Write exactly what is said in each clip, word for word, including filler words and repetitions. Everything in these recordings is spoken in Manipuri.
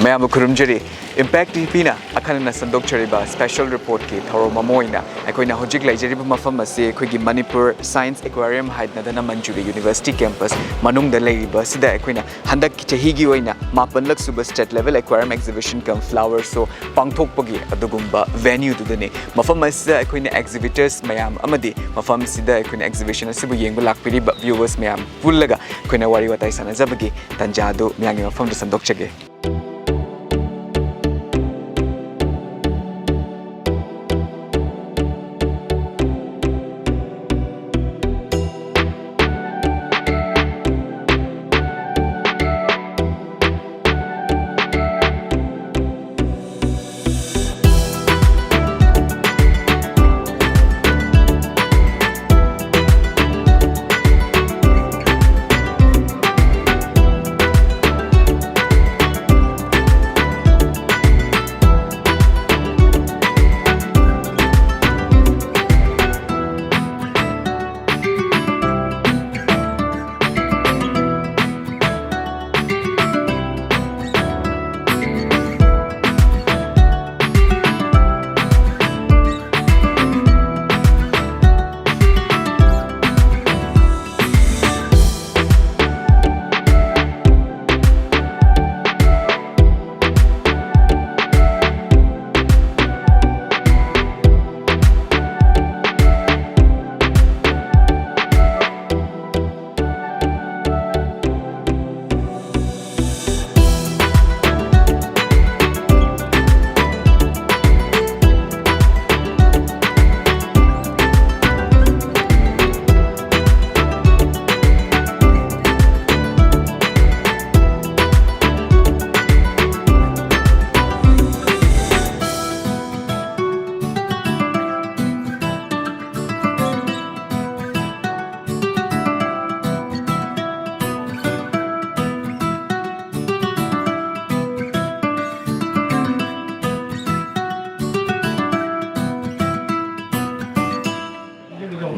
ꯃꯌꯥꯝꯕꯨ ꯈꯨꯔꯨꯝꯖꯔꯤ꯫ Impact TVꯅ ꯑꯈꯟꯅꯅ ꯁꯟꯗꯣꯛꯆꯔꯤꯕ special reportꯀꯤ ꯊꯧꯔꯝ ꯑꯃ ꯑꯣꯏꯅ ꯑꯩꯈꯣꯏꯅ ꯍꯧꯖꯤꯛ ꯂꯩꯖꯔꯤꯕ ꯃꯐꯝ ꯑꯁꯤ ꯑꯩꯈꯣꯏꯒꯤ ꯃꯅꯤꯄꯨꯔ Science Aquarium ꯍꯥꯏꯗꯅ ꯙꯅꯃꯟꯖꯨꯔꯤ University campus ꯃꯅꯨꯡꯗ ꯂꯩꯔꯤꯕ ꯑꯁꯤꯗ ꯑꯩꯈꯣꯏꯅ ꯍꯟꯗꯛꯀꯤ ꯆꯍꯤꯒꯤ ꯑꯣꯏꯅ ꯃꯥꯄꯜꯂꯛ ꯁꯨꯕ State Level Aquarium Exhibition cum Flower Show ꯄꯥꯡꯊꯣꯛꯄꯒꯤ ꯑꯗꯨꯒꯨꯝꯕ venueꯗꯨꯗꯅꯤ꯫ ꯃꯐꯝ ꯑꯁꯤꯗ ꯑꯩꯈꯣꯏꯅ exhibitors ꯃꯌꯥꯝ ꯑꯃꯗꯤ ꯃꯐꯝꯁꯤꯗ ꯑꯩꯈꯣꯏꯅ exhibition ꯑꯁꯤꯕꯨ ꯌꯦꯡꯕ ꯂꯥꯛꯄꯤꯔꯤꯕ viewers ꯃꯌꯥꯝ ꯄꯨꯜꯂꯒ ꯑꯩꯈꯣꯏꯅ ꯋꯥꯔꯤ ꯋꯥꯇꯥꯏ ꯁꯥꯟꯅꯖꯕꯒꯤ ꯇꯥꯟꯖꯥ ꯑꯗꯨ ꯃꯤꯌꯥꯝꯒꯤ ꯃꯐꯝꯗ ꯁꯟꯗꯣꯛꯆꯒꯦ꯫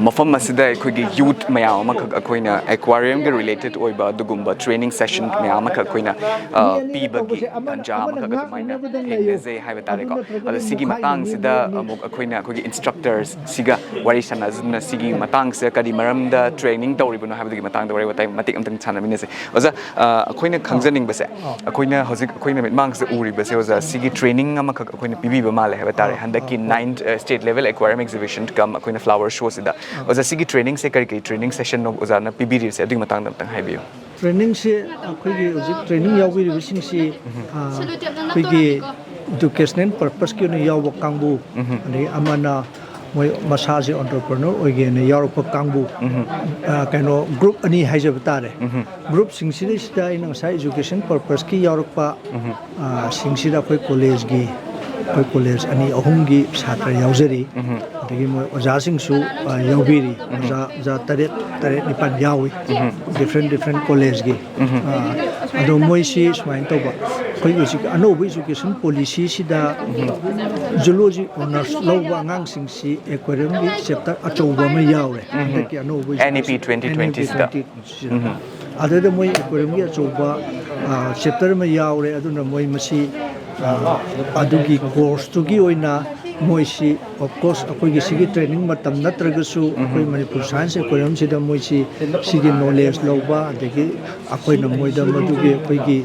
ꯃꯐꯝ ꯑꯁꯤꯗ ꯑꯩꯈꯣꯏꯒꯤ ꯌꯨꯠ ꯃꯌꯥꯝ ꯑꯃꯈꯛ ꯑꯩꯈꯣꯏꯅ ꯑꯦꯀ꯭ꯋꯥꯔꯤꯌꯝꯒ ꯔꯤꯂꯦꯇꯦꯠ ꯑꯣꯏꯕ ꯑꯗꯨꯒꯨꯝꯕ ꯇ꯭ꯔꯦꯅꯤꯡ ꯁꯦꯁꯟ ꯃꯌꯥꯝ ꯑꯃꯈꯛ ꯑꯩꯈꯣꯏꯅ ꯑ, ꯄꯤꯕꯒꯤ ꯇꯥꯟꯖꯥ ꯑꯃꯈꯛ ꯑꯗꯨꯃꯥꯏꯅ ꯊꯦꯡꯅꯖꯩ ꯍꯥꯏꯕ ꯇꯥꯔꯦꯀꯣ꯫ ꯑꯗꯣ ꯁꯤꯒꯤ ꯃꯇꯥꯡꯁꯤꯗ ꯑꯃꯨꯛ ꯑꯩꯈꯣꯏꯅ ꯑꯩꯈꯣꯏꯒꯤ ꯏꯟꯁꯇ꯭ꯔꯛꯇꯔꯁꯤꯒ ꯋꯥꯔꯤ ꯁꯥꯟꯅꯗꯨꯅ ꯁꯤꯒꯤ ꯃꯇꯥꯡꯁꯤꯗ ꯀꯔꯤ ꯃꯔꯝꯗ ꯇ꯭ꯔꯦꯅꯤꯡ ꯇꯧꯔꯤꯕꯅꯣ ꯍꯥꯏꯕꯗꯨꯒꯤ ꯃꯇꯥꯡꯗ ꯋꯥꯔꯤ ꯋꯥꯇꯥꯏ ꯃꯇꯦꯛ ꯑꯃꯇꯪ ꯁꯥꯟꯅꯃꯤꯟꯅꯁꯦ꯫ ꯑꯣꯖꯥ, ꯑ, ꯑꯩꯈꯣꯏꯅ ꯈꯪꯖꯅꯤꯡꯕꯁꯦ, ꯑꯩꯈꯣꯏꯅ ꯍꯧꯖꯤꯛ ꯑꯩꯈꯣꯏꯅ ꯃꯤꯠꯃꯥꯡꯁꯤꯗ ꯎꯔꯤꯕꯁꯦ, ꯑꯣꯖꯥ, ꯁꯤꯒꯤ ꯇ꯭ꯔꯦꯅꯤꯡ ꯑꯃꯈꯛ ꯑꯩꯈꯣꯏꯅ ꯄꯤꯕꯤꯕ ꯃꯥꯜꯂꯦ ꯍꯥꯏꯕ ꯇꯥꯔꯦ, ꯍꯟꯗꯛꯀꯤ nine state level aquarium exhibition ꯀꯝ ꯑꯩꯈꯣꯏꯅ ꯐ꯭ꯂꯥꯋꯔ ꯁꯣꯁꯤꯗ꯫ ꯑꯣꯖꯥ, ꯁꯤꯒꯤ ꯇ꯭ꯔꯦꯅꯤꯡꯁꯦ ꯀꯔꯤ ꯀꯔꯤ ꯇ꯭ꯔꯦꯅꯤꯡ ꯁꯦꯁꯟꯅꯣ ꯑꯣꯖꯥꯅ ꯄꯤꯕꯤꯔꯤꯕꯁꯦ, ꯑꯗꯨꯒꯤ ꯃꯇꯥꯡꯗ ꯑꯝꯇꯪ ꯍꯥꯏꯕꯤꯌꯨ꯫ ꯇ꯭ꯔꯦꯅꯤꯡꯁꯦ ꯑꯩꯈꯣꯏꯒꯤ ꯍꯧꯖꯤꯛ ꯇ꯭ꯔꯦꯅꯤꯡ ꯌꯥꯎꯕꯤꯔꯤꯕꯁꯤꯡꯁꯤ, ꯑ, ꯑꯩꯈꯣꯏꯒꯤ ꯏꯗꯨꯀꯦꯁꯅꯦꯜ ꯄꯔꯄꯁꯀꯤ ꯑꯣꯏꯅ ꯌꯥꯎꯕ ꯀꯥꯡꯕꯨ, ꯑꯗꯒꯤ ꯑꯃꯅ ꯃꯣꯏ ꯃꯁꯥꯁꯦ ꯑꯣꯟꯇꯔꯄ꯭ꯔꯅꯔ ꯑꯣꯏꯒꯦꯅ ꯌꯥꯎꯔꯛꯄ ꯀꯥꯡꯕꯨ, ꯑ, ꯀꯩꯅꯣ, ꯒ꯭ꯔꯨꯞ ꯑꯅꯤ ꯍꯥꯏꯖꯕ ꯇꯥꯔꯦ꯫ ꯒ꯭ꯔꯨꯞꯁꯤꯡꯁꯤꯗꯩꯁꯤꯗ ꯑꯩꯅ ꯉꯁꯥꯏ ꯏꯖꯨꯀꯦꯁꯟ ꯄꯔꯄꯁꯀꯤ ꯌꯥꯎꯔꯛꯄ, ꯑ, ꯁꯤꯡꯁꯤꯗ ꯑꯩꯈꯣꯏ ꯀꯣꯂꯦꯖꯀꯤ, ꯑꯩꯈꯣꯏ ꯀꯣꯂꯦꯖ ꯑꯅꯤ ꯑꯍꯨꯝꯒꯤ ꯁꯥꯇ꯭ꯔ ꯌꯥꯎꯖꯔꯤ꯫ ꯑꯗꯒꯤ ꯃꯣꯏ ꯑꯣꯖꯥꯁꯤꯡꯁꯨ, ꯑ, ꯌꯥꯎꯕꯤꯔꯤ꯫ ꯑꯣꯖꯥ, ꯑꯣꯖꯥ ꯇꯔꯦꯠ, ꯇꯔꯦꯠ ꯅꯤꯄꯥꯜ ꯌꯥꯎꯏ, ꯗꯤꯐ꯭ꯔꯦꯟ ꯗꯤꯐ꯭ꯔꯦꯟ ꯀꯣꯂꯦꯖꯀꯤ꯫ ꯑ, ꯑꯗꯣ ꯃꯣꯏꯁꯤ ꯁꯨꯃꯥꯏꯅ ꯇꯧꯕ, ꯑꯩꯈꯣꯏꯒꯤ ꯍꯧꯖꯤꯛ ꯑꯅꯧꯕ ꯏꯖꯨꯀꯦꯁꯟ ꯄꯣꯂꯤꯁꯤꯁꯤꯗ ꯖꯨꯂꯣꯖꯤ ꯑꯣꯅꯔꯁ ꯂꯧꯕ ꯑꯉꯥꯡꯁꯤꯡꯁꯤ ꯑꯦꯀ꯭ꯋꯥꯔꯤꯌꯝꯒꯤ ꯆꯦꯞꯇꯔ ꯑꯆꯧꯕ ꯑꯃ ꯌꯥꯎꯔꯦ꯫ ꯍꯟꯗꯛꯀꯤ ꯑꯅꯧꯕ ꯅꯦꯄꯤ ꯏꯖꯨꯀꯦꯁꯟ, ꯇ꯭ꯋꯦꯟꯇꯤ ꯇ꯭ꯋꯦꯟꯇꯤꯁꯤꯗ꯫ ꯁꯤꯗ꯫ ꯑꯗꯨꯗ ꯃꯣꯏ ꯑꯦꯀ꯭ꯋꯥꯔꯤꯌꯝꯒꯤ ꯑꯆꯧꯕ, ꯑ, ꯆꯦꯞꯇꯔ ꯑꯃ ꯌꯥꯎꯔꯦ꯫ ꯑꯗꯨꯅ ꯃꯣꯏ ꯃꯁꯤ, ꯑ, ꯑꯗꯨꯒꯤ ꯀꯣꯔꯁꯇꯨꯒꯤ ꯑꯣꯏꯅ ꯃꯣꯏꯁꯤ, of course, ꯑꯩꯈꯣꯏꯒꯤ ꯁꯤꯒꯤ ꯇ꯭ꯔꯦꯅꯤꯡ ꯃꯇꯝ ꯅꯠꯇ꯭ꯔꯒꯁꯨ ꯑꯩꯈꯣꯏ ꯃꯅꯤꯄꯨꯔ ꯁꯥꯏꯟꯁ ꯑꯦꯀ꯭ꯋꯥꯔꯤꯌꯝꯁꯤꯗ ꯃꯣꯏꯁꯤ ꯁꯤꯒꯤ ꯅꯣꯂꯦꯖ ꯂꯧꯕ, ꯑꯗꯒꯤ ꯑꯩꯈꯣꯏꯅ ꯃꯣꯏꯗ ꯃꯗꯨꯒꯤ ꯑꯩꯈꯣꯏꯒꯤ,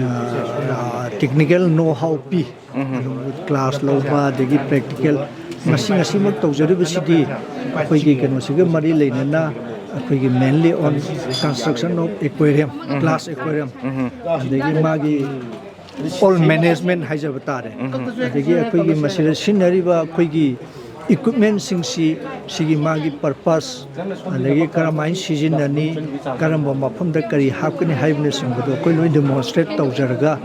ꯑ, ꯑ, ꯇꯦꯛꯅꯤꯀꯦꯜ ꯅꯣ ꯍꯥꯎ ꯄꯤ꯫ ꯑꯗꯨꯝ ꯀ꯭ꯂꯥꯁ ꯂꯧꯕ, ꯑꯗꯒꯤ ꯄ꯭ꯔꯦꯛꯇꯤꯀꯦꯜ ꯉꯁꯤ, ꯉꯁꯤꯃꯛ ꯇꯧꯖꯔꯤꯕꯁꯤꯗꯤ ꯑꯩꯈꯣꯏꯒꯤ ꯀꯩꯅꯣꯁꯤꯒ ꯃꯔꯤ ꯂꯩꯅꯅ ꯑꯩꯈꯣꯏꯒꯤ mainly on construction of aquarium, glass aquarium, ꯑꯗꯒꯤ ꯃꯥꯒꯤ ꯑꯣꯜ ꯃꯦꯅꯦꯖꯃꯦꯟ ꯍꯥꯏꯖꯕ ꯇꯥꯔꯦ꯫ ꯑꯗꯒꯤ ꯑꯩꯈꯣꯏꯒꯤ ꯃꯁꯤꯗ ꯁꯤꯖꯤꯟꯅꯔꯤꯕ ꯑꯩꯈꯣꯏꯒꯤ ꯏꯀ꯭ꯋꯤꯞꯃꯦꯟꯁꯤꯡꯁꯤ, ꯁꯤꯒꯤ ꯃꯥꯒꯤ ꯄꯔꯄꯁ, ꯑꯗꯒꯤ ꯀꯔꯝꯍꯥꯏꯅ ꯁꯤꯖꯤꯟꯅꯅꯤ, ꯀꯔꯝꯕ ꯃꯐꯝꯗ ꯀꯔꯤ ꯍꯥꯞꯀꯅꯤ ꯍꯥꯏꯕꯅꯆꯤꯡꯕꯗꯣ ꯑꯩꯈꯣꯏ ꯂꯣꯏ ꯗꯦꯃꯣꯟꯁꯇ꯭ꯔꯦꯠ ꯇꯧꯖꯔꯒ,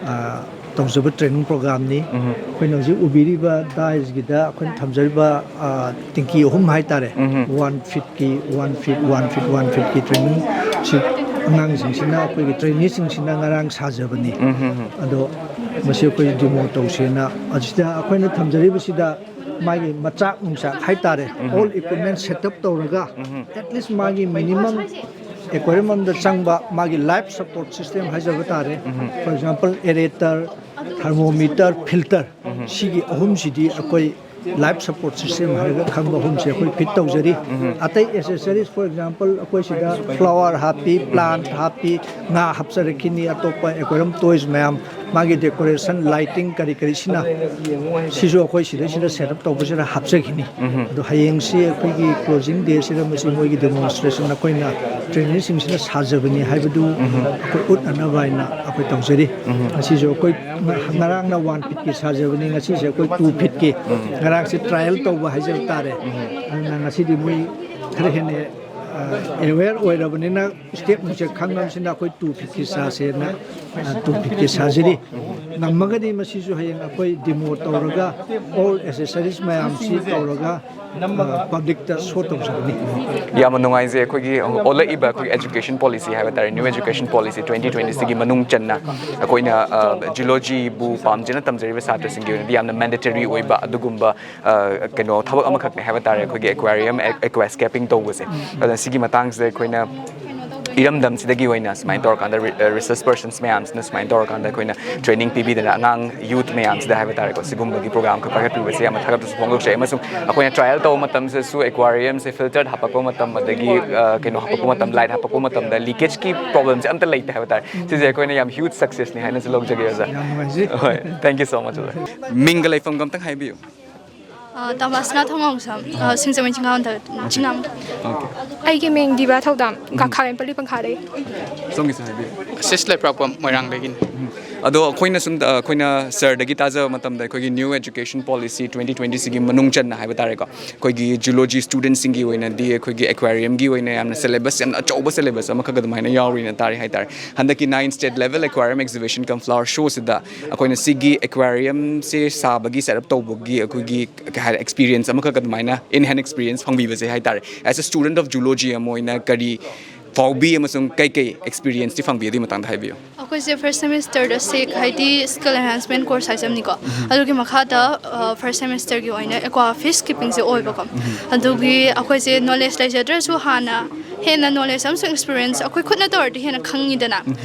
ꯑ, ꯇꯧꯖꯕ ꯇ꯭ꯔꯦꯅꯤꯡ ꯄ꯭ꯔꯣꯒ꯭ꯔꯥꯝꯅꯤ꯫ ꯑꯩꯈꯣꯏꯅ ꯍꯧꯖꯤꯛ ꯎꯕꯤꯔꯤꯕ ꯗꯥꯏꯁꯀꯤꯗ ꯑꯩꯈꯣꯏꯅ ꯊꯝꯖꯔꯤꯕ, ꯑ, ꯇꯦꯡꯀꯤ ꯑꯍꯨꯝ ꯍꯥꯏꯇꯥꯔꯦ, ꯋꯥꯟ ꯐꯤꯠꯀꯤ, one feet, one feet, one ꯐꯤꯠꯀꯤ ꯇ꯭ꯔꯦꯅꯤꯡꯁꯤ ꯑꯉꯥꯡꯁꯤꯡꯁꯤꯅ, ꯑꯩꯈꯣꯏꯒꯤ ꯇ꯭ꯔꯦꯅꯤꯁꯤꯡꯁꯤꯅ ꯉꯔꯥꯡ ꯁꯥꯖꯕꯅꯤ꯫ ꯑꯗꯣ ꯃꯁꯤ ꯑꯩꯈꯣꯏ ꯗꯤꯃꯣ ꯇꯧꯁꯦꯅ ꯑꯁꯤꯗ ꯑꯩꯈꯣꯏꯅ ꯊꯝꯖꯔꯤꯕꯁꯤꯗ ꯃꯥꯒꯤ ꯃꯆꯥꯛ ꯅꯨꯡꯆꯥꯛ ꯍꯥꯏꯇꯥꯔꯦ, all equipment set up ꯇꯧꯔꯒ, at least ꯃꯥꯒꯤ minimum aquarium ꯑꯃꯗ ꯆꯪꯕ ꯃꯥꯒꯤ life support system ꯍꯥꯏꯖꯕ ꯇꯥꯔꯦ, for example aerator, thermometer, filter, ꯁꯤꯒꯤ ꯑꯍꯨꯝꯁꯤꯗꯤ ꯑꯩꯈꯣꯏ life support system ꯍꯥꯏꯔꯒ ꯈꯪꯕ ꯑꯍꯨꯝꯁꯦ ꯑꯩꯈꯣꯏ fit ꯇꯧꯖꯔꯤ꯫ ꯑꯇꯩ accessories, for example ꯑꯩꯈꯣꯏ ꯁꯤꯗ flower ꯍꯥꯞꯄꯤ, plant ꯍꯥꯞꯄꯤ, ꯉꯥ ꯍꯥꯞꯆꯔꯛꯈꯤꯅꯤ, ꯑꯇꯣꯞꯄ aquarium toys ꯃꯌꯥꯝ, ꯃꯥꯒꯤ decoration, lighting ꯀꯔꯤ ꯀꯔꯤꯁꯤꯅ, ꯁꯤꯁꯨ ꯑꯩꯈꯣꯏ ꯁꯤꯗꯩꯁꯤꯗ set up ꯇꯧꯕꯁꯤꯗ ꯍꯥꯞꯆꯈꯤꯅꯤ꯫ ꯑꯗꯣ ꯍꯌꯦꯡꯁꯤ ꯑꯩꯈꯣꯏꯒꯤ closing day ꯁꯤꯗ ꯃꯁꯤ ꯃꯣꯏꯒꯤ demonstration ꯑꯩꯈꯣꯏꯅ trainee ꯁꯤꯡꯁꯤꯅ ꯁꯥꯖꯕꯅꯤ ꯍꯥꯏꯕꯗꯨ ꯑꯩꯈꯣꯏ ꯎꯠꯅꯅꯕ ꯍꯥꯏꯅ ꯑꯩꯈꯣꯏ ꯇꯧꯖꯔꯤ꯫ ꯉꯁꯤꯁꯨ ꯑꯩꯈꯣꯏ ꯉꯔꯥꯡꯅ one feet ꯀꯤ ꯁꯥꯖꯕꯅꯤ, ꯉꯁꯤꯁꯦ ꯑꯩꯈꯣꯏ two feet ꯀꯤ, ꯉꯔꯥꯡꯁꯦ trial ꯇꯧꯕ ꯍꯥꯏꯖꯕ ꯇꯥꯔꯦ꯫ ꯑꯗꯨꯅ ꯉꯁꯤꯗꯤ ꯃꯣꯏ ꯈꯔ ꯍꯦꯟꯅ aware ꯑꯣꯏꯔꯕꯅꯤꯅ step ꯅꯨꯡꯁꯦ ꯈꯪꯉꯕꯁꯤꯅ ꯑꯩꯈꯣꯏ two feet ꯀꯤ ꯁꯥꯁꯦꯅ, two feet ꯀꯤ ꯁꯥꯖꯔꯤ꯫ ꯉꯝꯃꯒꯗꯤ ꯃꯁꯤꯁꯨ ꯍꯌꯦꯡ ꯑꯩꯈꯣꯏ demo ꯇꯧꯔꯒ, all accessories ꯃꯌꯥꯝꯁꯤ ꯇꯧꯔꯒ public ꯇ show ꯇꯧꯖꯒꯅꯤ꯫ ꯌꯥꯝꯅ ꯅꯨꯡꯉꯥꯏꯖꯩ꯫ ꯑꯩꯈꯣꯏꯒꯤ ꯑꯣꯜꯂꯛꯏꯕ ꯑꯩꯈꯣꯏꯒꯤ education policy ꯍꯥꯏꯕ ꯇꯥꯔꯦ, new education policy twenty twenty ꯁꯤꯒꯤ ꯃꯅꯨꯡ ꯆꯟꯅ ꯑꯩꯈꯣꯏꯅ ꯖꯨꯂꯣꯖꯤꯕꯨ ꯄꯥꯝꯖꯅ ꯇꯝꯖꯔꯤꯕ ꯁꯥꯇ꯭ꯔꯁꯤꯡꯒꯤ ꯑꯣꯏꯅꯗꯤ ꯌꯥꯝꯅ mandatory ꯑꯣꯏꯕ ꯑꯗꯨꯒꯨꯝꯕ ꯀꯩꯅꯣ ꯊꯕꯛ ꯑꯃꯈꯛꯅꯦ ꯍꯥꯏꯕ ꯇꯥꯔꯦ, ꯑꯩꯈꯣꯏꯒꯤ aquarium, aquascaping ꯇꯧꯕꯁꯦ꯫ ꯑꯗꯨꯅ ꯁꯤꯒꯤ ꯃꯇꯥꯡꯁꯤꯗ ꯑꯩꯈꯣꯏꯅ ꯏꯔꯝꯗꯝꯁꯤꯗꯒꯤ ꯑꯣꯏꯅ ꯁꯨꯃꯥꯏꯅ ꯇꯧꯔꯀꯥꯟꯗ resource persons ꯃꯌꯥꯝꯁꯤꯅ ꯁꯨꯃꯥꯏꯅ ꯇꯧꯔꯀꯥꯟꯗ ꯑꯩꯈꯣꯏꯅ training ꯄꯤꯕꯤꯗꯅ ꯑꯉꯥꯡ youth ꯃꯌꯥꯝꯁꯤꯗ ꯍꯥꯏꯕ ꯇꯥꯔꯦꯀꯣ, ꯁꯤꯒꯨꯝꯕꯒꯤ program ꯈꯛ ꯄꯥꯏꯈꯠꯄꯤꯕꯁꯦ ꯌꯥꯝꯅ ꯊꯥꯒꯠꯄꯁꯨ ꯐꯣꯡꯗꯣꯛꯆꯩ꯫ ꯑꯃꯁꯨꯡ ꯑꯩꯈꯣꯏꯅ trial ꯇꯧꯕ ꯃꯇꯝꯁꯤꯗꯁꯨ aquarium ꯁꯦ filter ꯍꯥꯄꯛꯄ ꯃꯇꯝ, ꯑꯗꯒꯤ ꯀꯩꯅꯣ ꯍꯥꯄꯛꯄ ꯃꯇꯝ, light ꯍꯥꯄꯛꯄ ꯃꯇꯝꯗ leakage ꯀꯤ problem ꯁꯦ ꯑꯝꯇ ꯂꯩꯇꯦ ꯍꯥꯏꯕ ꯇꯥꯔꯦ꯫ ꯁꯤꯁꯦ ꯑꯩꯈꯣꯏꯅ ꯌꯥꯝ huge success ꯅꯤ ꯍꯥꯏꯅꯁꯨ ꯂꯧꯖꯒꯦ ꯑꯣꯖꯥ꯫ ꯌꯥꯝ ꯅꯨꯡꯉꯥꯏꯖꯩ꯫ ꯍꯣꯏ, thank you so much ꯑꯣꯖꯥ꯫ ꯃꯤꯡꯒ ꯂꯩꯐꯝꯒ ꯑꯝꯇꯪ ꯍꯥꯏꯕꯤꯌꯨ꯫ ꯇꯃꯥꯁꯅꯥ ꯊꯣꯡꯉꯥꯎꯁꯝ, ꯁꯤꯡꯖꯃꯩ ꯆꯤꯡꯉꯥꯝꯊꯛ ꯆꯤꯡꯉꯥꯝ꯫ Okay꯫ ꯑꯩꯒꯤ ꯃꯤꯡ ꯗꯤꯕꯥ ꯊꯧꯗꯥꯝ, ꯀꯥꯈꯥꯂꯦꯟꯄꯜꯂꯤ ꯄꯪꯈꯥꯗꯩ꯫ ꯁꯣꯝꯒꯤꯁꯨ ꯍꯥꯏꯕꯤꯌꯨ꯫ ꯑꯁꯤꯁ ꯂꯩꯄꯥꯛꯄꯝ, ꯃꯣꯏꯔꯥꯡꯗꯒꯤꯅꯤ꯫ ꯑꯗꯣ ꯑꯩꯈꯣꯏꯅ ꯁꯨꯝ ꯑꯩꯈꯣꯏꯅ ꯁꯔꯗꯒꯤ ꯇꯥꯖꯕ ꯃꯇꯝꯗ ꯑꯩꯈꯣꯏꯒꯤ new education policy twenty twenty ꯁꯤꯒꯤ ꯃꯅꯨꯡ ꯆꯟꯅ ꯍꯥꯏꯕ ꯇꯥꯔꯦꯀꯣ, ꯑꯩꯈꯣꯏꯒꯤ ꯖꯨꯂꯣꯖꯤ ꯁ꯭ꯇꯨꯗꯦꯟꯁꯤꯡꯒꯤ ꯑꯣꯏꯅꯗꯤ ꯑꯩꯈꯣꯏꯒꯤ aquarium ꯒꯤ ꯑꯣꯏꯅ ꯌꯥꯝꯅ syllabus, ꯌꯥꯝꯅ ꯑꯆꯧꯕ syllabus ꯑꯃꯈꯛ ꯑꯗꯨꯃꯥꯏꯅ ꯌꯥꯎꯔꯤꯅ ꯇꯥꯔꯦ ꯍꯥꯏꯇꯥꯔꯦ꯫ ꯍꯟꯗꯛꯀꯤ ninth state level aquarium exhibition cum flower show ꯁꯤꯗ ꯑꯩꯈꯣꯏꯅ ꯁꯤꯒꯤ aquarium ꯁꯦ ꯁꯥꯕꯒꯤ, set up ꯇꯧꯕꯒꯤ ꯑꯩꯈꯣꯏꯒꯤ ꯀꯩ ꯍꯥꯏꯔꯦ, experience ꯑꯃꯈꯛ ꯑꯗꯨꯃꯥꯏꯅ in hand experience ꯐꯪꯕꯤꯕꯁꯦ ꯍꯥꯏꯇꯥꯔꯦ꯫ As a student of zoology ꯑꯃ ꯑꯣꯏꯅ ꯀꯔꯤ ꯐꯥꯎꯕꯤ ꯑꯃꯁꯨꯡ ꯀꯩꯀꯩ ꯑꯦꯛꯁꯄꯤꯔꯤꯌꯦꯟꯁꯇꯤ ꯐꯪꯕꯤ, ꯑꯗꯨꯒꯤ ꯃꯇꯥꯡꯗ ꯍꯥꯏꯕꯤꯌꯨ꯫ ꯑꯩꯈꯣꯏꯁꯦ ꯐꯥꯔꯁ ꯁꯦꯃꯤꯁꯇꯔꯗ ꯁꯦꯛ ꯍꯥꯏꯗꯤ ꯁ꯭ꯀꯤꯜ ꯑꯦꯟꯍꯥꯟꯁꯃꯦꯟ ꯀꯣꯔꯁ ꯍꯥꯏꯖꯕꯅꯤꯀꯣ꯫ ꯑꯗꯨꯒꯤ ꯃꯈꯥꯗ ꯐꯥꯔꯁ ꯁꯦꯃꯤꯁꯇꯔꯒꯤ ꯑꯣꯏꯅ ꯑꯦꯀ꯭ꯋꯥ ꯐꯤꯁ ꯀꯤꯄꯤꯡꯁꯦ ꯑꯣꯏꯕꯀꯣ꯫ ꯑꯗꯨꯒꯤ ꯑꯩꯈꯣꯏꯁꯦ ꯅꯣꯂꯦꯖ ꯂꯩꯖꯗ꯭ꯔꯁꯨ ꯍꯥꯟꯅ ꯍꯦꯟꯅ ꯅꯣꯂꯦꯖ ꯑꯃꯁꯨꯡ ꯑꯦꯛꯁꯄꯤꯔꯤꯌꯦꯟꯁ ꯑꯩꯈꯣꯏ ꯈꯨꯠꯅ ꯇꯧꯔꯗꯤ ꯍꯦꯟꯅ ꯈꯪꯉꯤꯗꯅ꯫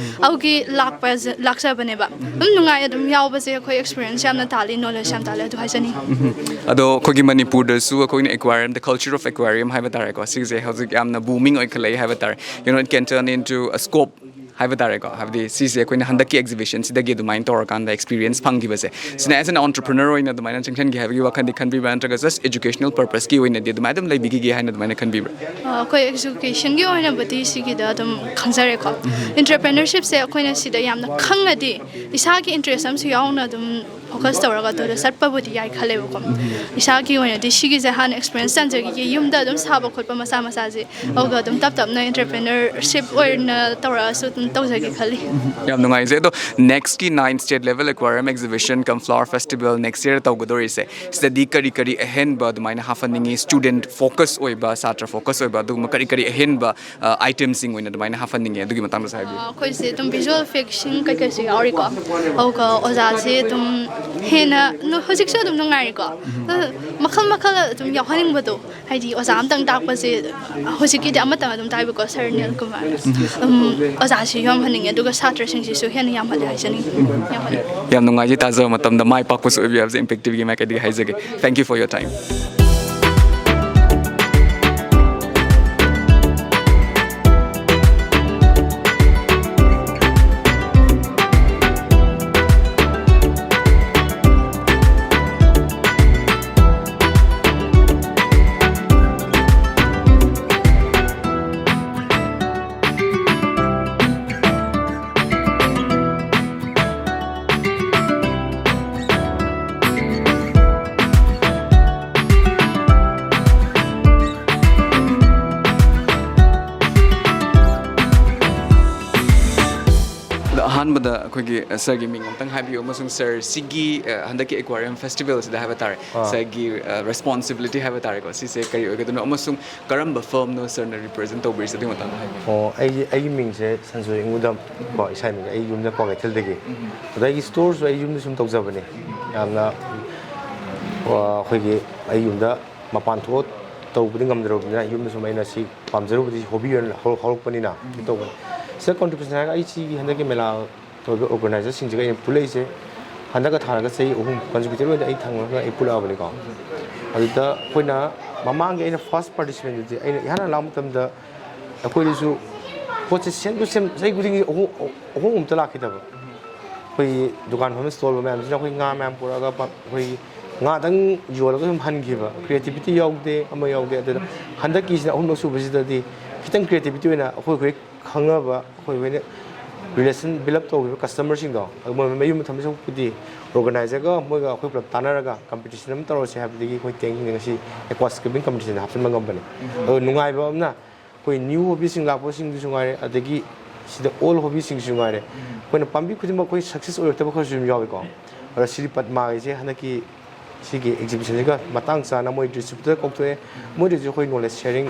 ꯑꯗꯨꯒꯤ ꯂꯥꯛꯄ ꯂꯥꯛꯆꯕꯅꯦꯕ꯫ ꯑꯗꯨꯝ ꯅꯨꯡꯉꯥꯏ꯫ ꯑꯗꯨꯝ ꯌꯥꯎꯕꯁꯦ ꯑꯩꯈꯣꯏ ꯑꯦꯛꯁꯄꯤꯔꯤꯌꯦꯟꯁ ꯌꯥꯝꯅ ꯇꯥꯜꯂꯤ, ꯅꯣꯂꯦꯖ ꯌꯥꯝ ꯇꯥꯜꯂꯤ, ꯑꯗꯨ ꯍꯥꯏꯖꯅꯤꯡꯉꯤ꯫ ꯑꯗꯣ ꯑꯩꯈꯣꯏꯒꯤ ꯃꯅꯤꯄꯨꯔꯗꯁꯨ ꯑꯩꯈꯣꯏꯅ aquarium, the culture of aquarium ꯍꯥꯏꯕ ꯇꯥꯔꯦꯀꯣ, ꯁꯤꯒꯤꯁꯦ ꯍꯧꯖꯤꯛ ꯌꯥꯝꯅ ꯕꯨꯃꯤꯡ ꯑꯣꯏꯈꯠꯂꯛꯏ ꯍꯥꯏꯕ ꯇꯥꯔꯦ꯫ You know, it can turn into a scope ꯍꯥꯏꯕ ꯇꯥꯔꯦꯀꯣ꯫ ꯍꯥꯏꯕꯗꯤ ꯁꯤꯁꯦ ꯑꯩꯈꯣꯏꯅ ꯍꯟꯗꯛꯀꯤ ꯑꯦꯛꯖꯤꯕꯤꯁꯟꯁꯤꯗꯒꯤ ꯑꯗꯨꯃꯥꯏꯅ ꯇꯧꯔꯀꯥꯟꯗ ꯑꯦꯛꯁꯄꯤꯔꯤꯌꯦꯟꯁ ꯐꯪꯈꯤꯕꯁꯦ, ꯁꯤꯅ as an entrepreneur ꯑꯣꯏꯅ ꯑꯗꯨꯃꯥꯏꯅ ꯆꯪꯁꯤꯟꯒꯦ ꯍꯥꯏꯕꯒꯤ ꯋꯥꯈꯜꯗꯤ ꯈꯟꯕꯤꯕ꯭ꯔꯥ, ꯅꯠꯇ꯭ꯔꯒ ꯖꯁ ꯑꯦꯖꯨꯀꯦꯁꯅꯦꯜ ꯄꯔꯄꯁꯀꯤ ꯑꯣꯏꯅꯗꯤ ꯑꯗꯨꯃꯥꯏꯅ ꯑꯗꯨꯝ ꯂꯩꯕꯤꯈꯤꯒꯦ ꯍꯥꯏꯅ ꯑꯗꯨꯃꯥꯏꯅ ꯈꯟꯕꯤꯕ꯭ꯔꯥ? ꯑꯩꯈꯣꯏ ꯑꯦꯖꯨꯀꯦꯁꯟꯒꯤ ꯑꯣꯏꯅꯕꯨꯗꯤ ꯁꯤꯒꯤꯗ ꯑꯗꯨꯝ ꯈꯪꯖꯔꯦꯀꯣ꯫ ꯑꯦꯟꯇꯔꯄ꯭ꯔꯦꯅꯔꯁꯤꯞꯁꯦ ꯑꯩꯈꯣꯏꯅ ꯁꯤꯗ ꯌꯥꯝꯅ ꯈꯪꯉꯗꯤ ꯏꯁꯥꯒꯤ ꯏꯟꯇꯔꯦꯁ ꯑꯃꯁꯨ ꯌꯥꯎꯅ ꯑꯗꯨꯝ ꯐꯣꯀꯁ ꯇꯧꯔꯒ ꯑꯗꯨꯗ ꯆꯠꯄꯕꯨꯗꯤ ꯌꯥꯏ ꯈꯜꯂꯦꯕꯀꯣ꯫ ꯏꯁꯥꯒꯤ ꯑꯣꯏꯅꯗꯤ ꯁꯤꯒꯤꯁꯦ ꯍꯥꯟꯅ ꯑꯦꯛꯁꯄꯤꯔꯤꯌꯦꯟꯁ ꯇꯥꯟꯖꯈꯤꯒꯦ, ꯌꯨꯝꯗ ꯑꯗꯨꯝ ꯁꯥꯕ ꯈꯣꯠꯄ ꯃꯆꯥ ꯃꯆꯥꯁꯦ꯫ ꯑꯗꯨꯒ ꯑꯗꯨꯝ ꯇꯞ ꯇꯞꯅ ꯑꯦꯟꯇꯔꯄ꯭ꯔꯦꯅꯔꯁꯤꯞ ꯑꯣꯏꯅ ꯇꯧꯔꯛꯑꯁꯨ ꯑꯗꯨꯝ ꯇꯧꯖꯒꯦ ꯈꯜꯂꯤ꯫ ꯌꯥꯝ ꯅꯨꯡꯉꯥꯏꯖꯩ꯫ ꯑꯗꯣ ꯅꯦꯛꯁꯀꯤ nine state level aquarium exhibition ꯀꯝ ꯐ꯭ꯂꯥꯋꯔ ꯐꯦꯁꯇꯤꯚꯦꯜ ꯅꯦꯛꯁ ꯌꯔ ꯇꯧꯒꯗꯧꯔꯤꯁꯦ, ꯁꯤꯗꯗꯤ ꯀꯔꯤ ꯀꯔꯤ ꯑꯍꯦꯟꯕ ꯑꯗꯨꯃꯥꯏꯅ ꯍꯥꯞꯍꯟꯅꯤꯡꯉꯤ? ꯁ꯭ꯇꯨꯗꯦꯟꯠ ꯐꯣꯀꯁ ꯑꯣꯏꯕ, ꯁꯥꯇ꯭ꯔ ꯐꯣꯀꯁ ꯑꯣꯏꯕ, ꯑꯗꯨꯒꯨꯝꯕ ꯀꯔꯤ ꯀꯔꯤ ꯑꯍꯦꯟꯕ ꯑꯥꯏꯇꯦꯝꯁꯤꯡ ꯑꯣꯏꯅ ꯑꯗꯨꯃꯥꯏꯅ ꯍꯥꯞꯍꯟꯅꯤꯡꯉꯦ? ꯑꯗꯨꯒꯤ ꯃꯇꯥꯡꯗꯁꯨ ꯍꯥꯏꯕꯤꯌꯨ꯫ ꯑꯩꯈꯣꯏꯁꯦ ꯑꯗꯨꯝ ꯚꯤꯖꯨꯋꯦꯜ ꯏꯐꯦꯛꯁꯤꯡ ꯀꯩꯀꯩꯁꯨ ꯌꯥꯎꯔꯤꯀꯣ꯫ ꯑꯗꯨꯒ ꯑꯣꯖꯥꯁꯦ ꯑꯗꯨꯝ ꯍꯦꯟꯅ ꯅꯨ- ꯍꯧꯖꯤꯛꯁꯨ ꯑꯗꯨꯝ ꯅꯨꯡꯉꯥꯏꯔꯤꯀꯣ꯫ ꯑꯗꯨ ꯃꯈꯜ ꯃꯈꯜ ꯑꯗꯨꯝ ꯌꯥꯎꯍꯟꯅꯤꯡꯕꯗꯣ, ꯍꯥꯏꯗꯤ ꯑꯣꯖꯥ ꯑꯝꯇꯪ ꯇꯥꯛꯄꯁꯦ ꯍꯧꯖꯤꯛꯀꯤꯗꯤ ꯑꯃꯇꯪ ꯑꯗꯨꯝ ꯇꯥꯛꯏꯕꯀꯣ, ꯁꯔ ꯅꯤꯜ ꯀꯨꯃꯥꯔ꯫ ꯑꯗꯨꯝ ꯑꯣꯖꯥꯁꯤ ꯌꯥꯝꯍꯟꯅꯤꯡꯉꯦ, ꯑꯗꯨꯒ ꯁꯥꯇ꯭ꯔꯁꯤꯡꯁꯤꯁꯨ ꯍꯦꯟꯅ ꯌꯥꯝꯍꯜꯂꯦ ꯍꯥꯏꯖꯅꯤꯡꯉꯤ꯫ ꯌꯥꯝꯍꯜꯂꯦ꯫ ꯌꯥꯝ ꯅꯨꯡꯉꯥꯏꯖꯩ, ꯇꯥꯖꯕ ꯃꯇꯝꯗ ꯃꯥꯏ ꯄꯥꯛꯄꯁꯨ ꯑꯣꯏꯕꯤꯌꯨ ꯍꯥꯏꯕꯁꯦ ꯏꯝꯄꯦꯛ ꯇꯤꯚꯤꯒꯤ ꯃꯥꯏꯀꯩꯗꯒꯤ ꯍꯥꯏꯖꯒꯦ꯫ Thank you for your time. ꯑꯍꯥꯟꯕꯗ ꯑꯩꯈꯣꯏꯒꯤ ꯁꯔꯒꯤ ꯃꯤꯡ ꯑꯝꯇꯪ ꯍꯥꯏꯕꯤꯌꯨ ꯑꯃꯁꯨꯡ ꯁꯔ ꯁꯤꯒꯤ ꯍꯟꯗꯛꯀꯤ ꯑꯦꯀ꯭ꯋꯥꯔꯤꯌꯝ ꯐꯦꯁꯇꯤꯚꯦꯜꯁꯤꯗ ꯍꯥꯏꯕ ꯇꯥꯔꯦ, ꯁꯔꯒꯤ ꯔꯦꯁꯄꯣꯟꯁꯤꯕꯤꯂꯤꯇꯤ ꯍꯥꯏꯕ ꯇꯥꯔꯦꯀꯣ, ꯁꯤꯁꯦ ꯀꯔꯤ ꯑꯣꯏꯒꯗꯣꯏꯅꯣ ꯑꯃꯁꯨꯡ ꯀꯔꯝꯕ ꯐꯔꯝꯅꯣ ꯁꯔꯅ ꯔꯤꯄ꯭ꯔꯖꯦꯟ ꯇꯧꯕꯤꯔꯤꯁꯦ ꯑꯗꯨꯒꯤ ꯃꯇꯥꯡꯗ ꯍꯥꯏꯕꯤꯌꯨ꯫ ꯑꯣ ꯑꯩꯒꯤ ꯑꯩꯒꯤ ꯃꯤꯡꯁꯦ ꯁꯟꯖꯣꯏ ꯏꯉꯨꯗꯝ ꯀꯣ, ꯏꯁꯥ ꯏꯃꯤꯡꯁꯦ꯫ ꯑꯩ ꯌꯨꯝꯗ ꯀ꯭ꯋꯥꯀꯩꯊꯦꯜꯗꯒꯤ꯫ ꯑꯗꯣ ꯑꯩꯒꯤ ꯁ꯭ꯇꯣꯔꯁꯨ ꯑꯩ ꯌꯨꯝꯗ ꯁꯨꯝ ꯇꯧꯖꯕꯅꯦ꯫ ꯌꯥꯝꯅ ꯑꯩꯈꯣꯏꯒꯤ ꯑꯩ ꯌꯨꯝꯗ ꯃꯄꯥꯟ ꯊꯣꯛꯑ ꯇꯧꯕꯗꯤ ꯉꯝꯗ꯭ꯔꯕꯅꯤꯅ ꯌꯨꯝꯗ ꯁꯨꯝ ꯑꯩꯅ ꯁꯤ ꯄꯥꯝꯖꯔꯨꯕꯗꯤ ꯍꯣꯕꯤ ꯑꯣꯏꯅ ꯍꯧꯔꯛꯄꯅꯤꯅ ꯁꯤ ꯇꯧꯕꯅꯤ꯫ ꯁꯤꯗ ꯀꯣꯟꯇ꯭ꯔꯤꯕ꯭ꯌꯨꯁꯟ ꯍꯥꯏꯔꯒ ꯑꯩ ꯁꯤꯒꯤ ꯍꯟꯗꯛꯀꯤ ꯃꯦꯂꯥ ꯇꯧꯔꯤꯕ ꯑꯣꯔꯒꯅꯥꯏꯖꯔꯁꯤꯡꯁꯤꯒ ꯑꯩꯅ ꯄꯨꯜꯂꯛꯏꯁꯦ ꯍꯟꯗꯛꯀ ꯊꯥꯔꯒ ꯆꯍꯤ ꯑꯍꯨꯝ ꯀꯟꯁꯤꯀ꯭ꯌꯨꯇꯤꯚ ꯑꯣꯏꯅ ꯑꯩ ꯊꯪꯅꯅ ꯑꯩ ꯄꯨꯜꯂꯛꯑꯕꯅꯤꯀꯣ꯫ ꯑꯗꯨꯗ ꯑꯩꯈꯣꯏꯅ ꯃꯃꯥꯡꯒꯤ ꯑꯩꯅ ꯐꯥꯔꯁ ꯄꯥꯔꯇꯤꯁꯤꯄꯦꯟꯗꯨꯗꯤ ꯑꯩꯅ ꯏꯍꯥꯟ ꯍꯥꯟꯅ ꯂꯥꯛꯄ ꯃꯇꯝꯗ ꯑꯩꯈꯣꯏꯗꯁꯨ ꯄꯣꯠꯁꯦ ꯁꯦꯝ ꯇꯨ ꯁꯦꯝ ꯆꯍꯤ ꯈꯨꯗꯤꯡꯒꯤ ꯑꯍꯣꯡ ꯑꯍꯣꯡꯕ ꯑꯝꯇ ꯂꯥꯛꯈꯤꯗꯕ꯫ ꯑꯩꯈꯣꯏꯒꯤ ꯗꯨꯀꯥꯟ ꯐꯝꯕ ꯁ꯭ꯇꯣꯜ ꯐꯝꯕ ꯃꯌꯥꯝꯁꯤꯅ ꯑꯩꯈꯣꯏ ꯉꯥ ꯃꯌꯥꯝ ꯄꯨꯔꯛꯑꯒ ꯑꯩꯈꯣꯏꯒꯤ ꯉꯥꯗꯪ ꯌꯣꯜꯂꯒ ꯁꯨꯝ ꯍꯟꯈꯤꯕ, ꯀ꯭ꯔꯤꯌꯦꯇꯤꯕꯤꯇꯤ ꯌꯥꯎꯗꯦ, ꯑꯃ ꯌꯥꯎꯗꯦ꯫ ꯑꯗꯨꯅ ꯍꯟꯗꯛꯀꯤꯁꯤꯅ ꯑꯍꯨꯝꯂꯛ ꯁꯨꯕꯁꯤꯗꯗꯤ ꯈꯤꯇꯪ ꯀ꯭ꯔꯤꯌꯦꯇꯤꯕꯤꯇꯤ ꯑꯣꯏꯅ ꯑꯩꯈꯣꯏ ꯑꯩꯈꯣꯏ ꯈꯪꯅꯕ ꯑꯩꯈꯣꯏ ꯑꯩꯈꯣꯏꯅ ꯔꯤꯂꯦꯁꯟ ꯕꯤꯜ ꯑꯞ ꯇꯧꯈꯤꯕ ꯀꯁꯇꯃꯔꯁꯤꯡꯗꯣ ꯑꯗꯨ ꯃꯣꯏ ꯃꯌꯨꯝꯗ ꯊꯝꯕ ꯁꯔꯨꯛꯄꯨꯗꯤ ꯑꯣꯔꯒꯅꯥꯏꯖꯔꯒ ꯃꯣꯏꯒ ꯑꯩꯈꯣꯏ ꯄꯨꯂꯞ ꯇꯥꯟꯅꯔꯒ ꯀꯝꯄꯤꯇꯤꯁꯟ ꯑꯃ ꯇꯧꯔꯁꯦ ꯍꯥꯏꯕꯗꯒꯤ ꯑꯩꯈꯣꯏ ꯇꯦꯡꯁꯤꯡꯁꯦ ꯉꯁꯤ ꯑꯦꯀ꯭ꯋꯥ ꯁ꯭ꯀꯦꯄꯤꯡ ꯀꯝꯄꯤꯇꯤꯁꯟꯗ ꯍꯥꯞꯆꯤꯟꯕ ꯉꯝꯕꯅꯦ꯫ ꯑꯗꯣ ꯅꯨꯡꯉꯥꯏꯕ ꯑꯃꯅ ꯑꯩꯈꯣꯏ ꯅ꯭ꯌꯨ ꯍꯣꯕꯤꯁꯤꯡ ꯂꯥꯛꯄꯁꯤꯡꯗꯨꯁꯨ ꯉꯥꯏꯔꯦ, ꯑꯗꯒꯤ ꯁꯤꯗ ꯑꯣꯜ ꯍꯣꯕꯤꯁꯤꯡꯁꯨ ꯉꯥꯏꯔꯦ, ꯑꯩꯈꯣꯏꯅ ꯄꯥꯝꯕꯤ ꯈꯨꯗꯤꯡꯃꯛ ꯑꯩꯈꯣꯏ ꯁꯛꯁꯦꯁ ꯑꯣꯏꯔꯛꯇꯕ ꯈꯔꯁꯨ ꯑꯗꯨꯝ ꯌꯥꯎꯏꯀꯣ꯫ ꯑꯗꯣ ꯁꯤꯔꯤ ꯄꯠꯃꯥꯒꯤꯁꯦ ꯍꯟꯗꯛꯀꯤ ꯁꯤꯒꯤ ꯑꯦꯛꯖꯤꯕꯤꯁꯟꯁꯤꯒ ꯃꯇꯥꯡ ꯆꯥꯅ ꯃꯣꯏ ꯗꯤꯁꯇ꯭ꯔꯤꯕ꯭ꯌꯨꯇꯔ ꯀꯧꯊꯣꯛꯑꯦ꯫ ꯃꯣꯏꯗꯁꯨ ꯑꯩꯈꯣꯏ ꯅꯣꯂꯦꯖ ꯁꯦꯌꯥꯔꯤꯡ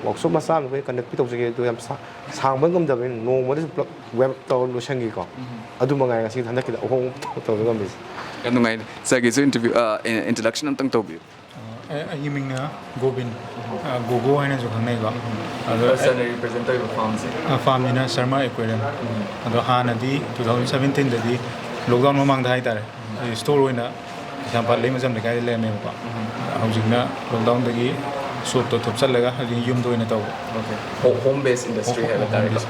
ꯋꯥꯛꯁꯣꯞ ꯃꯆꯥ ꯑꯃ ꯑꯩꯈꯣꯏ ꯀꯟꯗꯛ ꯇꯧꯖꯒꯦ꯫ ꯑꯗꯣ ꯌꯥꯝ ꯁꯥꯡꯕ ꯉꯝꯗꯕꯅꯤꯅ ꯅꯣꯡꯃꯗꯁꯨ ꯄꯨꯂꯞ ꯔꯦꯞ ꯇꯧꯔ ꯂꯣꯏꯁꯟꯈꯤꯀꯣ꯫ ꯑꯗꯨ ꯃꯉꯥꯏ ꯉꯁꯤ ꯍꯟꯗꯛꯀꯤꯗ ꯑꯍꯣꯡꯕ ꯇꯧꯕ ꯉꯝꯃꯤꯁꯦ꯫ ꯌꯥꯝ ꯅꯨꯡꯉꯥꯏ꯫ ꯁꯔꯒꯤꯁꯨ ꯏꯟꯇꯔꯚ꯭ꯌꯨ ꯏꯟꯇ꯭ꯔꯗꯛꯁꯟ ꯑꯝꯇꯪ ꯇꯧꯕꯤꯌꯨ꯫ ꯑꯩ- ꯑꯩꯒꯤ ꯃꯤꯡꯅ ꯒꯣꯕꯤꯟ, ꯑ, ꯒꯣꯒꯣ ꯍꯥꯏꯅꯁꯨ ꯈꯪꯅꯩꯀꯣ꯫ ꯑꯗꯣ ꯁꯔꯅ ꯔꯤꯄ꯭ꯔꯖꯦꯟ ꯇꯧꯔꯤꯕ ꯐꯥꯝꯁꯦ? ꯑ, ꯐꯥꯝꯁꯤꯅ ꯁꯔꯃ ꯑꯦꯀ꯭ꯋꯦꯔꯤꯌꯝ꯫ ꯑꯗꯣ ꯍꯥꯟꯅꯗꯤ ꯇꯨ ꯊꯥꯎꯖꯟ ꯁꯕꯦꯟꯇꯤꯟꯗꯗꯤ ꯂꯣꯛꯗꯥꯎꯟ ꯃꯃꯥꯡꯗ ꯍꯥꯏꯇꯥꯔꯦ, ꯑꯩ ꯁ꯭ꯇꯣꯔ ꯑꯣꯏꯅ ꯀꯩꯁꯥꯝꯄꯥꯠ ꯂꯩꯃ ꯆꯝ ꯂꯩꯀꯥꯏꯗ ꯂꯩꯔꯝꯃꯦꯕꯀꯣ꯫ ꯍꯧꯖꯤꯛꯅ ꯂꯣꯛꯗꯥꯎꯟꯗꯒꯤ ꯁꯣꯞꯇꯣ ꯊꯨꯞꯆꯜꯂꯒ ꯍꯧꯖꯤꯛ ꯌꯨꯝꯗ ꯑꯣꯏꯅ ꯇꯧꯕ꯫ ꯍꯣꯝ ꯕꯦꯁ ꯏꯟꯗꯁꯇ꯭ꯔꯤ ꯍꯥꯏꯕ ꯇꯥꯔꯦꯀꯣ꯫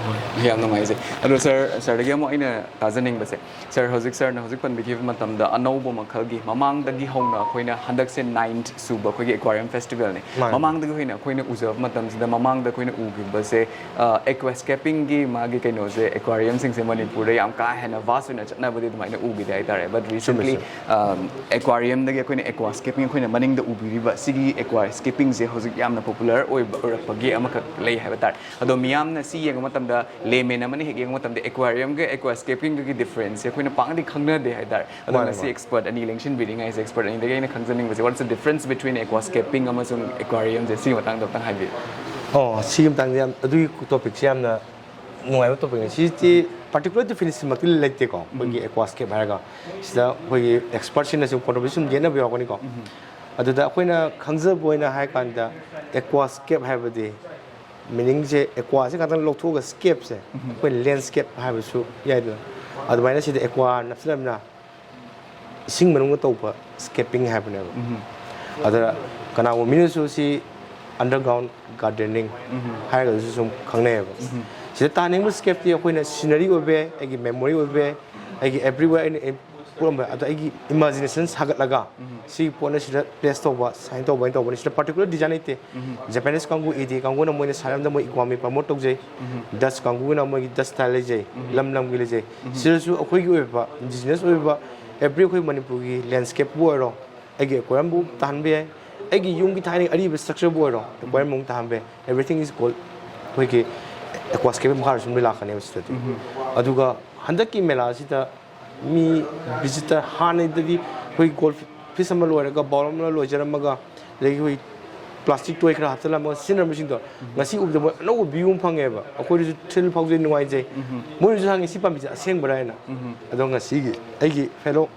ꯌꯥꯝ ꯅꯨꯡꯉꯥꯏꯖꯩ꯫ ꯑꯗꯣ ꯁꯔ, ꯁꯔꯗꯒꯤ ꯑꯃꯨꯛ ꯑꯩꯅ ꯇꯥꯖꯅꯤꯡꯕꯁꯦ, ꯁꯔ, ꯍꯧꯖꯤꯛ ꯁꯔꯅ ꯍꯧꯖꯤꯛ ꯄꯟꯕꯤꯈꯤꯕ ꯃꯇꯝꯗ ꯑꯅꯧꯕ ꯃꯈꯜꯒꯤ, ꯃꯃꯥꯡꯗꯒꯤ ꯍꯧꯅ ꯑꯩꯈꯣꯏꯅ ꯍꯟꯗꯛꯁꯦ ꯅꯥꯏꯟꯠ ꯁꯨꯕ ꯑꯩꯈꯣꯏꯒꯤ ꯑꯦꯀ꯭ꯋꯥꯔꯤꯌꯝ ꯐꯦꯁꯇꯤꯚꯦꯜꯅꯤ꯫ ꯃꯥꯅꯦ꯫ ꯃꯃꯥꯡꯗꯒꯤ ꯍꯧꯅ ꯑꯩꯈꯣꯏꯅ ꯎꯖꯕ ꯃꯇꯝꯁꯤꯗ ꯃꯃꯥꯡꯗ ꯑꯩꯈꯣꯏꯅ ꯎꯈꯤꯕꯁꯦ ꯑꯦꯀ꯭ꯋꯥꯁꯀꯦꯄꯤꯡꯒꯤ ꯃꯥꯒꯤ ꯀꯩꯅꯣꯁꯦ, ꯑꯦꯀ꯭ꯋꯥꯔꯤꯌꯝꯁꯤꯡꯁꯦ ꯃꯅꯤꯄꯨꯔꯗ ꯌꯥꯝ ꯀꯥ ꯍꯦꯟꯅ ꯚꯥꯁ ꯑꯣꯏꯅ ꯆꯠꯅꯕꯗꯤ ꯑꯗꯨꯃꯥꯏꯅ ꯎꯈꯤꯗꯦ ꯍꯥꯏꯇꯥꯔꯦ꯫ ꯕꯠ ꯔꯤꯁꯦꯟꯠꯂꯤ ꯑꯦꯀ꯭ꯋꯥꯔꯤꯌꯝꯗꯒꯤ ꯑꯩꯈꯣꯏꯅ ꯑꯦꯀ꯭ꯋꯥꯁꯀꯦꯄꯤꯡ ꯑꯩꯈꯣꯏꯅ ꯃꯅꯤꯡꯗ ꯎꯕꯤꯔꯤꯕ ꯁꯤꯒꯤ ꯑꯦꯀ꯭ꯋꯥꯁꯀꯦꯄꯤꯡꯁꯦ ꯍꯧꯖꯤꯛ ꯌꯥꯝꯅ ꯄꯣꯄꯨꯂꯔ ꯑꯣꯏꯕ ꯑꯣꯏꯔꯛꯄꯒꯤ ꯑꯃꯈꯛ ꯂꯩ ꯍꯥꯏꯕ ꯇꯥꯔꯦ꯫ ꯑꯗꯣ ꯃꯤꯌꯥꯝꯅ ꯁꯤ ꯌꯦꯡꯕ ꯃꯇꯝꯗ, ꯂꯦꯃꯦꯟ ꯑꯃꯅ ꯍꯦꯛ ꯌꯦꯡꯕ ꯃꯇꯝꯗ ꯑꯦꯀ꯭ꯋꯥꯔꯤꯌꯝꯒ ꯑꯦꯀ꯭ꯋꯥꯁꯀꯦꯞꯀꯤꯡꯒꯒꯤ ꯗꯤꯐ꯭ꯔꯦꯟꯁꯁꯦ ꯑꯩꯈꯣꯏꯅ ꯄꯥꯛꯅꯗꯤ ꯈꯪꯅꯗꯦ ꯍꯥꯏ ꯇꯥꯔꯦ꯫ ꯑꯗꯣ ꯃꯥꯅꯦ, ꯉꯁꯤ ꯃꯥꯅꯦ꯫ ꯑꯦꯛꯁꯄꯔꯠ ꯑꯅꯤ ꯂꯦꯡꯁꯤꯟꯕꯤꯔꯤꯉꯩꯁꯦ, ꯑꯦꯛꯁꯄꯔꯠ ꯑꯅꯤꯗꯒꯤ ꯑꯩꯅ ꯈꯪꯖꯅꯤꯡꯕꯁꯦ, what's the difference between aquascaping ꯑꯃꯁꯨꯡ ꯑꯦꯀ꯭ꯋꯥꯔꯤꯌꯝꯁꯦ? ꯁꯤꯒꯤ ꯃꯇꯥꯡꯗ ꯑꯝꯇꯪ ꯍꯥꯏꯕꯤꯌꯨ꯫ ꯑꯣ, ꯁꯤꯒꯤ ꯃꯇꯥꯡꯗ ꯌꯥꯝ, ꯑꯗꯨꯒꯤ ꯇꯣꯄꯤꯛꯁꯦ ꯌꯥꯝꯅ ꯅꯨꯡꯉꯥꯏꯕ ꯇꯣꯄꯤꯛꯅꯤ꯫ ꯁꯤꯗꯤ ꯄꯥꯔꯇꯤꯀꯨꯂꯔ ꯗꯤꯐꯤꯅꯤꯁꯟꯃꯛꯇꯤ ꯂꯩꯇꯦꯀꯣ, ꯑꯩꯈꯣꯏꯒꯤ ꯑꯦꯀ꯭ꯋꯥꯁꯀꯦꯞ ꯍꯥꯏꯔꯒ꯫ ꯁꯤꯗ ꯑꯩꯈꯣꯏꯒꯤ ꯑꯦꯛꯁꯄꯔꯠꯁꯤꯡꯅꯁꯨ ꯀꯣꯟꯇ꯭ꯔꯣꯚꯔꯁꯤ ꯁꯨꯝ ꯌꯦꯠꯅꯕ ꯌꯥꯎꯔꯛꯀꯅꯤꯀꯣ꯫ ꯑꯗꯨꯗ ꯑꯩꯈꯣꯏꯅ ꯈꯪꯖꯕ ꯑꯣꯏꯅ ꯍꯥꯏ ꯀꯥꯟꯗ, ꯑꯦꯀ꯭ꯋꯥꯁꯀꯦꯞ ꯍꯥꯏꯕꯗꯤ ꯃꯤꯅꯤꯡꯁꯦ, ꯑꯦꯀ꯭ꯋꯥꯁꯦ ꯉꯥꯛꯇꯪ ꯂꯧꯊꯣꯛꯑꯒ ꯁ꯭ꯀꯦꯞꯁꯦ ꯑꯩꯈꯣꯏ ꯂꯦꯟꯁꯀꯦꯞ ꯍꯥꯏꯕꯁꯨ ꯌꯥꯏꯗꯅ꯫ ꯑꯗꯨꯃꯥꯏꯅ ꯁꯤꯗ ꯑꯦꯀ꯭ꯋꯥ ꯅꯞꯁꯤꯜꯂꯕꯅꯤꯅ ꯏꯁꯤꯡ ꯃꯅꯨꯡꯗ ꯇꯧꯕ ꯁ꯭ꯀꯦꯞꯄꯤꯡ ꯍꯥꯏꯕꯅꯦꯕ꯫ ꯑꯗ ꯀꯅꯥꯒꯨꯝꯕ ꯃꯤꯅꯁꯨ ꯁꯤ ꯑꯟꯗꯔꯒ꯭ꯔꯥꯎꯟ ꯒꯥꯔꯗꯦꯅꯤꯡ ꯍꯥꯏꯔꯒꯁꯨ ꯁꯨꯝ ꯈꯪꯅꯩꯌꯦꯕ꯫ ꯁꯤꯗ ꯇꯥꯍꯟꯅꯤꯡꯕ ꯁ꯭ꯀꯦꯞꯇꯤ ꯑꯩꯈꯣꯏꯅ ꯁꯤꯅꯔꯤ ꯑꯣꯏꯕ ꯌꯥꯏ, ꯑꯩꯒꯤ ꯃꯦꯃꯣꯔꯤ ꯑꯣꯏꯕ ꯌꯥꯏ, ꯑꯩꯒꯤ ꯑꯦꯕ꯭ꯔꯤꯋꯦꯌꯔ ꯑꯩꯅ ꯑꯩ ꯄꯣꯛꯂꯝꯕ, ꯑꯗꯣ ꯑꯩꯒꯤ ꯏꯃꯥꯖꯤꯅꯦꯁꯟ ꯁꯥꯒꯠꯂꯒ ꯁꯤꯒꯤ ꯄꯣꯠꯅ ꯁꯤꯗ ꯄ꯭ꯂꯦꯁ ꯇꯧꯕ, ꯁꯥꯏꯟ ꯇꯧꯕ ꯍꯥꯏꯅ ꯇꯧꯕꯅꯤ꯫ ꯁꯤꯗ ꯄꯥꯔꯇꯤꯀꯨꯂꯔ ꯗꯤꯖꯥꯏꯟ ꯂꯩꯇꯦ꯫ ꯖꯄꯥꯅꯤꯁ ꯀꯥꯡꯕꯨ, ꯏꯗꯤ ꯀꯥꯡꯕꯨꯅ ꯃꯣꯏꯅ ꯁꯥꯟꯅꯔꯝꯗ ꯃꯣꯏ ꯏꯀ꯭ꯋꯥꯃꯤ ꯄ꯭ꯔꯃꯣꯠ ꯇꯧꯖꯩ꯫ ꯗꯁ ꯀꯥꯡꯕꯨꯅ ꯃꯣꯏꯒꯤ ꯗꯁ ꯁ꯭ꯇꯥꯏꯜ ꯂꯩꯖꯩ, ꯂꯝ ꯂꯝꯒꯤ ꯂꯩꯖꯩ꯫ ꯁꯤꯗꯁꯨ ꯑꯩꯈꯣꯏꯒꯤ ꯑꯣꯏꯕ ꯏꯟꯗꯤꯖꯤꯅꯁ ꯑꯣꯏꯕ ꯑꯦꯕ꯭ꯔꯤ ꯑꯩꯈꯣꯏ ꯃꯅꯤꯄꯨꯔꯒꯤ ꯂꯦꯟꯁꯀꯦꯞꯄꯨ ꯑꯣꯏꯔꯣ, ꯑꯩꯒꯤ ꯑꯦꯀ꯭ꯋꯥꯔꯤꯌꯝꯕꯨ ꯇꯥꯍꯟꯕ ꯌꯥꯏ, ꯑꯩꯒꯤ ꯌꯨꯝꯒꯤ ꯊꯥꯏꯅꯒꯤ ꯑꯔꯤꯕ ꯁ꯭ꯇ꯭ꯔꯛꯆꯔꯕꯨ ꯑꯣꯏꯔꯣ, ꯑꯦꯀ꯭ꯋꯥꯔꯤꯌꯝ ꯃꯑꯣꯡ ꯇꯥꯍꯟꯕ ꯌꯥꯏ꯫ Everything is called ꯑꯩꯈꯣꯏꯒꯤ ꯑꯦꯀ꯭ꯋꯥꯁꯀꯦꯞꯀꯤ ꯃꯈꯥꯗ ꯁꯨꯝ ꯂꯣꯏ ꯂꯥꯛꯀꯅꯦꯕ ꯁꯤꯗꯗꯤ꯫ ꯑꯗꯨꯒ ꯍꯟꯗꯛꯀꯤ ꯃꯦꯂꯥꯁꯤꯗ ꯃꯤ ꯚꯤꯖꯤꯇꯔ ꯍꯥꯟꯅꯗꯒꯤ ꯑꯩꯈꯣꯏ ꯒꯣꯜ ꯐꯤꯁ ꯑꯃ ꯂꯣꯏꯔꯒ, ꯕꯥꯎꯜ ꯑꯃ ꯂꯣꯏꯖꯔꯝꯃꯒ, ꯑꯗꯒꯤ ꯑꯩꯈꯣꯏ ꯄ꯭ꯂꯥꯁꯇꯤꯛ ꯇꯣꯏ ꯈꯔ ꯍꯥꯞꯆꯤꯜꯂꯝꯃꯒ ꯁꯤꯖꯤꯟꯅꯔꯝꯕꯁꯤꯡꯗꯣ ꯉꯁꯤ ꯎꯕꯗ ꯃꯣꯏ ꯑꯅꯧꯕ ꯚ꯭ꯌꯨ ꯑꯃ ꯐꯪꯉꯦꯕ꯫ ꯑꯩꯈꯣꯏꯗꯁꯨ ꯊ꯭ꯔꯤꯜ ꯐꯥꯎꯖꯩ, ꯅꯨꯡꯉꯥꯏꯖꯩ꯫ ꯃꯣꯏꯅꯁꯨ ꯍꯪꯉꯤ, "ꯁꯤ ꯄꯥꯝꯕꯤꯁꯦ ꯑꯁꯦꯡꯕꯔꯥ?" ꯍꯥꯏꯅ꯫ ꯑꯗꯣ ꯉꯁꯤꯒꯤ ꯑꯩꯒꯤ ꯐꯦꯂꯣ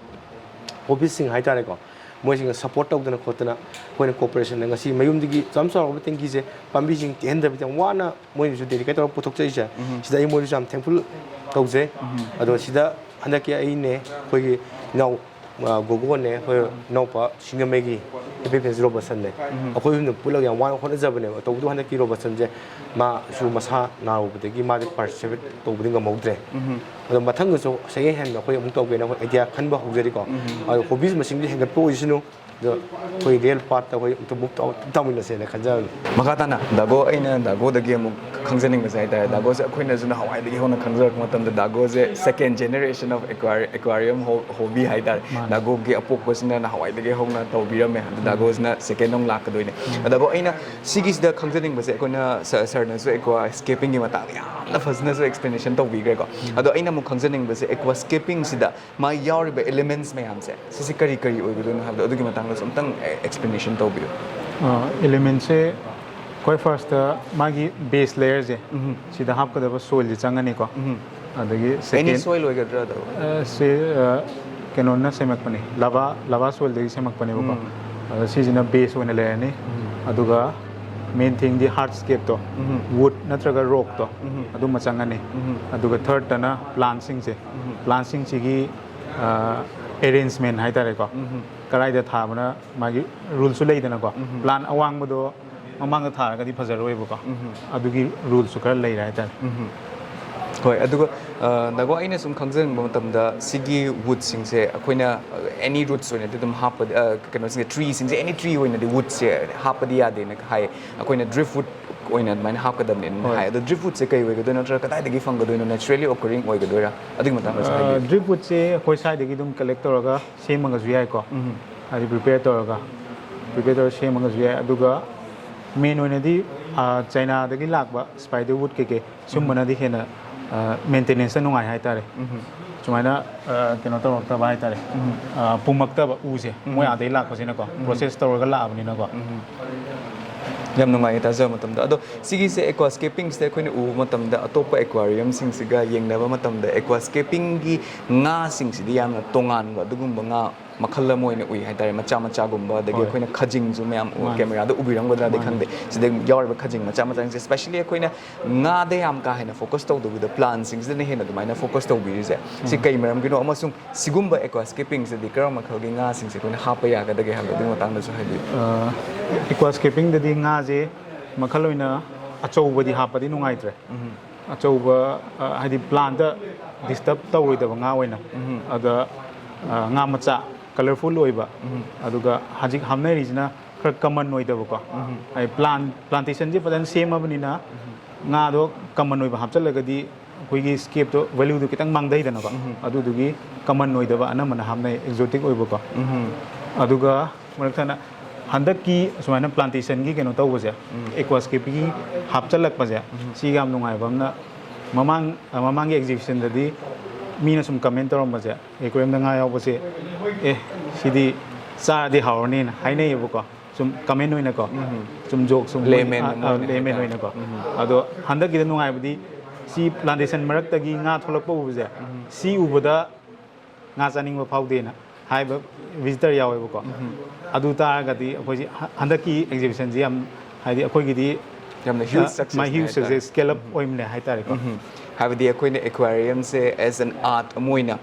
ꯍꯣꯕꯤꯁꯁꯤꯡ ꯍꯥꯏꯇꯥꯔꯦꯀꯣ, ꯃꯣꯏꯁꯤꯡꯅ ꯁꯞꯄꯣꯔꯠ ꯇꯧꯗꯅ ꯈꯣꯠꯇꯅ, ꯑꯩꯈꯣꯏꯅ ꯀꯣꯑꯣꯄꯔꯦꯁꯟꯗ ꯉꯁꯤ ꯃꯌꯨꯝꯗꯒꯤ ꯆꯥꯝ ꯆꯥꯎꯔꯕ ꯇꯦꯡꯀꯤꯁꯦ ꯄꯥꯝꯕꯤꯁꯤꯡ ꯇꯦꯛꯍꯟꯗꯕꯤꯗ ꯌꯥꯝ ꯋꯥꯅ ꯃꯣꯏꯅꯁꯨ ꯗꯦꯗꯤꯀꯦꯠ ꯇꯧꯔꯒ ꯄꯨꯊꯣꯛꯆꯔꯤꯁꯦ, ꯁꯤꯗ ꯑꯩ ꯃꯣꯏꯗꯁꯨ ꯌꯥꯝ ꯊꯦꯡꯛꯐꯨꯜ ꯇꯧꯖꯩ꯫ ꯑꯗꯣ ꯁꯤꯗ ꯍꯟꯗꯛꯀꯤ ꯑꯩꯅꯦ, ꯑꯩꯈꯣꯏꯒꯤ ꯏꯅꯥꯎ, ꯑ, ꯒꯣꯒꯣꯅꯦ, ꯑꯩꯈꯣꯏ ꯏꯅꯥꯎꯄꯥ ꯁꯤꯡꯖꯃꯩꯒꯤ ꯍꯦꯄꯤ ꯐꯦꯟꯁ ꯔꯣꯕꯔꯠꯁꯟꯅꯦ, ꯑꯩꯈꯣꯏ ꯑꯍꯨꯝꯅ ꯄꯨꯜꯂꯒ ꯌꯥꯝ ꯋꯥꯅ ꯍꯣꯠꯅꯖꯕꯅꯦꯕ꯫ ꯇꯧꯕꯗꯕꯨ ꯍꯟꯗꯛꯀꯤ ꯔꯣꯕꯔꯠꯁꯟꯁꯦ ꯃꯥꯁꯨ ꯃꯁꯥ ꯅꯥꯔꯨꯕꯗꯒꯤ ꯃꯥꯗꯤ ꯄꯥꯔꯇꯤꯁꯤꯄꯦꯠ ꯇꯧꯕꯗꯤ ꯉꯝꯍꯧꯗ꯭ꯔꯦ꯫ ꯑꯗꯣ ꯃꯊꯪꯗꯁꯨ ꯁꯦꯀꯦꯟ ꯍꯦꯟꯗ ꯑꯩꯈꯣꯏ ꯑꯃꯨꯛ ꯇꯧꯒꯦꯅ ꯑꯩꯈꯣꯏ ꯑꯥꯏꯗꯤꯌꯥ ꯈꯟꯕ ꯍꯧꯖꯔꯤꯀꯣ꯫ ꯑꯗꯣ ꯍꯣꯕꯤꯁ ꯃꯁꯤꯡꯗꯤ ꯍꯦꯟꯒꯠꯄ ꯑꯣꯏꯁꯅꯨ꯫ ꯑꯗꯣ ꯑꯩꯈꯣꯏ ꯔꯤꯌꯦꯜ ꯄꯥꯔꯠꯇ ꯑꯩꯈꯣꯏ ꯑꯝꯇ ꯃꯨꯚ ꯇꯧ-, ꯇꯧꯃꯤꯟꯅꯁꯦꯅ ꯈꯟꯖꯕꯅꯤ꯫ ꯃꯈꯥ ꯇꯥꯅ ꯗꯥꯒꯣ, ꯑꯩꯅ ꯗꯥꯒꯣꯗꯒꯤ ꯑꯃꯨꯛ ꯈꯪꯖꯅꯤꯡꯕꯁꯦ ꯍꯥꯏꯇꯥꯔꯦ, ꯗꯥꯒꯣꯁꯦ ꯑꯩꯈꯣꯏꯅꯁꯨ ꯅꯍꯥꯟꯋꯥꯏꯗꯒꯤ ꯍꯧꯅ ꯈꯪꯖꯔꯛꯄ ꯃꯇꯝꯗ ꯗꯥꯒꯣꯁꯦ second generation of aquari-, aquarium ho-, hobby ꯍꯥꯏꯇꯥꯔꯦ꯫ ꯗꯥꯒꯣꯒꯤ ꯑꯄꯣꯛꯄꯁꯤꯅ ꯅꯍꯥꯟꯋꯥꯏꯗꯒꯤ ꯍꯧꯅ ꯇꯧꯕꯤꯔꯝꯃꯦ, ꯑꯗꯨ ꯗꯥꯒꯣꯁꯤꯅ ꯁꯦꯀꯦꯟ ꯑꯃꯨꯛ ꯂꯥꯛꯀꯗꯣꯏꯅꯦ꯫ ꯑꯗꯨꯕꯨ ꯑꯩꯅ ꯁꯤꯒꯤꯁꯤꯗ ꯈꯪꯖꯅꯤꯡꯕꯁꯦ, ꯑꯩꯈꯣꯏꯅ ꯁ-, ꯁꯔꯅꯁꯨ ꯑꯦꯀ꯭ꯋꯥ ꯁ꯭ꯀꯦꯄꯤꯡꯒꯤ ꯃꯇꯥꯡꯗ ꯌꯥꯝꯅ ꯐꯖꯅꯁꯨ ꯑꯦꯛꯁꯄ꯭ꯂꯦꯅꯦꯁꯟ ꯇꯧꯕꯤꯈ꯭ꯔꯦꯀꯣ꯫ ꯑꯗꯣ ꯑꯩꯅ ꯑꯃꯨꯛ ꯈꯪꯖꯅꯤꯡꯕꯁꯦ, ꯑꯦꯀ꯭ꯋꯥ ꯁ꯭ꯀꯦꯄꯤꯡꯁꯤꯗ ꯃꯥꯒꯤ ꯌꯥꯎꯔꯤꯕ elements ꯃꯌꯥꯝꯁꯦ, ꯁꯤꯁꯦ ꯀꯔꯤ ꯀꯔꯤ ꯑꯣꯏꯒꯗꯣꯏꯅꯣ ꯍꯥꯏꯕꯗꯣ, ꯑꯗꯨꯒꯤ ꯃꯇꯥꯡꯗꯁꯨ ꯑꯝꯇꯪ ꯑꯦꯛꯁꯄ꯭ꯂꯦꯅꯦꯁꯟ ꯇꯧꯕꯤꯌꯨ꯫ ꯑꯦꯂꯤꯃꯦꯟꯁꯦ ꯈ꯭ꯋꯥꯏ ꯐꯥꯔꯁꯇ ꯃꯥꯒꯤ ꯕꯦꯁ ꯂꯦꯌꯔꯁꯦ, ꯁꯤꯗ ꯍꯥꯞꯀꯗꯕ ꯁꯣꯏꯜꯁꯦ ꯆꯪꯉꯅꯤꯀꯣ꯫ ꯑꯗꯒꯤ ꯑꯦꯅꯤ ꯁꯦꯀꯦꯟ ꯁꯣꯏꯜ ꯑꯣꯏꯒꯗ꯭ꯔꯥ ꯑꯗꯣ? ꯁꯤ ꯀꯩꯅꯣꯅ ꯁꯦꯝꯃꯛꯄꯅꯤ, ꯂꯕꯥ, ꯂꯕꯥ ꯁꯣꯏꯜꯗꯒꯤ ꯁꯦꯝꯃꯛꯄꯅꯦꯕꯀꯣ꯫ ꯑꯗꯣ ꯁꯤꯁꯤꯅ ꯕꯦꯁ ꯑꯣꯏꯅ ꯂꯩꯔꯅꯤ꯫ ꯑꯗꯨꯒ ꯃꯦꯟ ꯊꯤꯡꯗꯤ ꯍꯥꯔꯠꯁꯀꯦꯞꯇꯣ, ꯋꯨꯗ ꯅꯠꯇ꯭ꯔꯒ ꯔꯣꯛꯇꯣ, ꯑꯗꯨꯃ ꯆꯪꯉꯅꯤ꯫ ꯑꯗꯨꯒ ꯊꯔꯠꯇꯅ ꯄ꯭ꯂꯥꯟꯁꯤꯡꯁꯦ, ꯄ꯭ꯂꯥꯟꯁꯤꯡꯁꯤꯒꯤ ꯑꯦꯔꯦꯟꯖꯃꯦꯟ ꯍꯥꯏꯇꯥꯔꯦꯀꯣ, ꯀꯗꯥꯏꯗ ꯊꯥꯕꯅ, ꯃꯥꯒꯤ ꯔꯨꯜꯁꯨ ꯂꯩꯗꯅꯀꯣ꯫ ꯄ꯭ꯂꯥꯟ ꯑꯋꯥꯡꯕꯗꯣ ꯃꯃꯥꯡꯗ ꯊꯥꯔꯒꯗꯤ ꯐꯖꯔꯣꯏꯕꯀꯣ꯫ ꯑꯗꯨꯒꯤ ꯔꯨꯜꯁꯨ ꯈꯔ ꯂꯩꯔꯦ ꯍꯥꯏꯇꯥꯔꯦ꯫ ꯍꯣꯏ, ꯑꯗꯨꯒ ꯗꯥꯒꯣ, ꯑꯩꯅ ꯁꯨꯝ ꯈꯪꯖꯅꯤꯡꯕ ꯃꯇꯝꯗ, ꯁꯤꯒꯤ ꯋꯨꯗꯁꯤꯡꯁꯦ ꯑꯩꯈꯣꯏꯅ ꯑꯦꯅꯤ ꯔꯨꯠꯁ ꯑꯣꯏꯅꯗꯤ ꯑꯗꯨꯝ ꯍꯥꯞꯄꯗꯤ, ꯀꯩꯅꯣꯁꯤꯡꯁꯦ, ꯇ꯭ꯔꯤꯁꯤꯡꯁꯦ, ꯑꯦꯅꯤ ꯇ꯭ꯔꯤ ꯑꯣꯏꯅꯗꯤ ꯋꯨꯗꯁꯦ ꯍꯥꯞꯄꯗꯤ ꯌꯥꯗꯦꯅ ꯍꯥꯏ꯫ ꯑꯩꯈꯣꯏꯅ ꯗ꯭ꯔꯤꯐ ꯋꯨꯗ ꯑꯣꯏꯅ ꯑꯗꯨꯃꯥꯏꯅ ꯍꯥꯞꯀꯗꯕꯅꯦꯅ ꯍꯥꯏ꯫ ꯑꯗꯣ ꯗ꯭ꯔꯤꯐ ꯋꯨꯗꯁꯦ ꯀꯩ ꯑꯣꯏꯒꯗꯣꯏꯅꯣ, ꯅꯠꯇ꯭ꯔꯒ ꯀꯗꯥꯏꯗꯒꯤ ꯐꯪꯒꯗꯣꯏꯅꯣ, naturally occurring ꯑꯣꯏꯒꯗꯣꯏꯔꯥ? ꯑꯗꯨꯒꯤ ꯃꯇꯥꯡꯗꯁꯨ ꯍꯥꯏꯕꯤꯌꯨ꯫ ꯗ꯭ꯔꯤꯐ ꯋꯨꯗꯁꯦ ꯑꯩꯈꯣꯏ ꯁ꯭ꯋꯥꯏꯗꯒꯤ ꯑꯗꯨꯝ ꯀꯂꯦꯛ ꯇꯧꯔꯒ ꯁꯦꯝꯃꯒꯁꯨ ꯌꯥꯏꯀꯣ, ꯍꯥꯏꯗꯤ ꯄ꯭ꯔꯤꯄꯦꯌꯔ ꯇꯧꯔꯒ, ꯄ꯭ꯔꯤꯄꯦꯌꯔ ꯇꯧꯔꯒ ꯁꯦꯝꯃꯒꯁꯨ ꯌꯥꯏ꯫ ꯑꯗꯨꯒ ꯃꯦꯟ ꯑꯣꯏꯅꯗꯤ ꯆꯥꯏꯅꯥꯗꯒꯤ ꯂꯥꯛꯄ ꯁ꯭ꯄꯥꯏꯗꯔ ꯋꯨꯗ ꯀꯩꯀꯩ ꯁꯨꯝꯕꯅꯗꯤ ꯍꯦꯟꯅ ꯃꯦꯟꯇꯦꯅꯦꯟꯁꯇ ꯅꯨꯡꯉꯥꯏ ꯍꯥꯏꯇꯥꯔꯦ꯫ ꯁꯨꯃꯥꯏꯅ ꯀꯩꯅꯣ ꯇꯧꯔꯛꯇꯕ ꯍꯥꯏꯇꯥꯔꯦ, ꯄꯨꯝꯃꯛꯇꯕ ꯎꯁꯦ, ꯃꯣꯏ ꯑꯥꯗꯩ ꯂꯥꯛꯄꯁꯤꯅꯀꯣ, ꯄ꯭ꯔꯣꯁꯦꯁ ꯇꯧꯔꯒ ꯂꯥꯛꯑꯕꯅꯤꯅꯀꯣ꯫ ꯌꯥꯝ ꯅꯨꯡꯉꯥꯏꯌꯦ ꯇꯥꯖꯕ ꯃꯇꯝꯗ꯫ ꯑꯗꯣ ꯁꯤꯒꯤꯁꯦ, ꯑꯦꯀ꯭ꯋꯥꯁꯀꯦꯄꯤꯡꯁꯤꯗ ꯑꯩꯈꯣꯏꯅ ꯎꯕ ꯃꯇꯝꯗ, ꯑꯇꯣꯞꯄ ꯑꯦꯀ꯭ꯋꯥꯔꯤꯌꯝꯁꯤꯡꯁꯤꯒ ꯌꯦꯡꯅꯕ ꯃꯇꯝꯗ, ꯑꯦꯀ꯭ꯋꯥꯁꯀꯦꯄꯤꯡꯒꯤ ꯉꯥꯁꯤꯡꯁꯤꯗꯤ ꯌꯥꯝꯅ ꯇꯣꯉꯥꯟꯕ ꯑꯗꯨꯒꯨꯝꯕ ꯉꯥ ꯃꯈꯜ ꯑꯃ ꯑꯣꯏꯅ ꯎꯏ ꯍꯥꯏꯇꯥꯔꯦ꯫ ꯃꯆꯥ ꯃꯆꯥꯒꯨꯝꯕ, ꯑꯗꯒꯤ ꯍꯣꯏ꯫ ꯑꯩꯈꯣꯏꯅ ꯈꯖꯤꯡꯁꯨ ꯃꯌꯥꯝ ꯎ-, ꯃꯥꯅꯦ꯫ ꯀꯦꯃꯦꯔꯥꯗ ꯎꯕꯤꯔꯝꯒꯗ꯭ꯔꯥꯗꯤ ꯃꯥꯅꯦ꯫ ꯈꯪꯗꯦ, ꯁꯤꯗ ꯌꯥꯎꯔꯤꯕ ꯈꯖꯤꯡ ꯃꯆꯥ ꯃꯆꯥꯁꯤꯡꯁꯦ, especially ꯑꯩꯈꯣꯏꯅ ꯉꯥꯗ ꯌꯥꯝ ꯀꯥ ꯍꯦꯟꯅ ꯐꯣꯀꯁ ꯇꯧꯗꯕꯤꯗ, ꯄ꯭ꯂꯥꯟꯁꯤꯡꯁꯤꯗꯅ ꯍꯦꯟꯅ ꯑꯗꯨꯃꯥꯏꯅ ꯐꯣꯀꯁ ꯇꯧꯕꯤꯔꯤꯁꯦ, ꯁꯤ ꯀꯩ ꯃꯔꯝꯒꯤꯅꯣ, ꯑꯃꯁꯨꯡ ꯁꯤꯒꯨꯝꯕ ꯑꯦꯀ꯭ꯋꯥꯁꯀꯦꯄꯤꯡꯁꯤꯗꯤ ꯀꯔꯝꯕ ꯃꯈꯜꯒꯤ ꯉꯥꯁꯤꯡꯁꯦ ꯑꯩꯈꯣꯏꯅ ꯍꯥꯞꯄ ꯌꯥꯒꯗꯒꯦ ꯍꯥꯏꯕꯗꯣ, ꯑꯗꯨꯒꯤ ꯃꯇꯥꯡꯗꯁꯨ ꯍꯥꯏꯕꯤꯌꯨ꯫ ꯑꯦꯀ꯭ꯋꯥꯁꯀꯦꯄꯤꯡꯗꯗꯤ ꯉꯥꯁꯦ ꯃꯈꯜ ꯑꯣꯏꯅ ꯑꯆꯧꯕꯗꯤ ꯍꯥꯞꯄꯗꯤ ꯅꯨꯡꯉꯥꯏꯇ꯭ꯔꯦ꯫ ꯑꯆꯧꯕ, ꯑ, ꯍꯥꯏꯗꯤ ꯄ꯭ꯂꯥꯟꯗ ꯗꯤꯁꯇꯔꯕ ꯇꯧꯔꯣꯏꯗꯕ ꯉꯥ ꯑꯣꯏꯅ, ꯑꯗ, ꯑ, ꯉꯥ ꯃꯆꯥ, ꯀꯂꯔꯐꯨꯜ ꯑꯣꯏꯕ, ꯑꯗꯨꯒ ꯍꯧꯖꯤꯛ ꯍꯥꯞꯅꯔꯤꯁꯤꯅ ꯈꯔ ꯀꯃꯟ ꯑꯣꯏꯗꯕꯀꯣ꯫ ꯍꯥꯏꯗꯤ ꯄ꯭ꯂꯥꯟ ꯄ꯭ꯂꯥꯟꯇꯦꯁꯟꯁꯦ ꯐꯖꯅ ꯁꯦꯝꯃꯕꯅꯤꯅ ꯉꯥꯗꯣ ꯀꯃꯟ ꯑꯣꯏꯕ ꯍꯥꯞꯆꯤꯜꯂꯒꯗꯤ ꯑꯩꯈꯣꯏꯒꯤ ꯁ꯭ꯀꯦꯞꯇꯣ, ꯚꯦꯂꯨꯗꯣ ꯈꯤꯇꯪ ꯃꯥꯡꯊꯩꯗꯅꯀꯣ꯫ ꯑꯗꯨꯗꯨꯒꯤ ꯀꯃꯟ ꯑꯣꯏꯗꯕ ꯑꯅꯝꯕꯅ ꯍꯥꯞꯅꯩ, ꯑꯦꯛꯖꯣꯇꯤꯛ ꯑꯣꯏꯕꯀꯣ꯫ ꯑꯗꯨꯒ ꯃꯔꯛ ꯊꯠꯅ ꯍꯟꯗꯛꯀꯤ ꯁꯨꯃꯥꯏꯅ ꯄ꯭ꯂꯥꯟꯇꯦꯁꯟꯒꯤ ꯀꯩꯅꯣ ꯇꯧꯕꯁꯦ, ꯑꯦꯀ꯭ꯋꯥꯁꯀꯦꯞꯀꯤ ꯍꯥꯞꯆꯤꯜꯂꯛꯄꯁꯦ, ꯁꯤꯒ ꯌꯥꯝ ꯅꯨꯡꯉꯥꯏꯕ ꯑꯃꯅ, ꯃꯃꯥꯡ ꯃꯃꯥꯡꯒꯤ ꯑꯦꯛꯖꯤꯕꯤꯁꯟꯗꯗꯤ ꯃꯤꯅ ꯁꯨꯝ ꯀꯃꯦꯟ ꯇꯧꯔꯝꯕꯁꯦ, ꯑꯦꯀ꯭ꯋꯥꯔꯤꯌꯝꯗ ꯉꯥ ꯌꯥꯎꯕꯁꯦ, "ꯑꯦ, ꯁꯤꯗꯤ ꯆꯥꯔꯗꯤ ꯍꯥꯎꯔꯅꯤꯅ" ꯍꯥꯏꯅꯩꯌꯦꯕꯀꯣ, ꯁꯨꯝ ꯀꯃꯦꯟ ꯑꯣꯏꯅꯀꯣ꯫ ꯁꯨꯝ ꯖꯣꯛ ꯁꯨꯝ ꯂꯦꯃꯦꯟ ꯑ, ꯑ, ꯑꯃ ꯑꯣꯏꯅ ꯂꯦꯃꯦꯟ ꯍꯥꯏꯇꯥꯔꯦ꯫ ꯑꯣꯏꯅꯀꯣ꯫ ꯑꯗꯣ ꯍꯟꯗꯛꯀꯤꯗ ꯅꯨꯡꯉꯥꯏꯕꯗꯤ, ꯁꯤ ꯄ꯭ꯂꯥꯟꯇꯦꯁꯟ ꯃꯔꯛꯇꯒꯤ ꯉꯥ ꯊꯣꯛꯂꯛꯄ ꯎꯕꯁꯦ, ꯁꯤ ꯎꯕꯗ ꯉꯥ ꯆꯥꯅꯤꯡꯕ ꯐꯥꯎꯗꯦꯅ ꯍꯥꯏꯕ ꯚꯤꯖꯤꯇꯔ ꯌꯥꯎꯋꯦꯕꯀꯣ꯫ ꯑꯗꯨ ꯇꯥꯔꯒꯗꯤ ꯑꯩꯈꯣꯏꯁꯤ ꯍ-, ꯍꯟꯗꯛꯀꯤ ꯑꯦꯛꯖꯤꯕꯤꯁꯟꯁꯤ ꯌꯥꯝ, ꯍꯥꯏꯗꯤ ꯑꯩꯈꯣꯏꯒꯤꯗꯤ, ꯌꯥꯝꯅ ꯍ꯭ꯌꯨꯖ ꯑ, ꯁꯛꯁꯦꯁꯅꯤ ꯃꯥꯏ ꯍ꯭ꯌꯨꯖ ꯍꯥꯏꯇꯥꯔꯦ꯫ ꯁꯛꯁꯦꯁ, ꯁ꯭ꯀꯦꯜ ꯑꯞ ꯑꯣꯏꯕꯅꯦ ꯍꯥꯏꯇꯥꯔꯦꯀꯣ꯫ ꯍꯥꯏꯕꯗꯤ ꯑꯩꯈꯣꯏꯅ ꯑꯦꯀ꯭ꯋꯥꯔꯤꯌꯝꯁꯦ ꯑꯦꯁ ꯑꯦꯟ ꯑꯥꯔꯠ ꯑꯃ ꯑꯣꯏꯅ,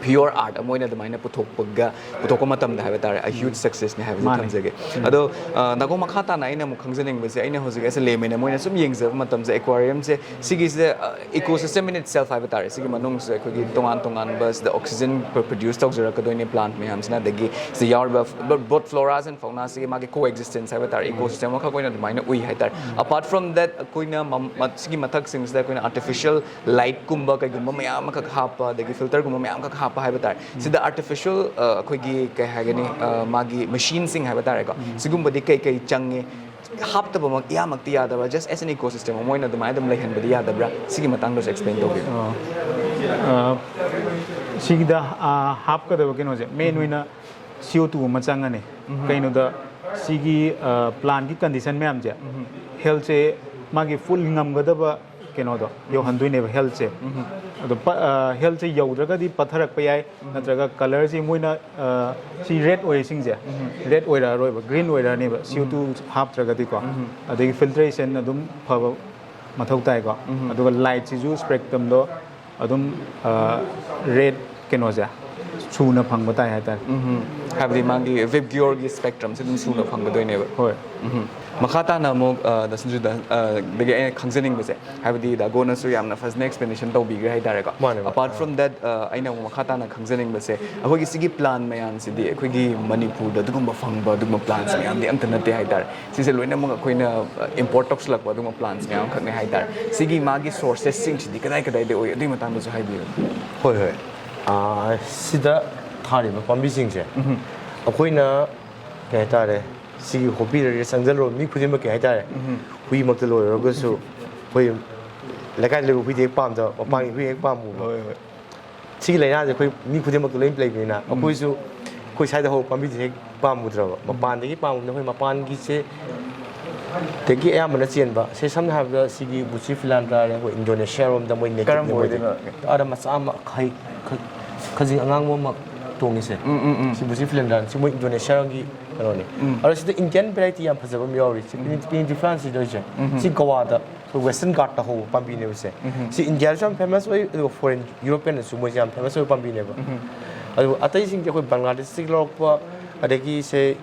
ꯄꯤꯌꯣꯔ ꯑꯥꯔꯠ ꯑꯃ ꯑꯣꯏꯅ ꯑꯗꯨꯃꯥꯏꯅ ꯄꯨꯊꯣꯛꯄꯒ, ꯄꯨꯊꯣꯛꯄ ꯃꯇꯝꯗ ꯍꯥꯏꯕ ꯇꯥꯔꯦ, ꯑ ꯍ꯭ꯌꯨꯖ ꯁꯛꯁꯦꯁꯅꯤ ꯍꯥꯏꯕꯁꯦ ꯃꯥꯅꯦ꯫ ꯊꯝꯖꯒꯦ꯫ ꯑꯗꯣ, ꯑ, ꯅꯥꯀꯣꯡ ꯃꯈꯥ ꯇꯥꯅ ꯑꯩꯅ ꯑꯃꯨꯛ ꯈꯪꯖꯅꯤꯡꯕꯁꯦ, ꯑꯩꯅ ꯍꯧꯖꯤꯛ ꯑꯦꯁ ꯑꯦ ꯂꯦꯃꯦꯟ ꯑꯃ ꯑꯣꯏꯅ ꯁꯨꯝ ꯌꯦꯡꯖꯕ ꯃꯇꯝꯗ, ꯑꯦꯀ꯭ꯋꯥꯔꯤꯌꯝꯁꯦ ꯁꯤꯒꯤꯁꯦ, ꯑ, ecosystem in itself ꯍꯥꯏꯕ ꯇꯥꯔꯦ꯫ ꯁꯤꯒꯤ ꯃꯅꯨꯡꯁꯤꯗ ꯑꯩꯈꯣꯏꯒꯤ ꯇꯣꯉꯥꯟ ꯇꯣꯉꯥꯟꯕ ꯁꯤꯗ ꯑꯣꯛꯁꯤꯖꯟ ꯄ꯭ꯔ-, ꯄ꯭ꯔꯣꯗ꯭ꯌꯨꯁ ꯇꯧꯖꯔꯛꯀꯗꯣꯏꯅꯦ ꯄ꯭ꯂꯥꯟꯠ ꯃꯌꯥꯝꯁꯤꯅ, ꯑꯗꯒꯤ ꯁꯤꯗ ꯌꯥꯎꯔꯤꯕ ꯕ-, both floras and faunas ꯁꯤꯒꯤ ꯃꯥꯒꯤ ꯀꯣ ꯑꯦꯛꯖꯤꯁꯇꯦꯟꯁ ꯍꯥꯏꯕ ꯇꯥꯔꯦ, ꯏꯀꯣ ꯁꯤꯁꯇꯦꯝ ꯑꯃꯈꯛ ꯑꯣꯏꯅ ꯑꯗꯨꯃꯥꯏꯅ ꯎꯏ ꯍꯥꯏꯇꯥꯔꯦ꯫ ꯑꯄꯥꯔꯠ ꯐ꯭ꯔꯣꯝ ꯗꯦꯠ, ꯑꯩꯈꯣꯏꯅ ꯃ-, ꯃ-, ꯁꯤꯒꯤ ꯃꯊꯛꯁꯤꯡꯁꯤꯗ ꯑꯩꯈꯣꯏꯅ ꯑꯥꯔꯇꯤꯐꯤꯁꯤꯌꯦꯜ ꯂꯥꯏꯠꯀꯨꯝꯕ ꯀꯩꯒꯨꯝꯕ ꯃꯌꯥꯝ ꯑꯃꯈꯛ ꯍꯥꯞꯄ, ꯑꯗꯒꯤ ꯐꯤꯜꯇꯔꯒꯨꯝꯕ ꯃꯌꯥꯝ ꯑꯃꯈꯛ ꯍꯥꯞꯄ ꯍꯥꯏꯕ ꯇꯥꯔꯦ꯫ ꯁꯤꯗ ꯑꯥꯔꯇꯤꯐꯤꯁꯤꯌꯦꯜ, ꯑ, ꯑꯩꯈꯣꯏꯒꯤ ꯀꯩ ꯍꯥꯏꯒꯅꯤ, ꯑ, ꯃꯥꯒꯤ ꯃꯦꯁꯤꯟꯁꯤꯡ ꯍꯥꯏꯕ ꯇꯥꯔꯦꯀꯣ, ꯁꯤꯒꯨꯝꯕꯗꯤ ꯀꯩ ꯀꯩ ꯆꯪꯉꯤ? ꯍꯥꯞꯇꯕꯃꯛ ꯏꯌꯥꯃꯛꯇꯤ ꯌꯥꯗꯕ꯭ꯔꯥ? ꯖꯁ ꯑꯦꯁ ꯑꯦꯟ ꯏꯀꯣ ꯁꯤꯁꯇꯦꯝ ꯑꯃ ꯑꯣꯏꯅ ꯑꯗꯨꯃꯥꯏꯅ ꯑꯗꯨꯝ ꯂꯩꯍꯟꯕꯗꯤ ꯌꯥꯗꯕ꯭ꯔꯥ? ꯁꯤꯒꯤ ꯃꯇꯥꯡꯗꯁꯨ ꯑꯦꯛꯁꯄ꯭ꯂꯦꯟ ꯇꯧꯕꯤꯌꯨ꯫ ꯑꯣ꯫ ꯑ, ꯁꯤꯒꯤꯗ, ꯑ, ꯍꯥꯞꯀꯗꯕ ꯀꯩꯅꯣꯁꯦ, ꯃꯦꯟ ꯑꯣꯏꯅ ꯁꯤ ꯑꯣ ꯇꯨ ꯑꯃ ꯆꯪꯉꯅꯤ꯫ ꯀꯩꯅꯣꯗ, ꯁꯤꯒꯤ, ꯑ, ꯄ꯭ꯂꯥꯟꯒꯤ ꯀꯟꯗꯤꯁꯟ ꯃꯌꯥꯝꯁꯦ, ꯍꯦꯜꯠꯁꯦ ꯃꯥꯒꯤ ꯐꯨꯜ ꯉꯝꯒꯗꯕ ꯀꯩꯅꯣꯗꯣ ꯌꯧꯍꯟꯗꯣꯏꯅꯦꯕ, ꯍꯦꯜꯠꯁꯦ꯫ ꯑꯗꯣ ꯄ-, ꯑ, ꯍꯦꯜꯠꯁꯦ ꯌꯧꯗ꯭ꯔꯒꯗꯤ ꯄꯠꯊꯔꯛꯄ ꯌꯥꯏ, ꯅꯠꯇ꯭ꯔꯒ ꯀꯂꯔꯁꯦ ꯃꯣꯏꯅ, ꯑ, ꯁꯤ ꯔꯦꯗ ꯑꯣꯏꯔꯤꯁꯤꯡꯁꯦ, ꯔꯦꯗ ꯑꯣꯏꯔꯛꯑꯔꯣꯏꯕ, ꯒ꯭ꯔꯤꯟ ꯑꯣꯏꯔꯛꯑꯅꯦꯕ, ꯁꯤ ꯑꯣ ꯇꯨ ꯍꯥꯞꯇ꯭ꯔꯒꯗꯤꯀꯣ꯫ ꯑꯗꯒꯤ ꯐꯤꯜꯇ꯭ꯔꯦꯁꯟ ꯑꯗꯨꯝ ꯐꯕ ꯃꯊꯧ ꯇꯥꯏꯀꯣ꯫ ꯑꯗꯨꯒ ꯂꯥꯏꯠꯁꯤꯁꯨ ꯁ꯭ꯄꯦꯛꯇ꯭ꯔꯝꯗꯣ ꯑꯗꯨꯝ, ꯑ, ꯔꯦꯗ ꯀꯩꯅꯣꯁꯦ ꯁꯨꯅ ꯐꯪꯕ ꯇꯥꯏ ꯍꯥꯏꯇꯥꯔꯦ꯫ ꯎꯝ꯫ ꯍꯥꯏꯕꯗꯤ ꯃꯥꯒꯤ ꯚꯤꯞꯒꯤꯌꯣꯔꯒꯤ ꯁ꯭ꯄꯦꯛꯇ꯭ꯔꯝꯁꯦ ꯑꯗꯨꯝ ꯁꯨꯅ ꯐꯪꯒꯗꯣꯏꯅꯦꯕ꯫ ꯍꯣꯏ꯫ ꯎꯝ꯫ ꯃꯈꯥ ꯇꯥꯅ ꯑꯃꯨꯛ ꯗꯁꯟꯖꯨꯗꯒꯤ ꯑꯩꯅ ꯈꯪꯖꯅꯤꯡꯕꯁꯦ, ꯍꯥꯏꯕꯗꯤ ꯗꯥꯒꯣꯅꯁꯨ ꯌꯥꯝꯅ ꯐꯖꯅ ꯑꯦꯛꯁꯄ꯭ꯂꯦꯅꯦꯁꯟ ꯇꯧꯕꯤꯈ꯭ꯔꯦ ꯍꯥꯏꯇꯥꯔꯦꯀꯣ꯫ ꯃꯥꯅꯦ, ꯃꯥꯅꯦ꯫ ꯑꯄꯥꯔꯠ ꯐ꯭ꯔꯣꯝ ꯗꯦꯠ, ꯑꯩꯅ ꯑꯃꯨꯛ ꯃꯈꯥ ꯇꯥꯅ ꯈꯪꯖꯅꯤꯡꯕꯁꯦ, ꯑꯩꯈꯣꯏꯒꯤ ꯁꯤꯒꯤ ꯄ꯭ꯂꯥꯟ ꯃꯌꯥꯝꯁꯤꯗꯤ ꯑꯩꯈꯣꯏꯒꯤ ꯃꯅꯤꯄꯨꯔꯗ ꯑꯗꯨꯒꯨꯝꯕ ꯐꯪꯕ ꯑꯗꯨꯒꯨꯝꯕ ꯄ꯭ꯂꯥꯟꯁ ꯃꯌꯥꯝꯗꯤ ꯑꯝꯇ ꯅꯠꯇꯦ ꯍꯥꯏꯇꯥꯔꯦ꯫ ꯁꯤꯁꯦ ꯂꯣꯏꯅꯃꯛ ꯑꯩꯈꯣꯏꯅ ꯏꯝꯄꯣꯔꯠ ꯇꯧꯁꯤꯜꯂꯛꯄ ꯑꯗꯨꯒꯨꯝꯕ ꯄ꯭ꯂꯥꯟꯁ ꯃꯌꯥꯝ ꯑꯃꯈꯛꯅꯦ ꯍꯥꯏꯇꯥꯔꯦ꯫ ꯁꯤꯒꯤ ꯃꯥꯒꯤ ꯁꯣꯔꯁꯦꯁꯁꯤꯡꯁꯤꯗꯤ ꯀꯗꯥꯏ ꯀꯗꯥꯏꯗ ꯑꯣꯏ, ꯑꯗꯨꯒꯤ ꯃꯇꯥꯡꯗꯁꯨ ꯍꯥꯏꯕꯤꯌꯨ꯫ ꯍꯣꯏ, ꯍꯣꯏ꯫ ꯑꯥ, ꯁꯤꯗ ꯊꯥꯔꯤꯕ ꯄꯥꯝꯕꯤꯁꯤꯡꯁꯦ ꯑꯩꯈꯣꯏꯅ, ꯀꯩ ꯍꯥꯏꯇꯥꯔꯦ, ꯁꯤꯒꯤ ꯍꯣꯕꯤꯗ ꯆꯪꯁꯤꯜꯂꯨꯔꯕ ꯃꯤ ꯈꯨꯗꯤꯡꯃꯛꯀꯤ ꯍꯥꯏꯇꯥꯔꯦ, ꯍꯨꯏꯃꯛꯇ ꯂꯣꯏꯔꯒꯁꯨ ꯑꯩꯈꯣꯏ ꯂꯩꯀꯥꯏꯗ ꯂꯩꯕ ꯍꯨꯏꯗꯤ ꯍꯦꯛ ꯄꯥꯝꯗꯕ, ꯃꯄꯥꯟꯒꯤ ꯍꯨꯏ ꯍꯦꯛ ꯄꯥꯝꯃꯨꯕ꯫ ꯍꯣꯏ, ꯍꯣꯏ꯫ ꯁꯤꯒꯤ ꯂꯥꯏꯅꯥꯁꯦ ꯑꯩꯈꯣꯏ ꯃꯤ ꯈꯨꯗꯤꯡꯃꯛꯇ ꯂꯣꯏ ꯂꯩꯕꯅꯤꯅ, ꯑꯩꯈꯣꯏꯁꯨ ꯑꯩꯈꯣꯏ ꯁ꯭ꯋꯥꯏꯗ ꯍꯧꯕ ꯄꯥꯝꯕꯤꯁꯦ ꯍꯦꯛ ꯄꯥꯝꯃꯨꯗ꯭ꯔꯕ꯫ ꯃꯄꯥꯟꯗꯒꯤ ꯄꯥꯝꯃꯨꯕꯅ ꯑꯩꯈꯣꯏ ꯃꯄꯥꯟꯒꯤꯁꯦ ꯗꯒꯤ ꯑꯌꯥꯝꯕꯅ ꯆꯦꯟꯕ ꯁꯦ, ꯁꯝꯅ ꯍꯥꯏꯔꯕꯗ ꯁꯤꯒꯤ ꯕꯨꯁꯤ ꯐꯤꯂꯥꯟꯗ꯭ꯔꯥ ꯑꯩꯈꯣꯏ ꯏꯟꯗꯣꯅꯦꯁꯤꯌꯥꯔꯣꯝꯗ ꯃꯣꯏ native ꯀꯔꯝꯕ ꯅꯤ ꯃꯣꯏꯗꯤ꯫ ꯑꯣꯏꯗꯣꯏꯅꯣ? ꯑꯥꯗ ꯃꯆꯥ ꯑꯃ ꯈꯩ-, ꯈ-, ꯈꯖꯤꯡ ꯑꯉꯥꯡꯕ ꯑꯃ ꯇꯣꯡꯉꯤꯁꯦ꯫ ꯎꯝ, ꯎꯝ, ꯎꯝ꯫ ꯁꯤ ꯕꯨꯁꯤ ꯐꯤꯂꯥꯟꯗ꯭ꯔꯥ, ꯁꯤ ꯃꯣꯏ ꯏꯟꯗꯣꯅꯦꯁꯤꯌꯥꯒꯤ ꯀꯩꯅꯣꯅꯤ꯫ ꯎꯝ꯫ ꯑꯗꯣ ꯁꯤꯗ ꯏꯟꯗꯤꯌꯟ ꯚꯦꯔꯥꯏꯇꯤ ꯌꯥꯝ ꯐꯖꯕ ꯑꯃ ꯌꯥꯎꯔꯤ꯫ ꯁꯤ ꯄꯤꯅꯤ ꯗꯤꯐ꯭ꯔꯥꯟꯁ ꯁꯤꯗ ꯂꯩꯁꯦ꯫ ꯎꯝ꯫ ꯁꯤ ꯒꯋꯥꯗ ꯑꯩꯈꯣꯏ ꯋꯦꯁꯇꯔꯟ ꯘꯥꯠꯇ ꯍꯧꯕ ꯄꯥꯝꯕꯤꯅꯦꯕ ꯁꯦ꯫ ꯎꯝ꯫ ꯁꯤ ꯏꯟꯗꯤꯌꯥꯗꯁꯨ ꯌꯥꯝ ꯐꯦꯃꯁ ꯑꯣꯏ, ꯑꯗꯨꯒ ꯐꯣꯔꯦꯟ ꯌꯨꯔꯣꯄꯤꯌꯟꯗꯁꯨ ꯃꯣꯏꯁꯦ ꯌꯥꯝ ꯐꯦꯃꯁ ꯑꯣꯏꯕ ꯄꯥꯝꯕꯤꯅꯦꯕ꯫ ꯎꯝ꯫ ꯑꯗꯨ ꯑꯇꯩꯁꯤꯡꯗꯤ ꯑꯩꯈꯣꯏ ꯕꯪꯒ꯭ꯂꯥꯗꯦꯁꯇꯒꯤ ꯂꯧꯔꯛꯄ, ꯑꯗꯒꯤ ꯁꯦ,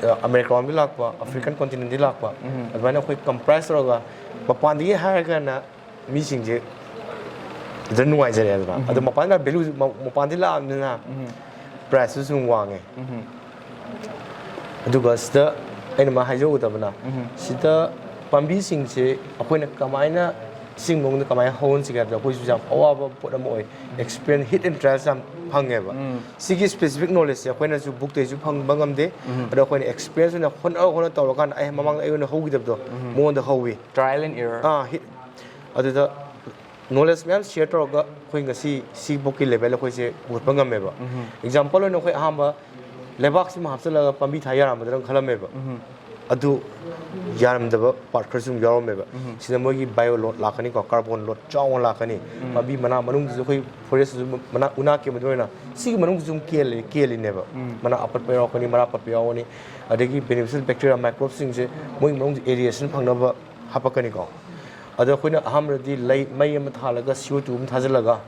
ꯑ, ꯑꯃꯦꯔꯤꯀꯥ ꯂꯣꯝꯗꯒꯤ ꯂꯥꯛꯄ, ꯑꯐ꯭ꯔꯤꯀꯟ ꯀꯣꯟꯇꯤꯅꯦꯟꯗꯒꯤ ꯂꯥꯛꯄ, ꯎꯝ꯫ ꯑꯗꯨꯃꯥꯏꯅ ꯑꯩꯈꯣꯏ ꯀꯝꯄ꯭ꯔꯥꯏꯁ ꯇꯧꯔꯒ ꯃꯄꯥꯟꯗꯒꯤ ꯍꯥꯏꯔꯒꯅ ꯃꯤꯁꯤꯡꯁꯦ ꯑꯗꯨꯗ ꯅꯨꯡꯉꯥꯏꯖꯔꯦꯗꯅ꯫ ꯎꯝ꯫ ꯑꯗꯣ ꯃꯄꯥꯟꯗ ꯚꯦꯂꯨ ꯃꯄꯥꯟꯗꯒꯤ ꯂꯥꯛꯑꯕꯅꯤꯅ ꯎꯝ꯫ ꯄ꯭ꯔꯥꯏꯁꯇꯨꯁꯨ ꯑꯗꯨꯝ ꯋꯥꯡꯉꯦ꯫ ꯎꯝ꯫ ꯑꯗꯨꯒ ꯁꯤꯗ ꯑꯩꯅ ꯃꯥ ꯍꯥꯏꯖꯍꯧꯒꯗꯕꯅ, ꯎꯝ꯫ ꯁꯤꯗ ꯄꯥꯝꯕꯤꯁꯤꯡꯁꯦ ꯑꯩꯈꯣꯏꯅ ꯀꯃꯥꯏꯅ ꯁꯤꯒꯤ ꯃꯑꯣꯡꯗ ꯀꯃꯥꯏꯅ ꯍꯧꯍꯟꯁꯤꯒꯦ ꯍꯥꯏꯕꯗ ꯑꯩꯈꯣꯏꯁꯨ ꯌꯥꯝ ꯑꯋꯥꯕ ꯄꯣꯠ ꯑꯃ ꯑꯣꯏ꯫ ꯑꯦꯛꯁꯄꯤꯔꯤꯌꯦꯟꯁ, ꯍꯤꯠ ꯑꯦꯟ ꯇ꯭ꯔꯥꯏꯜꯁ ꯌꯥꯝ ꯐꯪꯉꯦꯕ꯫ ꯎꯝ꯫ ꯁꯤꯒꯤ ꯁ꯭ꯄꯦꯁꯤꯐꯤꯛ ꯅꯣꯂꯦꯖꯁꯦ ꯑꯩꯈꯣꯏꯅꯁꯨ ꯕꯨꯛꯇꯩꯁꯨ ꯐꯪꯕ ꯉꯝꯗꯦ꯫ ꯎꯝ꯫ ꯑꯗꯣ ꯑꯩꯈꯣꯏꯅ ꯑꯦꯛꯁꯄꯤꯔꯤꯌꯦꯟꯁ ꯑꯣꯏꯅ ꯍꯣꯠꯅ ꯍꯣꯠꯅ ꯇꯧꯔꯀꯥꯟꯗ ꯑꯩ ꯃꯃꯥꯡꯗ ꯑꯩ ꯑꯣꯏꯅ ꯍꯧꯈꯤꯗꯕꯗꯣ ꯎꯝ꯫ ꯃꯉꯣꯟꯗ ꯍꯧꯋꯤ꯫ Trial and error. ꯑꯥ, ꯍꯤꯠ ꯑꯗꯨꯗ ꯅꯣꯂꯦꯖ ꯃꯌꯥꯝ ꯁꯤꯌꯔ ꯇꯧꯔꯒ ꯑꯩꯈꯣꯏ ꯉꯁꯤ ꯁꯤꯐꯥꯎꯒꯤ ꯂꯦꯚꯦꯜ ꯑꯩꯈꯣꯏꯁꯦ ꯄꯨꯈꯠꯄ ꯉꯝꯃꯦꯕ꯫ ꯎꯝ꯫ ꯑꯦꯛꯖꯥꯝꯄꯜ ꯑꯣꯏꯅ ꯑꯩꯈꯣꯏ ꯑꯍꯥꯟꯕ ꯂꯩꯕꯥꯛꯁꯤꯃ ꯍꯥꯞꯆꯤꯜꯂꯒ ꯄꯥꯝꯕꯤ ꯊꯥ ꯌꯥꯔꯝꯃꯗ꯭ꯔꯅ ꯈꯜꯂꯝꯃꯦꯕ꯫ ꯎꯝ꯫ ꯑꯗꯨ ꯌꯥꯔꯝꯗꯕ ꯄꯥꯔꯠ ꯈꯔꯁꯨ ꯑꯗꯨꯝ ꯌꯥꯎꯔꯝꯃꯦꯕ꯫ ꯎꯝ꯫ ꯁꯤꯗ ꯃꯣꯏꯒꯤ ꯕꯥꯏꯑꯣ ꯂꯣꯗ ꯂꯥꯛꯀꯅꯤꯀꯣ, ꯀꯥꯔꯕꯣꯟ ꯂꯣꯗ ꯆꯥꯎꯅ ꯂꯥꯛꯀꯅꯤ꯫ ꯎꯝ꯫ ꯄꯥꯝꯕꯤ ꯃꯅꯥ ꯃꯅꯨꯡꯗꯁꯨ ꯑꯩꯈꯣꯏ ꯐꯣꯔꯦꯁꯇꯁꯨ ꯃꯅꯥ, ꯎꯅꯥ ꯀꯦꯟꯕꯗ ꯑꯣꯏꯅ ꯁꯤꯒꯤ ꯃꯅꯨꯡꯗꯁꯨ ꯑꯗꯨꯝ ꯀꯦꯜꯂꯤ, ꯀꯦꯜꯂꯤꯅꯦꯕ꯫ ꯎꯝ꯫ ꯃꯅꯥ ꯑꯄꯠꯄ ꯌꯥꯎꯔꯛꯀꯅꯤ, ꯃꯅꯥ ꯄꯠꯄ ꯌꯥꯎꯒꯅꯤ, ꯑꯗꯒꯤ ꯕꯦꯅꯤꯐꯤꯁꯤꯌꯦꯜ ꯕꯦꯛꯇꯤꯔꯤꯌꯥ, ꯃꯥꯏꯀ꯭ꯔꯣꯕꯁꯤꯡꯁꯦ ꯃꯣꯏꯒꯤ ꯃꯅꯨꯡꯗ ꯑꯦꯔꯤꯌꯦꯁꯟ ꯐꯪꯅꯕ ꯍꯥꯄꯛꯀꯅꯤꯀꯣ꯫ ꯑꯗꯣ ꯑꯩꯈꯣꯏꯅ ꯑꯍꯥꯟꯕꯗꯗꯤ ꯂꯩ, ꯃꯩ ꯑꯃ ꯊꯥꯜꯂꯒ ꯁꯤ ꯑꯣ ꯇꯨ ꯑꯃ ꯊꯥꯖꯤꯜꯂꯒ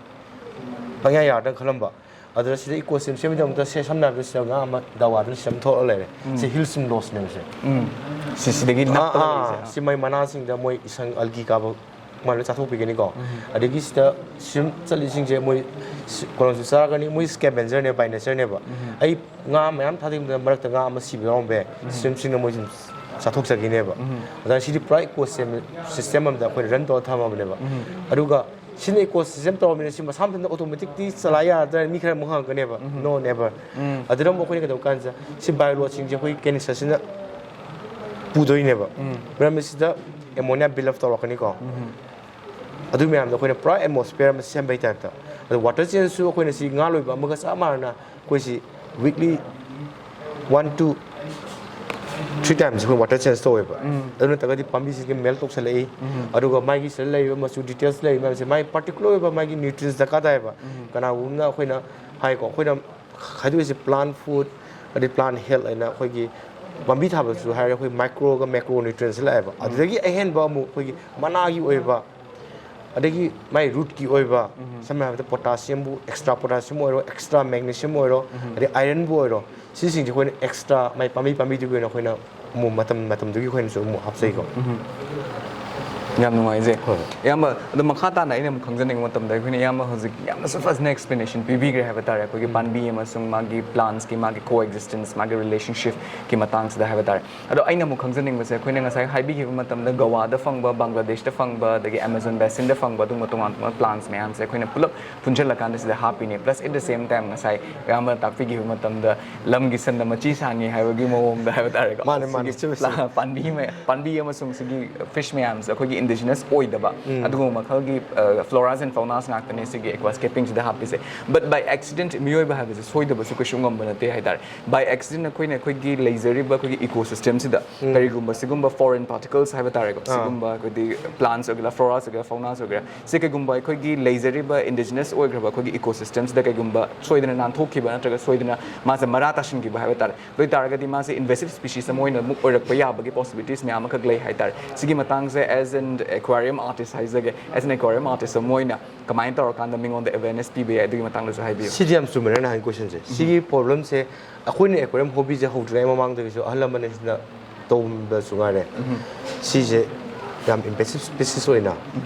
ꯄꯪꯌꯥ ꯌꯥꯔꯗ꯭ꯔꯅ ꯈꯜꯂꯝꯕ꯫ ꯑꯗꯨꯅ ꯁꯤꯗ ꯏꯀꯣ ꯁꯤꯁꯇꯦꯝ ꯁꯦꯝꯕꯒꯤꯗꯃꯛꯇ ꯁꯦ, ꯁꯝꯅ ꯍꯥꯏꯔꯕꯗ ꯁꯤꯗ ꯉꯥ ꯑꯃ ꯗꯥꯋꯥꯗꯨꯅ ꯁꯤꯗ ꯑꯃ ꯊꯣꯛꯂꯒ ꯂꯩꯔꯦ꯫ ꯁꯤ ꯍꯤꯜ ꯁ꯭ꯋꯤꯝ ꯂꯣꯁꯅꯦꯕ ꯁꯦ꯫ ꯎꯝ꯫ ꯁꯤ ꯁꯤꯗꯒꯤ ꯑꯥ, ꯅꯞꯄꯒ ꯑꯥ, ꯂꯩꯁꯦ꯫ ꯁꯤ ꯃꯩ ꯃꯅꯥꯁꯤꯡꯗ ꯃꯣꯏ ꯏꯁꯪ ꯑꯜꯒꯤ ꯀꯥꯕ ꯃꯥꯅ ꯆꯥꯊꯣꯛꯄꯤꯒꯅꯤꯀꯣ꯫ ꯑꯗꯒꯤ ꯁꯤꯗ ꯁ꯭ꯋꯤꯝ ꯆꯠꯂꯤꯁꯤꯡꯁꯦ ꯃꯣꯏ ꯁꯤ-, ꯀꯩꯅꯣꯁꯨ ꯆꯥꯔꯒꯅꯤ, ꯃꯣꯏ ꯁ꯭ꯀꯦꯕꯦꯟꯖꯔꯅꯦ, ꯕꯥꯏ ꯅꯦꯆꯔꯅꯦꯕ꯫ ꯑꯩ ꯉꯥ ꯃꯌꯥꯝ ꯊꯥꯗꯈꯤꯕꯗ ꯃꯔꯛꯇ ꯉꯥ ꯑꯃ ꯁꯤꯕ ꯌꯥꯎꯔꯝꯕ ꯌꯥꯏ꯫ ꯁ꯭ꯋꯤꯝꯁꯤꯡꯅ ꯃꯣꯏ ꯁꯨꯝ ꯆꯥꯊꯣꯛꯆꯈꯤꯅꯦꯕ꯫ ꯑꯗꯨꯅ ꯁꯤꯗꯤ ꯄꯨꯔꯥ ꯏꯀꯣ ꯁꯤꯁꯇꯦꯝ ꯑꯃꯗ ꯑꯩꯈꯣꯏꯅ ꯔꯟ ꯇꯧꯔ ꯊꯝꯃꯕꯅꯦꯕ꯫ ꯑꯗꯨꯒ ꯁꯤꯅ ꯏꯀꯣ ꯁꯤꯁꯇꯦꯝ ꯇꯧꯔꯕꯅꯤꯅ ꯁꯤ ꯃꯁꯥ ꯃꯊꯟꯇ ꯑꯣꯇꯣꯃꯦꯇꯤꯛꯇꯤ ꯆꯂꯥꯏ ꯌꯥꯔꯗ꯭ꯔꯥ ꯃꯤ ꯈꯔ ꯑꯃꯨꯛ ꯍꯪꯉꯛꯀꯅꯦꯕ꯫ No, never꯫ ꯑꯗꯨꯅ ꯑꯃꯨꯛ ꯑꯩꯈꯣꯏꯅ ꯀꯩꯗꯧꯕ ꯀꯥꯟꯁꯤꯗ ꯁꯤ ꯕꯥꯏꯑꯣꯂꯣꯠꯁꯤꯡꯁꯦ ꯑꯩꯈꯣꯏ ꯀꯦꯅꯤꯁꯇꯔꯁꯤꯅ ꯄꯨꯗꯣꯏꯅꯦꯕ꯫ ꯃꯔꯝꯗꯤ ꯁꯤꯗ ꯑꯦꯃꯣꯅꯤꯌꯥ ꯕꯤꯜ ꯑꯞ ꯇꯧꯔꯛꯀꯅꯤꯀꯣ꯫ ꯑꯗꯨ ꯃꯌꯥꯝꯗꯣ ꯑꯩꯈꯣꯏꯅ ꯄꯨꯔꯥ ꯑꯦꯠꯃꯣꯁꯐꯤꯌꯔ ꯑꯃ ꯁꯦꯝꯕꯩ ꯇꯥꯏꯞꯇ꯫ ꯑꯗꯣ ꯋꯥꯇꯔ ꯆꯦꯟꯖꯁꯨ ꯑꯩꯈꯣꯏꯅ ꯁꯤ ꯉꯥ ꯂꯣꯏꯕ ꯑꯃꯒ ꯆꯞ ꯃꯥꯟꯅꯅ ꯑꯩꯈꯣꯏꯁꯤ weekly one to three times ꯑꯩꯈꯣꯏ ꯋꯥꯇꯔ ꯆꯦꯟꯖ ꯇꯧꯋꯦꯕ꯫ ꯑꯗꯨ ꯅꯠꯇ꯭ꯔꯒꯗꯤ ꯄꯥꯝꯕꯤꯁꯤꯡꯁꯦ ꯃꯦꯜ ꯇꯧꯁꯜꯂꯛꯏ꯫ ꯑꯗꯨꯒ ꯃꯥꯒꯤ ꯁꯤꯗ ꯂꯩꯔꯤꯕ ꯃꯆꯨ ꯗꯤꯇꯦꯜꯁ ꯂꯩꯔꯤꯕ ꯃꯌꯥꯝꯁꯦ ꯃꯥꯒꯤ ꯄꯥꯔꯇꯤꯀꯨꯂꯔ ꯑꯣꯏꯕ ꯃꯥꯒꯤ ꯅ꯭ꯌꯨꯇ꯭ꯔꯤꯟꯁ ꯗꯔꯀꯥꯔ ꯇꯥꯏꯌꯦꯕ꯫ ꯀꯅꯥꯒꯨꯝꯕꯅ ꯑꯩꯈꯣꯏꯅ ꯍꯥꯏꯀꯣ, ꯑꯩꯈꯣꯏꯅ ꯈꯥꯏꯗꯣꯛꯏꯁꯦ ꯄ꯭ꯂꯥꯟ ꯐꯨꯗ ꯑꯗꯩ ꯄ꯭ꯂꯥꯟ ꯍꯦꯜꯊ ꯍꯥꯏꯅ ꯑꯩꯈꯣꯏꯒꯤ ꯄꯥꯝꯕꯤ ꯊꯥꯕꯗꯁꯨ ꯍꯥꯏꯔꯒ ꯑꯩꯈꯣꯏ ꯃꯥꯏꯀ꯭ꯔꯣꯒ ꯃꯦꯀ꯭ꯔꯣ ꯅ꯭ꯌꯨꯇ꯭ꯔꯤꯟꯁ ꯂꯥꯛꯑꯦꯕ꯫ ꯑꯗꯨꯗꯒꯤ ꯑꯍꯦꯟꯕ ꯑꯃꯨꯛ ꯑꯩꯈꯣꯏꯒꯤ ꯃꯅꯥꯒꯤ ꯑꯣꯏꯕ ꯑꯗꯒꯤ ꯃꯥꯏ ꯔꯨꯠꯀꯤ ꯑꯣꯏꯕ ꯁꯝꯅ ꯍꯥꯏꯔꯕꯗ ꯄꯣꯇꯥꯁꯤꯌꯝꯕꯨ, ꯑꯦꯛꯁꯇ꯭ꯔꯥ ꯄꯣꯇꯥꯁꯤꯌꯝ ꯑꯣꯏꯔꯣ, ꯑꯦꯛꯁꯇ꯭ꯔꯥ ꯃꯦꯒꯅꯤꯁꯤꯌꯝ ꯑꯣꯏꯔꯣ, ꯑꯗꯩ ꯑꯥꯏꯔꯟꯕꯨ ꯑꯣꯏꯔꯣ, ꯁꯤꯁꯤꯡꯁꯦ ꯑꯩꯈꯣꯏꯅ ꯑꯦꯛꯁꯇ꯭ꯔꯥ ꯃꯥꯏ ꯄꯥꯝꯕꯤ ꯄꯥꯝꯕꯤꯗꯨꯒꯤ ꯑꯣꯏꯅ ꯑꯩꯈꯣꯏꯅ ꯑꯃꯨꯛ ꯃꯇꯝ ꯃꯇꯝꯗꯨꯒꯤ ꯑꯩꯈꯣꯏꯅꯁꯨ ꯑꯃꯨꯛ ꯍꯥꯞꯆꯩꯀꯣ꯫ ꯌꯥꯝ ꯅꯨꯡꯉꯥꯏꯖꯩ꯫ ꯍꯣꯏ꯫ ꯏꯌꯥꯝꯕ, ꯑꯗꯣ ꯃꯈꯥ ꯇꯥꯅ ꯑꯩꯅ ꯑꯃꯨꯛ ꯈꯪꯖꯅꯤꯡꯕ ꯃꯇꯝꯗ, ꯑꯩꯈꯣꯏꯅ ꯏꯌꯥꯝꯕ ꯍꯧꯖꯤꯛ ꯌꯥꯝꯅꯁꯨ ꯐꯖꯅ ꯑꯦꯛꯁꯄ꯭ꯂꯦꯅꯦꯁꯟ ꯄꯤꯕꯤꯈ꯭ꯔꯦ ꯍꯥꯏꯕ ꯇꯥꯔꯦ, ꯑꯩꯈꯣꯏꯒꯤ ꯄꯥꯝꯕꯤ ꯑꯃꯁꯨꯡ ꯃꯥꯒꯤ ꯄ꯭ꯂꯥꯟꯁꯀꯤ, ꯃꯥꯒꯤ ꯀꯣ ꯑꯦꯛꯖꯤꯁꯇꯦꯟꯁ, ꯃꯥꯒꯤ ꯔꯤꯂꯦꯁꯟꯁꯤꯞꯀꯤ ꯃꯇꯥꯡꯁꯤꯗ ꯍꯥꯏꯕ ꯇꯥꯔꯦ꯫ ꯑꯗꯣ ꯑꯩꯅ ꯑꯃꯨꯛ ꯈꯪꯖꯅꯤꯡꯕꯁꯦ, ꯑꯩꯈꯣꯏꯅ ꯉꯁꯥꯏ ꯍꯥꯏꯕꯤꯈꯤꯕ ꯃꯇꯝꯗ ꯒꯋꯥꯗ ꯐꯪꯕ, ꯕꯪꯒ꯭ꯂꯥꯗꯦꯁꯇ ꯐꯪꯕ, ꯑꯗꯒꯤ ꯑꯦꯃꯥꯖꯣꯟ ꯕꯦꯁꯤꯟꯗ ꯐꯪꯕ ꯑꯗꯨꯒꯨꯝꯕ ꯇꯣꯉꯥꯟ ꯇꯣꯉꯥꯟꯕ ꯄ꯭ꯂꯥꯟꯁ ꯃꯌꯥꯝꯁꯦ ꯑꯩꯈꯣꯏꯅ ꯄꯨꯂꯞ ꯄꯨꯟꯁꯤꯜꯂꯀꯥꯟꯗ ꯁꯤꯗ ꯍꯥꯞꯄꯤꯅꯦ꯫ ꯄ꯭ꯂꯁ ꯑꯦꯠ ꯗ ꯁꯦꯝ ꯇꯥꯏꯝ ꯉꯁꯥꯏ ꯏꯌꯥꯝꯕꯅ ꯇꯥꯛꯄꯤꯈꯤꯕ ꯃꯇꯝꯗ ꯂꯝꯒꯤ ꯁꯟꯗ ꯃꯆꯤ ꯁꯥꯡꯉꯤ ꯍꯥꯏꯕꯒꯤ ꯃꯑꯣꯡꯗ ꯍꯥꯏꯕ ꯇꯥꯔꯦꯀꯣ꯫ ꯃꯥꯅꯦ, ꯃꯥꯅꯦ, ꯁꯤꯒꯤ ꯆꯨꯝꯃꯦ, ꯆꯨꯝꯃꯦ꯫ ꯄ꯭ꯂꯥ-, ꯄꯥꯝꯕꯤ ꯃꯌꯥꯝ, ꯄꯥꯝꯕꯤ ꯑꯃꯁꯨꯡ ꯁꯤꯒꯤ ꯐꯤꯁ ꯃꯌꯥꯝꯁꯦ ꯑꯩꯈꯣꯏꯒꯤ ꯏꯟꯗꯤꯖꯤꯅꯁ ꯑꯣꯏꯗꯕ ꯑꯗꯨꯒꯨꯝꯕ ꯃꯈꯜꯒꯤ ꯐ꯭ꯂꯣꯔꯥꯁ ꯑꯦꯟ ꯐꯥꯎꯅꯥꯁ ꯉꯥꯛꯇꯅꯦ ꯁꯤꯒꯤ ꯑꯦꯀ꯭ꯋꯥꯁꯀꯦꯄꯤꯡꯁꯤꯗ ꯍꯥꯞꯄꯤꯁꯦ꯫ ꯕꯠ ꯕꯥꯏ ꯑꯦꯛꯁꯤꯗꯦꯟꯠ ꯃꯤꯑꯣꯏꯕ ꯍꯥꯏꯕꯁꯦ ꯁꯣꯏꯗꯕꯁꯨ ꯀꯩꯁꯨ ꯉꯝꯕ ꯅꯠꯇꯦ ꯍꯥꯏꯇꯥꯔꯦ꯫ ꯕꯥꯏ ꯑꯦꯛꯁꯤꯗꯦꯟꯠ ꯑꯩꯈꯣꯏꯅ ꯑꯩꯈꯣꯏꯒꯤ ꯂꯩꯖꯔꯤꯕ ꯑꯩꯈꯣꯏꯒꯤ ꯏꯀꯣ ꯁꯤꯁꯇꯦꯝꯁꯤꯗ ꯀꯔꯤꯒꯨꯝꯕ ꯁꯤꯒꯨꯝꯕ ꯐꯣꯔꯦꯟ ꯄꯥꯔꯇꯤꯀꯜꯁ ꯍꯥꯏꯕ ꯇꯥꯔꯦꯀꯣ, ꯑꯥ꯫ ꯁꯤꯒꯨꯝꯕ ꯑꯩꯈꯣꯏꯗꯤ ꯄ꯭ꯂꯥꯟꯁ ꯑꯣꯏꯒꯦꯔꯥ, ꯐ꯭ꯂꯣꯔꯥꯁ ꯑꯣꯏꯒꯦꯔꯥ, ꯐꯥꯎꯅꯥꯁ ꯑꯣꯏꯒꯦꯔꯥ, ꯁꯤ ꯀꯩꯒꯨꯝꯕ ꯑꯩꯈꯣꯏꯒꯤ ꯂꯩꯖꯔꯤꯕ ꯏꯟꯗꯤꯖꯤꯅꯁ ꯑꯣꯏꯈ꯭ꯔꯕ ꯑꯩꯈꯣꯏꯒꯤ ꯏꯀꯣ ꯁꯤꯁꯇꯦꯝꯁꯤꯗ ꯀꯩꯒꯨꯝꯕ ꯁꯣꯏꯗꯅ ꯅꯥꯟꯊꯣꯛꯈꯤꯕ ꯅꯠꯇ꯭ꯔꯒ ꯁꯣꯏꯗꯅ ꯃꯥꯁꯦ ꯃꯔꯥ ꯇꯥꯁꯤꯟꯈꯤꯕ ꯍꯥꯏꯕ ꯇꯥꯔꯦ, ꯑꯗꯨ ꯑꯣꯏ ꯇꯥꯔꯒꯗꯤ ꯃꯥꯁꯦ ꯏꯟꯚꯦꯁꯤꯞ ꯁ꯭ꯄꯤꯁꯤꯁ ꯑꯃ ꯑꯣꯏꯅ ꯑꯃꯨꯛ ꯑꯣꯏꯔꯛꯄ ꯌꯥꯕꯒꯤ ꯄꯣꯁꯤꯕꯤꯂꯤꯇꯤꯁ ꯃꯌꯥꯝ ꯑꯃꯈꯛ ꯂꯩ ꯍꯥꯏꯇꯥꯔꯦ꯫ ꯁꯤꯒꯤ ꯃꯇꯥꯡꯁꯦ as an ꯑꯦꯀ꯭ꯋꯥꯔꯤꯌꯝ ꯑꯥꯔꯇꯤꯁ ꯍꯥꯏꯖꯒꯦ, as an aquarium artist ꯑꯃ ꯑꯣꯏꯅ ꯀꯃꯥꯏꯅ ꯇꯧꯔꯀꯥꯟꯗ ꯃꯤꯉꯣꯟꯗ ꯑꯦꯋꯦꯔꯅꯦꯁ ꯄꯤꯕ ꯌꯥꯏ, ꯑꯗꯨꯒꯤ ꯃꯇꯥꯡꯗꯁꯨ ꯍꯥꯏꯕꯤꯌꯨ꯫ ꯁꯤꯗꯤ ꯌꯥꯝ ꯆꯨꯝꯃꯦ ꯅꯪꯅ ꯍꯥꯏ ꯀꯣꯏꯁꯟꯁꯦ꯫ ꯁꯤꯒꯤ ꯄ꯭ꯔꯣꯕ꯭ꯂꯦꯝꯁꯦ ꯑꯩꯈꯣꯏꯅ ꯑꯦꯀ꯭ꯋꯥꯔꯤꯌꯝ ꯍꯣꯕꯤꯁꯦ ꯍꯧꯗ꯭ꯔꯤꯉꯩ ꯃꯃꯥꯡꯗꯒꯤꯁꯨ ꯑꯍꯜ ꯂꯃꯟꯁꯤꯡꯅ ꯇꯧꯕꯗꯁꯨ ꯉꯥꯏꯔꯦ, ꯁꯤꯁꯦ ꯌꯥꯝ ꯏꯟꯚꯦꯁꯤꯞ ꯁ꯭ꯄꯤꯁꯤꯁ ꯑꯣꯏꯅ,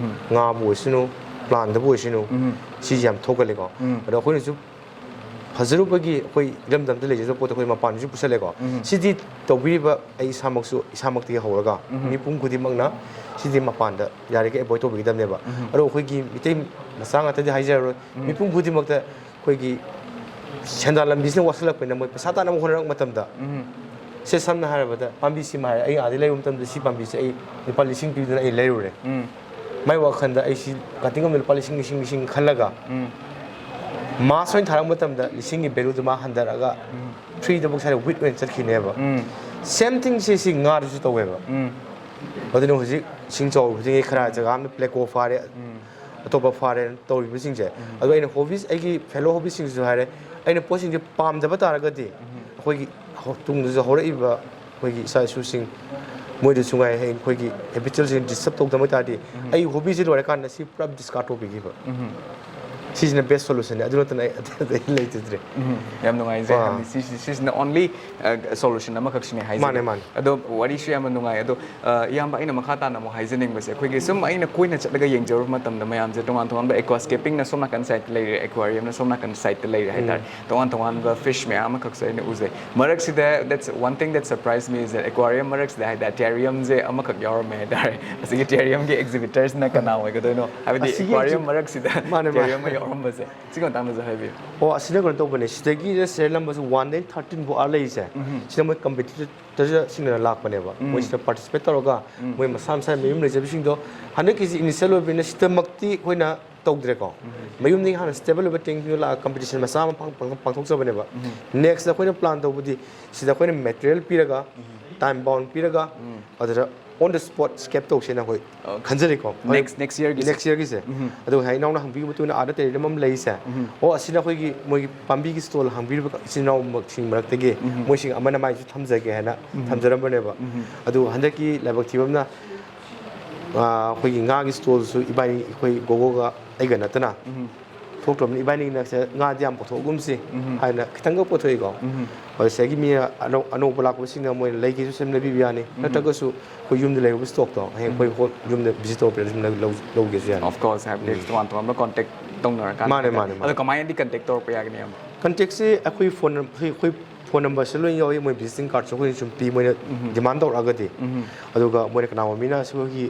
ꯉꯥꯕꯨ ꯑꯣꯏꯁꯅꯨ, ꯄ꯭ꯂꯥꯟꯗꯕꯨ ꯑꯣꯏꯁꯅꯨ, ꯁꯤꯁꯦ ꯌꯥꯝ ꯊꯣꯛꯀꯜꯂꯦꯀꯣ꯫ ꯑꯗꯣ ꯑꯩꯈꯣꯏꯅꯁꯨ ꯐꯖꯔꯨꯕꯒꯤ ꯑꯩꯈꯣꯏ ꯏꯔꯝꯗꯝꯗ ꯂꯩꯖꯗꯕ ꯄꯣꯠꯇꯣ ꯑꯩꯈꯣꯏ ꯃꯄꯥꯟꯗꯁꯨ ꯄꯨꯁꯜꯂꯦꯀꯣ꯫ ꯁꯤꯗꯤ ꯇꯧꯕꯤꯔꯤꯕ ꯑꯩ ꯏꯁꯥꯃꯛꯁꯨ, ꯏꯁꯥꯃꯛꯇꯒꯤ ꯍꯧꯔꯒ ꯃꯤꯄꯨꯝ ꯈꯨꯗꯤꯡꯃꯛꯅ ꯁꯤꯗꯤ ꯃꯄꯥꯟꯗ ꯌꯥꯔꯤꯈꯩ ꯑꯦꯚꯣꯏꯗ ꯇꯧꯕꯤꯒꯗꯕꯅꯦꯕ꯫ ꯑꯗꯣ ꯑꯩꯈꯣꯏꯒꯤ ꯃꯤꯇꯩ ꯃꯆꯥ ꯉꯥꯛꯇꯗꯤ ꯍꯥꯏꯖꯔꯔꯣꯏ, ꯃꯤꯄꯨꯝ ꯈꯨꯗꯤꯡꯃꯛꯇ ꯑꯩꯈꯣꯏꯒꯤ ꯁꯦꯟꯗꯥꯟ ꯂꯝꯕꯤꯁꯤꯅ ꯋꯥꯁꯜꯂꯛꯄꯅꯤꯅ ꯃꯣꯏ ꯄꯩꯁꯥ ꯇꯥꯟꯅꯕ ꯍꯣꯠꯅꯔꯛꯄ ꯃꯇꯝꯗ ꯁꯦ, ꯁꯝꯅ ꯍꯥꯏꯔꯕꯗ ꯄꯥꯝꯕꯤꯁꯤꯃ ꯍꯥꯏꯔꯦ, ꯑꯩ ꯑꯥꯗꯩ ꯂꯩꯔꯨꯕ ꯃꯇꯝꯗ ꯁꯤ ꯄꯥꯝꯕꯤꯁꯦ ꯑꯩ ꯂꯨꯄꯥ ꯂꯤꯁꯤꯡ ꯄꯤꯗꯨꯅ ꯑꯩ ꯂꯩꯔꯨꯔꯦ꯫ ꯃꯥꯏ ꯋꯥꯈꯜꯗ ꯑꯩ ꯁꯤ ꯀꯥꯇꯤꯡ ꯑꯃꯗ ꯂꯨꯄꯥ ꯂꯤꯁꯤꯡ, ꯂꯤꯁꯤꯡ, ꯂꯤꯁꯤꯡ ꯈꯜꯂꯒ ꯃꯥꯁ ꯑꯣꯏꯅ ꯊꯥꯔꯛꯄ ꯃꯇꯝꯗ ꯂꯤꯁꯤꯡꯒꯤ ꯚꯦꯂꯨꯗꯨ ꯃꯥ ꯍꯟꯊꯔꯛꯑꯒ ꯊ꯭ꯔꯤꯗꯕꯨꯛ ꯁ꯭ꯋꯥꯏꯗ ꯋꯤꯠ ꯑꯣꯏꯅ ꯆꯠꯈꯤꯅꯦꯕ꯫ ꯁꯦꯝ ꯊꯤꯡꯁꯦ ꯁꯤ ꯉꯥꯗꯁꯨ ꯇꯧꯋꯦꯕ꯫ ꯑꯗꯨꯅ ꯍꯧꯖꯤꯛ ꯏꯁꯤꯡ ꯆꯥꯎꯕꯁꯤꯗꯒꯤ ꯈꯔ ꯖꯒꯥ ꯑꯃꯗ ꯄ꯭ꯂꯦꯀꯣ ꯐꯥꯔꯦ, ꯑꯇꯣꯞꯄ ꯐꯥꯔꯦ ꯇꯧꯔꯤꯕꯁꯤꯡꯁꯦ꯫ ꯑꯗꯣ ꯑꯩꯅ ꯍꯣꯕꯤꯁ, ꯑꯩꯒꯤ ꯐꯦꯂꯣ ꯍꯣꯕꯤꯁꯤꯡꯁꯤꯁꯨ ꯍꯥꯏꯔꯦ, ꯑꯩꯅ ꯄꯣꯠꯁꯤꯡꯁꯦ ꯄꯥꯝꯗꯕ ꯇꯥꯔꯒꯗꯤ ꯑꯩꯈꯣꯏꯒꯤ ꯍꯧ-, ꯇꯨꯡꯗꯁꯨ ꯍꯧꯔꯛꯏꯕ ꯑꯩꯈꯣꯏꯒꯤ ꯏꯆꯥ ꯏꯁꯨꯁꯤꯡ ꯃꯣꯏꯗꯁꯨ ꯉꯥꯏ, ꯑꯩꯈꯣꯏꯒꯤ ꯍꯦꯕꯤꯆꯨꯋꯦꯜꯁꯤꯡ ꯗꯤꯁꯇꯔꯕ ꯇꯧꯗꯕ ꯇꯥꯔꯗꯤ ꯑꯩ ꯍꯣꯕꯤꯁꯤ ꯂꯣꯏꯔꯀꯥꯟꯗ ꯁꯤ ꯄꯨꯔꯥ ꯗꯤꯁꯀꯥꯔꯗ ꯇꯧꯕꯤꯈꯤꯕ꯫ ꯁꯤꯁꯤꯅ ꯕꯦꯁ ꯁꯣꯂꯨꯁꯟꯅꯦ, ꯑꯗꯨ ꯅꯠꯇꯅ ꯑꯩ ꯑꯇꯩ ꯑꯇꯩ ꯂꯩꯖꯗ꯭ꯔꯦ꯫ ꯎꯝ, ꯌꯥꯝ ꯅꯨꯡꯉꯥꯏꯖꯩ꯫ ꯑꯥ꯫ ꯍꯥꯏꯕꯗꯤ ꯁꯤ-, ꯁꯤ-, ꯁꯤꯁꯤꯅ ꯑꯣꯟꯂꯤ ꯁꯣꯂꯨꯁꯟ ꯑꯃꯈꯛꯁꯤꯅꯦ ꯍꯥꯏꯖꯒꯦ꯫ ꯃꯥꯅꯦ, ꯃꯥꯅꯦ꯫ ꯑꯗꯣ ꯋꯥꯔꯤꯁꯨ ꯌꯥꯝꯅ ꯅꯨꯡꯉꯥꯏ꯫ ꯑꯗꯣ ꯑ, ꯏꯌꯥꯝꯕ, ꯑꯩꯅ ꯃꯈꯥ ꯇꯥꯅ ꯑꯃꯨꯛ ꯍꯥꯏꯖꯅꯤꯡꯕꯁꯦ, ꯑꯩꯈꯣꯏꯒꯤ ꯁꯨꯝ ꯑꯩꯅ ꯀꯣꯏꯅ ꯆꯠꯂꯒ ꯌꯦꯡꯖꯔꯨꯕ ꯃꯇꯝꯗ ꯃꯌꯥꯝꯁꯦ ꯇꯣꯉꯥꯟ ꯇꯣꯉꯥꯟꯕ ꯑꯦꯀ꯭ꯋꯥꯁꯀꯦꯄꯤꯡꯅ ꯁꯣꯝ ꯅꯥꯀꯟ ꯁꯥꯏꯗꯇ ꯂꯩꯔꯦ, ꯑꯦꯀ꯭ꯋꯥꯔꯤꯌꯝꯅ ꯁꯣꯝ ꯅꯥꯀꯟ ꯁꯥꯏꯗꯇ ꯂꯩꯔꯦ ꯍꯥꯏꯇꯥꯔꯦ꯫ ꯇꯣꯉꯥꯟ ꯇꯣꯉꯥꯟꯕ ꯐꯤꯁ ꯃꯌꯥꯝ ꯑꯃꯈꯛꯁꯦ ꯑꯩꯅ ꯎꯖꯩ꯫ ꯃꯔꯛꯁꯤꯗ, that's one thing that surprised me is that aquarium ꯃꯔꯛꯁꯤꯗ ꯍꯥꯏꯇꯥꯔꯦ, ꯇꯦꯔꯤꯌꯝꯁꯦ ꯑꯃꯈꯛ ꯌꯥꯎꯔꯝꯃꯦ ꯍꯥꯏꯇꯥꯔꯦ꯫ ꯑꯁꯤꯒꯤ ꯇꯦꯔꯤꯌꯝꯒꯤ ꯑꯦꯛꯖꯤꯕꯤꯇꯔꯁꯤꯅ ꯀꯅꯥ ꯑꯣꯏꯒꯗꯣꯏꯅꯣ? ꯍꯥꯏꯕꯗꯤ ꯑꯁꯤꯒꯤ ꯑꯦꯀ꯭ꯋꯥꯔꯤꯌꯝ ꯑꯦꯛꯖꯤ-, ꯃꯔꯛꯁꯤꯗ ꯃꯥꯅꯦ, ꯃꯥꯅꯦ꯫ ꯇꯦꯔꯤꯌꯝ ꯑꯃ ꯌꯥꯎꯔꯝꯕꯁꯦ, ꯁꯤꯒꯤ ꯃꯇꯥꯡꯗꯁꯨ ꯍꯥꯏꯕꯤꯌꯨ꯫ ꯑꯣ, ꯑꯁꯤꯅ ꯀꯩꯅꯣ ꯇꯧꯕꯅꯦ, ꯁꯤꯗꯒꯤ ꯁꯦꯔꯤꯌꯦꯜ ꯅꯝꯕꯔꯁꯦ ꯋꯥꯟꯗꯩꯅ ꯊꯥꯔꯇꯤꯟ ꯐꯥꯎ ꯑꯥ ꯂꯩꯔꯤꯁꯦ, ꯁꯤꯅ ꯃꯣꯏ ꯀꯝꯄꯤꯇꯤꯇꯔꯁꯤꯡꯅ ꯂꯥꯛꯄꯅꯦꯕ꯫ ꯃꯣꯏ ꯁꯤꯗ ꯄꯥꯔꯇꯤꯁꯤꯄꯦꯠ ꯇꯧꯔꯒ ꯃꯣꯏ ꯃꯁꯥ ꯃꯁꯥ ꯃꯌꯨꯝ ꯂꯩꯖꯕꯁꯤꯡꯗꯣ, ꯍꯟꯗꯛꯀꯤꯁꯤ ꯏꯅꯤꯁꯤꯌꯦꯜ ꯑꯣꯏꯕꯅꯤꯅ ꯁꯤꯗꯃꯛꯇꯤ ꯑꯩꯈꯣꯏꯅ ꯇꯧꯗ꯭ꯔꯦꯀꯣ꯫ ꯃꯌꯨꯝꯗꯒꯤ ꯍꯥꯟꯅ ꯁ꯭ꯇꯦꯕꯜ ꯑꯣꯏꯕ ꯇꯤꯝꯁꯤꯡꯗꯣ ꯂꯥꯛꯑꯒ ꯀꯝꯄꯤꯇꯤꯁꯟ ꯃꯆꯥ ꯑꯃ ꯄꯥꯡ-, ꯄꯥꯡ-, ꯄꯥꯡꯊꯣꯛꯆꯕꯅꯦꯕ꯫ ꯅꯦꯛꯁꯇ ꯑꯩꯈꯣꯏꯅ ꯄ꯭ꯂꯥꯟ ꯇꯧꯕꯗꯤ ꯁꯤꯗ ꯑꯩꯈꯣꯏꯅ ꯃꯦꯇꯔꯤꯌꯦꯜ ꯄꯤꯔꯒ, ꯇꯥꯏꯝ ꯕꯥꯎꯟ ꯄꯤꯔꯒ, ꯑꯗꯨꯗ ꯑꯣꯟ ꯗ ꯁ꯭ꯄꯣꯠ ꯁ꯭ꯀꯦꯞ ꯇꯧꯁꯦꯅ ꯑꯩꯈꯣꯏ ꯑꯣꯀꯦ꯫ ꯈꯟꯖꯔꯤꯀꯣ꯫ ꯅꯦꯛꯁ, ꯅꯦꯛꯁ ꯌꯔꯒꯤꯁꯦ꯫ ꯅꯦꯛꯁ ꯌꯔꯒꯤꯁꯦ꯫ ꯑꯗꯨ ꯉꯁꯥꯏ ꯏꯅꯥꯎꯅ ꯍꯪꯕꯤꯕ ꯃꯇꯨꯡ ꯏꯟꯅ ꯑꯥꯗ ꯇꯦꯔꯤꯌꯝ ꯑꯃ ꯂꯩꯔꯤꯁꯦ꯫ ꯑꯣ, ꯑꯁꯤꯅ ꯑꯩꯈꯣꯏꯒꯤ ꯃꯣꯏꯒꯤ ꯄꯥꯝꯕꯤꯒꯤ ꯁ꯭ꯇꯣꯜ ꯍꯥꯡꯕꯤꯔꯤꯕ ꯏꯆꯤꯟ ꯏꯅꯥꯎꯃꯛꯁꯤꯡ ꯃꯔꯛꯇꯒꯤ ꯃꯣꯏꯁꯤꯡ ꯑꯃꯅ ꯃꯥꯏꯁꯨ ꯊꯝꯖꯒꯦ ꯍꯥꯏꯅ ꯊꯝꯖꯔꯝꯕꯅꯦꯕ꯫ ꯑꯗꯨ ꯍꯟꯗꯛꯀꯤ ꯂꯥꯏꯕꯛ ꯊꯤꯕ ꯑꯃꯅ ꯑꯩꯈꯣꯏꯒꯤ ꯉꯥꯒꯤ ꯁ꯭ꯇꯣꯜꯁꯨ ꯏꯕꯥꯅꯤ, ꯑꯩꯈꯣꯏ ꯒꯣꯒꯣꯒ ꯑꯩꯒ ꯅꯠꯇꯅ ꯊꯣꯛꯇ꯭ꯔꯕꯅꯤ꯫ ꯏꯕꯥꯅꯤꯅ ꯁꯦ ꯉꯥꯗꯤ ꯌꯥꯝ ꯄꯨꯊꯣꯛꯑꯒꯨꯝꯁꯤ ꯍꯥꯏꯅ ꯈꯤꯇꯪꯒ ꯄꯨꯊꯣꯛꯏꯀꯣ꯫ ꯑꯗꯣ ꯁꯤꯗꯒꯤ ꯃꯤ ꯑꯅꯧ-, ꯑꯅꯧꯕ ꯂꯥꯛꯄꯁꯤꯡꯅ ꯃꯣꯏꯅ ꯂꯩꯒꯦꯁꯨ ꯁꯦꯝꯅꯕꯤꯕ ꯌꯥꯅꯤ, ꯅꯠꯇ꯭ꯔꯒꯁꯨ ꯑꯩꯈꯣꯏ ꯌꯨꯝꯗ ꯂꯩꯍꯧꯕ ꯁ꯭ꯇꯣꯛꯇꯣ ꯍꯌꯦꯡ ꯑꯩꯈꯣꯏ ꯍꯣ-, ꯌꯨꯝꯗ ꯚꯤꯖꯤꯠ ꯇꯧꯔꯛꯄꯗ ꯑꯗꯨꯝ ꯂꯧ-, ꯂꯧꯒꯦꯁꯨ ꯌꯥꯅꯤ꯫ Of course, ꯍꯥꯏꯕꯗꯤ ꯇꯣꯉꯥꯟ ꯇꯣꯉꯥꯟꯕ ꯀꯣꯟꯇꯦꯛ ꯇꯧꯅꯔꯀꯥꯟꯗ ꯃꯥꯅꯦ, ꯍꯥꯏꯇꯥꯔꯦ꯫ ꯃꯥꯅꯦ, ꯃꯥꯅꯦ꯫ ꯑꯗꯣ ꯀꯃꯥꯏꯅꯗꯤ ꯀꯟꯇꯦꯛ ꯇꯧꯔꯛꯄ ꯌꯥꯒꯅꯤ, ꯏꯌꯥꯝꯕ? ꯀꯟꯇꯦꯛꯁꯦ ꯑꯩꯈꯣꯏ ꯐꯣꯟ ꯅꯝ-, ꯑꯩꯈꯣꯏ ꯐꯣꯟ ꯅꯝꯕꯔꯁꯦ ꯂꯣꯏ ꯌꯥꯎꯏ, ꯃꯣꯏ ꯚꯤꯖꯤꯇꯤꯡ ꯀꯥꯔꯗꯁꯨ ꯑꯩꯈꯣꯏꯅ ꯁꯨꯝ ꯄꯤ, ꯃꯣꯏꯅ ꯗꯤꯃꯥꯟ ꯇꯧꯔꯛꯑꯒꯗꯤ꯫ ꯑꯗꯨꯒ ꯃꯣꯏꯅ ꯀꯅꯥꯒꯨꯝꯕ ꯃꯤꯅ ꯁꯤꯒꯤ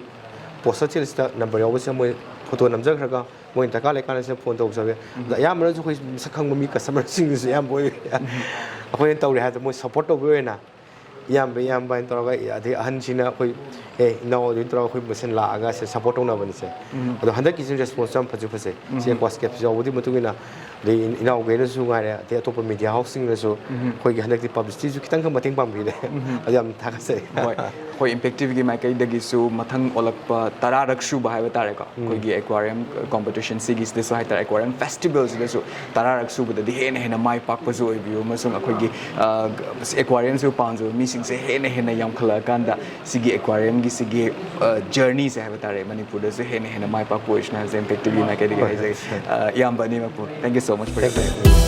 ꯄꯣꯁꯇꯔ ꯊꯤꯜꯂꯤꯁꯤꯗ ꯅꯝꯕꯔ ꯌꯥꯎꯕꯁꯤꯗ ꯃꯣꯏ ꯐꯣꯇꯣ ꯅꯝꯖꯈ꯭ꯔꯒ ꯃꯣꯏꯅ ꯗꯔꯀꯥꯔ ꯂꯩꯀꯥꯟꯗ ꯁꯤꯗ ꯐꯣꯟ ꯇꯧꯖꯒꯦ꯫ ꯑꯗ ꯑꯌꯥꯝꯕꯅꯁꯨ ꯑꯩꯈꯣꯏ ꯃꯁꯛ ꯈꯪꯕ ꯃꯤ ꯀꯁꯇꯃꯔꯁꯤꯡꯗꯨꯁꯨ ꯑꯌꯥꯝꯕ ꯑꯣꯏ꯫ ꯑꯩꯈꯣꯏꯅ ꯇꯧꯔꯦ ꯍꯥꯏꯕꯗ ꯃꯣꯏ ꯁꯞꯄꯣꯔꯠ ꯇꯧꯕꯒꯤ ꯑꯣꯏꯅ ꯏꯌꯥꯝꯕ, ꯏꯌꯥꯝꯕ ꯍꯥꯏꯅ ꯇꯧꯔꯒ, ꯑꯗꯩ ꯑꯍꯟꯁꯤꯅ ꯑꯩꯈꯣꯏ, "ꯑꯦ, ꯏꯅꯥꯎ" ꯑꯗꯨꯃꯥꯏꯅ ꯇꯧꯔꯒ ꯑꯩꯈꯣꯏ ꯃꯁꯦꯟ ꯂꯥꯛꯑꯒ ꯁꯦ ꯁꯞꯄꯣꯔꯠ ꯇꯧꯅꯕꯅꯤꯁꯦ꯫ ꯑꯗꯣ ꯍꯟꯗꯛꯀꯤꯁꯤ ꯔꯦꯁꯄꯣꯟꯁ ꯌꯥꯝ ꯐꯖ ꯐꯖꯩ꯫ ꯁꯤ ꯑꯦꯀ꯭ꯋꯥꯁꯀꯦꯞꯁ ꯌꯥꯎꯕꯗꯨꯒꯤ ꯃꯇꯨꯡ ꯏꯟꯅ, ꯑꯗꯩ ꯏꯅꯥꯎꯈꯩꯅꯁꯨ ꯉꯥꯏꯔꯦ, ꯑꯗꯩ ꯑꯇꯣꯞꯄ ꯃꯤꯗꯤꯌꯥ ꯍꯥꯎꯁꯁꯤꯡꯅꯁꯨ ꯑꯩꯈꯣꯏꯒꯤ ꯍꯟꯗꯛꯇꯤ ꯄꯕ꯭ꯂꯤꯁꯤꯇꯤꯁꯨ ꯈꯤꯇꯪ ꯈꯔ ꯃꯇꯦꯡ ꯄꯥꯡꯕꯤꯔꯦ꯫ ꯑꯗꯨ ꯌꯥꯝ ꯊꯥꯒꯠꯆꯔꯤ꯫ ꯍꯣꯏ, ꯑꯩꯈꯣꯏ ꯏꯝꯄꯦꯛ ꯇꯤꯚꯤꯒꯤ ꯃꯥꯏꯀꯩꯗꯒꯤꯁꯨ ꯃꯊꯪ ꯑꯣꯜꯂꯛꯄ ꯇꯔꯥꯔꯛ ꯁꯨꯕ ꯍꯥꯏꯕ ꯇꯥꯔꯦꯀꯣ, ꯑꯩꯈꯣꯏꯒꯤ ꯑꯦꯀ꯭ꯋꯥꯔꯤꯌꯝ ꯀꯣꯝꯄꯤꯇꯤꯁꯟ ꯁꯤꯒꯤꯁꯤꯗꯁꯨ ꯍꯥꯏꯇꯥꯔꯦ, ꯑꯦꯀ꯭ꯋꯥꯔꯤꯌꯝ ꯐꯦꯁꯇꯤꯚꯦꯜꯁꯤꯗꯁꯨ ꯇꯔꯥꯔꯛ ꯁꯨꯕꯗꯗꯤ ꯍꯦꯟꯅ ꯍꯦꯟꯅ ꯃꯥꯏ ꯄꯥꯛꯄꯁꯨ ꯑꯣꯏꯕꯤꯌꯨ, ꯑꯃꯁꯨꯡ ꯑꯩꯈꯣꯏꯒꯤ, ꯑ, ꯑꯦꯀ꯭ꯋꯥꯔꯤꯌꯝꯁꯤꯕꯨ ꯄꯥꯝꯖꯕ ꯃꯤꯁꯤꯡꯁꯦ ꯍꯦꯟꯅ ꯍꯦꯟꯅ ꯌꯥꯝꯈꯠꯂꯛꯑꯀꯥꯟꯗ ꯁꯤꯒꯤ ꯑꯦꯀ꯭ꯋꯥꯔꯤꯌꯝꯒꯤ ꯁꯤꯒꯤ, ꯑ, ꯖꯔꯅꯤꯁꯦ ꯍꯥꯏꯕ ꯇꯥꯔꯦ, ꯃꯅꯤꯄꯨꯔꯗꯁꯨ ꯍꯦꯟꯅ ꯍꯦꯟꯅ ꯃꯥꯏ ꯄꯥꯛꯄ ꯑꯣꯏꯁꯅꯨ ꯍꯥꯏꯕꯁꯦ ꯏꯝꯄꯦꯛ ꯇꯤꯚꯤ ꯃꯥꯏꯀꯩꯗꯒꯤ ꯍꯥꯏꯖꯒꯦ꯫ ꯑ, ꯏꯌꯥꯝꯕ ꯑꯅꯤꯃꯛꯄꯨ, thank you so much for your time.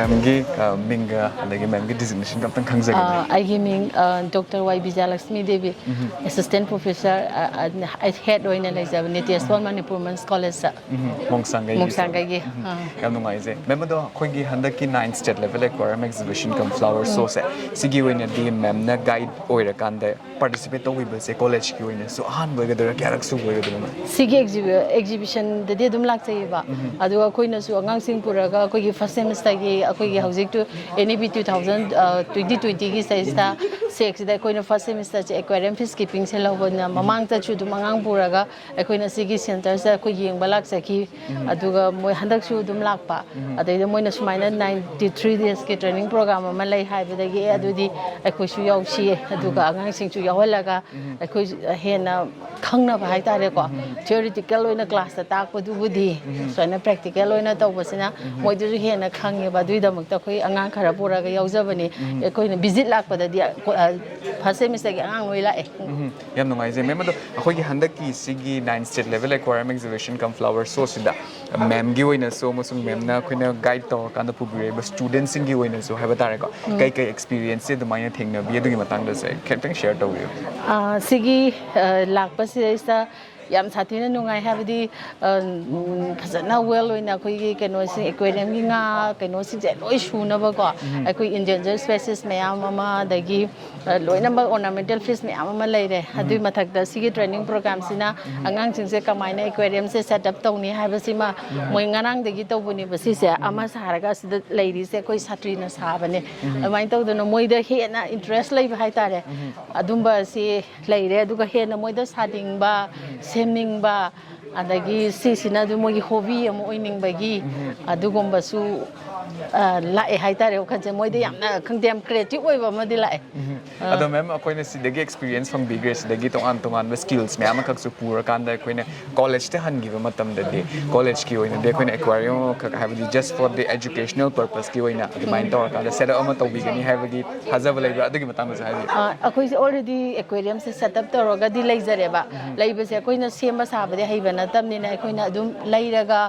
ꯃꯦꯝꯒꯤ ꯃꯤꯡꯒ ꯑꯗꯒꯤ ꯃꯦꯝꯒꯤ ꯗꯤꯖꯤꯒꯅꯦꯁꯟꯒ ꯑꯝꯇꯪ ꯈꯪꯖꯒꯦ꯫ ꯑꯩꯒꯤ ꯃꯤꯡ ꯗꯣꯛꯇꯔ ꯋꯥꯏ ꯕꯤꯖꯌꯥꯂꯛꯁꯃꯤ ꯗꯦꯕꯤ, ꯑꯦꯁꯤꯁꯇꯦꯟ ꯄ꯭ꯔꯣꯐꯦꯁꯔ, ꯍꯦꯗ ꯑꯣꯏꯅ ꯂꯩꯖꯕꯅꯦ ꯇꯦꯖꯄꯥꯜ ꯃꯅꯤꯄꯨꯔ ꯋꯨꯃꯦꯟꯁ ꯀꯣꯂꯦꯖꯇ꯫ ꯃꯣꯡꯁꯥꯡꯒꯩꯒꯤ꯫ ꯃꯣꯡꯁꯥꯡꯒꯩꯒꯤ꯫ ꯌꯥꯝ ꯅꯨꯡꯉꯥꯏꯖꯩ ꯃꯦꯝ꯫ ꯑꯗꯣ ꯑꯩꯈꯣꯏꯒꯤ ꯍꯟꯗꯛꯀꯤ nine state level aquarium exhibition ꯀꯝ ꯐ꯭ꯂꯥꯋꯔ ꯁꯣꯁꯦ, ꯁꯤꯒꯤ ꯑꯣꯏꯅꯗꯤ ꯃꯦꯝꯅ ꯒꯥꯏꯗ ꯑꯣꯏꯔꯀꯥꯟꯗ ꯄꯥꯔꯇꯤꯁꯤꯄꯦꯠ ꯇꯧꯕꯤꯕꯁꯦ ꯀꯣꯂꯦꯖꯀꯤ ꯑꯣꯏꯅꯁꯨ ꯑꯍꯥꯟꯕ ꯑꯣꯏꯒꯗꯣꯏꯔꯥ, ꯀꯌꯥꯔꯛ ꯁꯨꯕ ꯑꯣꯏꯒꯗꯣꯏꯅꯣ ꯃꯦꯝ? ꯁꯤꯒꯤ ꯑꯦꯛꯖꯤꯕꯤꯁꯟꯗꯗꯤ ꯑꯗꯨꯝ ꯂꯥꯛꯆꯩꯌꯦꯕ꯫ ꯑꯗꯨꯒ ꯑꯩꯈꯣꯏꯅꯁꯨ ꯑꯉꯥꯡꯁꯤꯡ ꯄꯨꯔꯒ ꯑꯩꯈꯣꯏꯒꯤ ꯐꯥꯔꯁꯠ ꯁꯦꯃꯤꯁꯇꯔꯒꯤ ꯑꯩꯈꯣꯏꯒꯤ ꯍꯧꯖꯤꯛ and E P two thousand twenty ꯇ꯭ꯋꯦꯟꯇꯤꯒꯤ ꯁꯤꯗꯩꯁꯤꯗ ꯁꯦꯛꯁꯤꯗ ꯑꯩꯈꯣꯏꯅ ꯐꯥꯔꯁꯠ ꯁꯦꯃꯤꯁꯇꯔꯁꯦ ꯑꯦꯀ꯭ꯋꯥꯔꯤꯌꯝ ꯐꯤꯁ ꯀꯤꯄꯤꯡꯁꯦ ꯂꯧꯕꯅꯤꯅ ꯃꯃꯥꯡꯗꯁꯨ ꯑꯗꯨꯝ ꯑꯉꯥꯡ ꯄꯨꯔꯒ ꯑꯩꯈꯣꯏꯅ ꯁꯤꯒꯤ ꯁꯦꯟꯇꯔꯁꯤꯗ ꯑꯩꯈꯣꯏ ꯌꯦꯡꯕ ꯂꯥꯛꯆꯈꯤ꯫ ꯑꯗꯨꯒ ꯃꯣꯏ ꯍꯟꯗꯛꯁꯨ ꯑꯗꯨꯝ ꯂꯥꯛꯄ꯫ ꯑꯗꯩꯗ ꯃꯣꯏꯅ ꯁꯨꯃꯥꯏꯅ ꯅꯥꯏꯟꯇꯤ ꯊ꯭ꯔꯤ ꯗꯦꯖꯀꯤ ꯇ꯭ꯔꯦꯅꯤꯡ ꯄ꯭ꯔꯣꯒ꯭ꯔꯥꯝ ꯑꯃ ꯂꯩ ꯍꯥꯏꯕꯗꯒꯤ ꯑꯦ ꯑꯗꯨꯗꯤ ꯑꯩꯈꯣꯏꯁꯨ ꯌꯥꯎꯁꯤꯌꯦ, ꯑꯗꯨꯒ ꯑꯉꯥꯡꯁꯤꯡꯁꯨ ꯌꯥꯎꯍꯜꯂꯒ ꯑꯩꯈꯣꯏ ꯍꯦꯟꯅ ꯈꯪꯅꯕ ꯍꯥꯏꯇꯥꯔꯦꯀꯣ꯫ ꯊꯤꯑꯣꯔꯤꯇꯤꯀꯦꯜ ꯑꯣꯏꯅ ꯀ꯭ꯂꯥꯁꯇ ꯇꯥꯛꯄꯗꯨꯕꯨꯗꯤ ꯁꯨꯃꯥꯏꯅ ꯄ꯭ꯔꯦꯛꯇꯤꯀꯦꯜ ꯑꯣꯏꯅ ꯇꯧꯕꯁꯤꯅ ꯃꯣꯏꯗꯁꯨ ꯍꯦꯟꯅ ꯈꯪꯉꯦꯕ꯫ ꯑꯗꯨꯒꯤꯗꯃꯛꯇ ꯑꯩꯈꯣꯏ ꯑꯉꯥꯡ ꯈꯔ ꯄꯨꯔꯒ ꯌꯥꯎꯖꯕꯅꯤ꯫ ꯑꯩꯈꯣꯏꯅ ꯚꯤꯖꯤꯠ ꯂꯥꯛꯄꯗꯗꯤ ꯐꯥꯔꯁ ꯁꯦꯃꯤꯁꯇꯔꯒꯤ ꯑꯉꯥꯡ ꯂꯣꯏ ꯂꯥꯛꯑꯦ꯫ ꯌꯥꯝ ꯅꯨꯡꯉꯥꯏꯖꯩ ꯃꯦꯝ꯫ ꯑꯗꯣ ꯑꯩꯈꯣꯏꯒꯤ ꯍꯟꯗꯛꯀꯤ ꯁꯤꯒꯤ nine state level aquarium exhibition ꯀꯝ ꯐ꯭ꯂꯥꯋꯔ ꯁꯣꯁꯤꯗ ꯃꯦꯝꯒꯤ ꯑꯣꯏꯅꯁꯨ ꯑꯃꯁꯨꯡ ꯃꯦꯝꯅ ꯑꯩꯈꯣꯏꯅ ꯒꯥꯏꯗ ꯇꯧꯔꯀꯥꯟꯗ ꯄꯨꯕꯤꯔꯛꯏꯕ ꯁ꯭ꯇꯨꯗꯦꯟꯠꯁꯤꯡꯒꯤ ꯑꯣꯏꯅꯁꯨ ꯍꯥꯏꯕ ꯇꯥꯔꯦꯀꯣ, ꯀꯩ ꯀꯩ ꯑꯦꯛꯁꯄꯤꯔꯤꯌꯦꯟꯁꯁꯦ ꯑꯗꯨꯃꯥꯏꯅ ꯊꯦꯡꯅꯕꯤ, ꯑꯗꯨꯒꯤ ꯃꯇꯥꯡꯗꯁꯨ ꯑꯩ ꯈꯤꯇꯪ ꯁꯤꯌꯔ ꯇꯧꯕꯤꯌꯨ꯫ ꯁꯤꯒꯤ ꯂꯥꯛꯄꯁꯤꯗꯩꯁꯤꯗ ꯌꯥꯝ ꯁꯥꯊꯤꯅ ꯅꯨꯡꯉꯥꯏ꯫ ꯍꯥꯏꯕꯗꯤ ꯐꯖꯅ ꯋꯦꯜ ꯑꯣꯏꯅ ꯑꯩꯈꯣꯏꯒꯤ ꯀꯩꯅꯣꯁꯤꯡ ꯑꯦꯀ꯭ꯋꯦꯔꯤꯌꯝꯒꯤ ꯉꯥ ꯀꯩꯅꯣꯁꯤꯡꯁꯦ ꯂꯣꯏ ꯁꯨꯅꯕꯀꯣ, ꯑꯩꯈꯣꯏ ꯏꯟꯗꯦꯟꯖꯔ ꯁ꯭ꯄꯦꯁꯤꯁ ꯃꯌꯥꯝ ꯑꯃ, ꯑꯗꯒꯤ ꯂꯣꯏꯅꯃꯛ ꯑꯣꯔꯅꯥꯃꯦꯟꯇꯦꯜ ꯐꯤꯁ ꯃꯌꯥꯝ ꯑꯃ ꯂꯩꯔꯦ꯫ ꯑꯗꯨꯒꯤ ꯃꯊꯛꯇ ꯁꯤꯒꯤ ꯇ꯭ꯔꯦꯅꯤꯡ ꯄ꯭ꯔꯣꯒ꯭ꯔꯥꯝꯁꯤꯅ ꯑꯉꯥꯡꯁꯤꯡꯁꯦ ꯀꯃꯥꯏꯅ ꯑꯦꯀ꯭ꯋꯦꯔꯤꯌꯝꯁꯦ ꯁꯦꯠ ꯑꯞ ꯇꯧꯅꯤ ꯍꯥꯏꯕꯁꯤꯃ ꯃꯣꯏ ꯉꯔꯥꯡꯗꯒꯤ ꯇꯧꯕꯅꯦꯕ꯫ ꯁꯤꯁꯦ ꯑꯃ ꯁꯥꯔꯒ ꯑꯁꯤꯗ ꯂꯩꯔꯤꯁꯦ ꯑꯩꯈꯣꯏ ꯁꯥꯇ꯭ꯔꯤꯅ ꯁꯥꯕꯅꯦ꯫ ꯑꯗꯨꯃꯥꯏꯅ ꯇꯧꯗꯅ ꯃꯣꯏꯗ ꯍꯦꯟꯅ ꯏꯟꯇꯔꯦꯁ ꯂꯩꯕ ꯍꯥꯏꯇꯥꯔꯦ꯫ ꯑꯗꯨꯝꯕꯁꯤ ꯂꯩꯔꯦ꯫ ꯑꯗꯨꯒ ꯍꯦꯟꯅ ꯃꯣꯏꯗ ꯁꯥꯅꯤꯡꯕ, ꯁꯦꯝꯅꯤꯡꯕ, ꯑꯗꯒꯤ ꯁꯤꯁꯤꯅ ꯑꯗꯨꯝ ꯃꯣꯏꯒꯤ ꯍꯣꯕꯤ ꯑꯃ ꯑꯣꯏꯅꯤꯡꯕꯒꯤ ꯑꯗꯨꯒꯨꯝꯕꯁꯨ ꯂꯥꯛꯑꯦ ꯍꯥꯏꯇꯥꯔꯦ꯫ ꯋꯥꯈꯜꯁꯦ ꯃꯣꯏꯗ ꯌꯥꯝꯅ, ꯈꯪꯗꯦ, ꯌꯥꯝ ꯀ꯭ꯔꯤꯌꯦꯇꯤꯞ ꯑꯣꯏꯕ ꯑꯃꯗꯤ ꯂꯥꯛꯑꯦ꯫ ꯑꯗꯣ ꯃꯦꯝ, ꯑꯩꯈꯣꯏꯅ ꯁꯤꯗꯒꯤ ꯑꯦꯛꯁꯄꯤꯔꯤꯌꯦꯟꯁ ꯐꯪꯕꯤꯈ꯭ꯔꯦ, ꯁꯤꯗꯒꯤ ꯇꯣꯉꯥꯟ ꯇꯣꯉꯥꯟꯕ ꯁ꯭ꯀꯤꯜꯁ ꯃꯌꯥꯝ ꯑꯃꯈꯛꯁꯨ ꯄꯨꯔꯀꯥꯟꯗ ꯑꯩꯈꯣꯏꯅ ꯀꯣꯂꯦꯖꯇ ꯍꯟꯈꯤꯕ ꯃꯇꯝꯗꯗꯤ, ꯀꯣꯂꯦꯖꯀꯤ ꯑꯣꯏꯅꯗꯤ ꯑꯩꯈꯣꯏꯅ ꯑꯦꯀ꯭ꯋꯥꯔꯤꯌꯝ ꯑꯃꯈꯛ, ꯍꯥꯏꯕꯗꯤ just for the educational purpose ꯀꯤ ꯑꯣꯏꯅ ꯑꯗꯨꯃꯥꯏꯅ ꯇꯧꯔꯀꯥꯟꯗ ꯁꯦꯠ ꯑꯞ ꯑꯃ ꯇꯧꯕꯤꯒꯅꯤ ꯍꯥꯏꯕꯒꯤ ꯊꯥꯖꯕ ꯂꯩꯕ꯭ꯔꯥ? ꯑꯗꯨꯒꯤ ꯃꯇꯥꯡꯗꯁꯨ ꯍꯥꯏꯕꯤꯌꯨ꯫ ꯑꯩꯈꯣꯏꯁꯦ ꯑꯣꯜꯔꯦꯗꯤ ꯑꯦꯀ꯭ꯋꯦꯔꯤꯌꯝꯁꯦ ꯁꯦꯠ ꯑꯞ ꯇꯧꯔꯒꯗꯤ ꯂꯩꯖꯔꯦꯕ꯫ ꯂꯩꯕꯁꯦ ꯑꯩꯈꯣꯏꯅ ꯁꯦꯝꯕ ꯁꯥꯕꯗꯤ ꯍꯩꯕ ꯅꯠꯇꯕꯅꯤꯅ ꯑꯩꯈꯣꯏꯅ ꯑꯗꯨꯝ ꯂꯩꯔꯒ,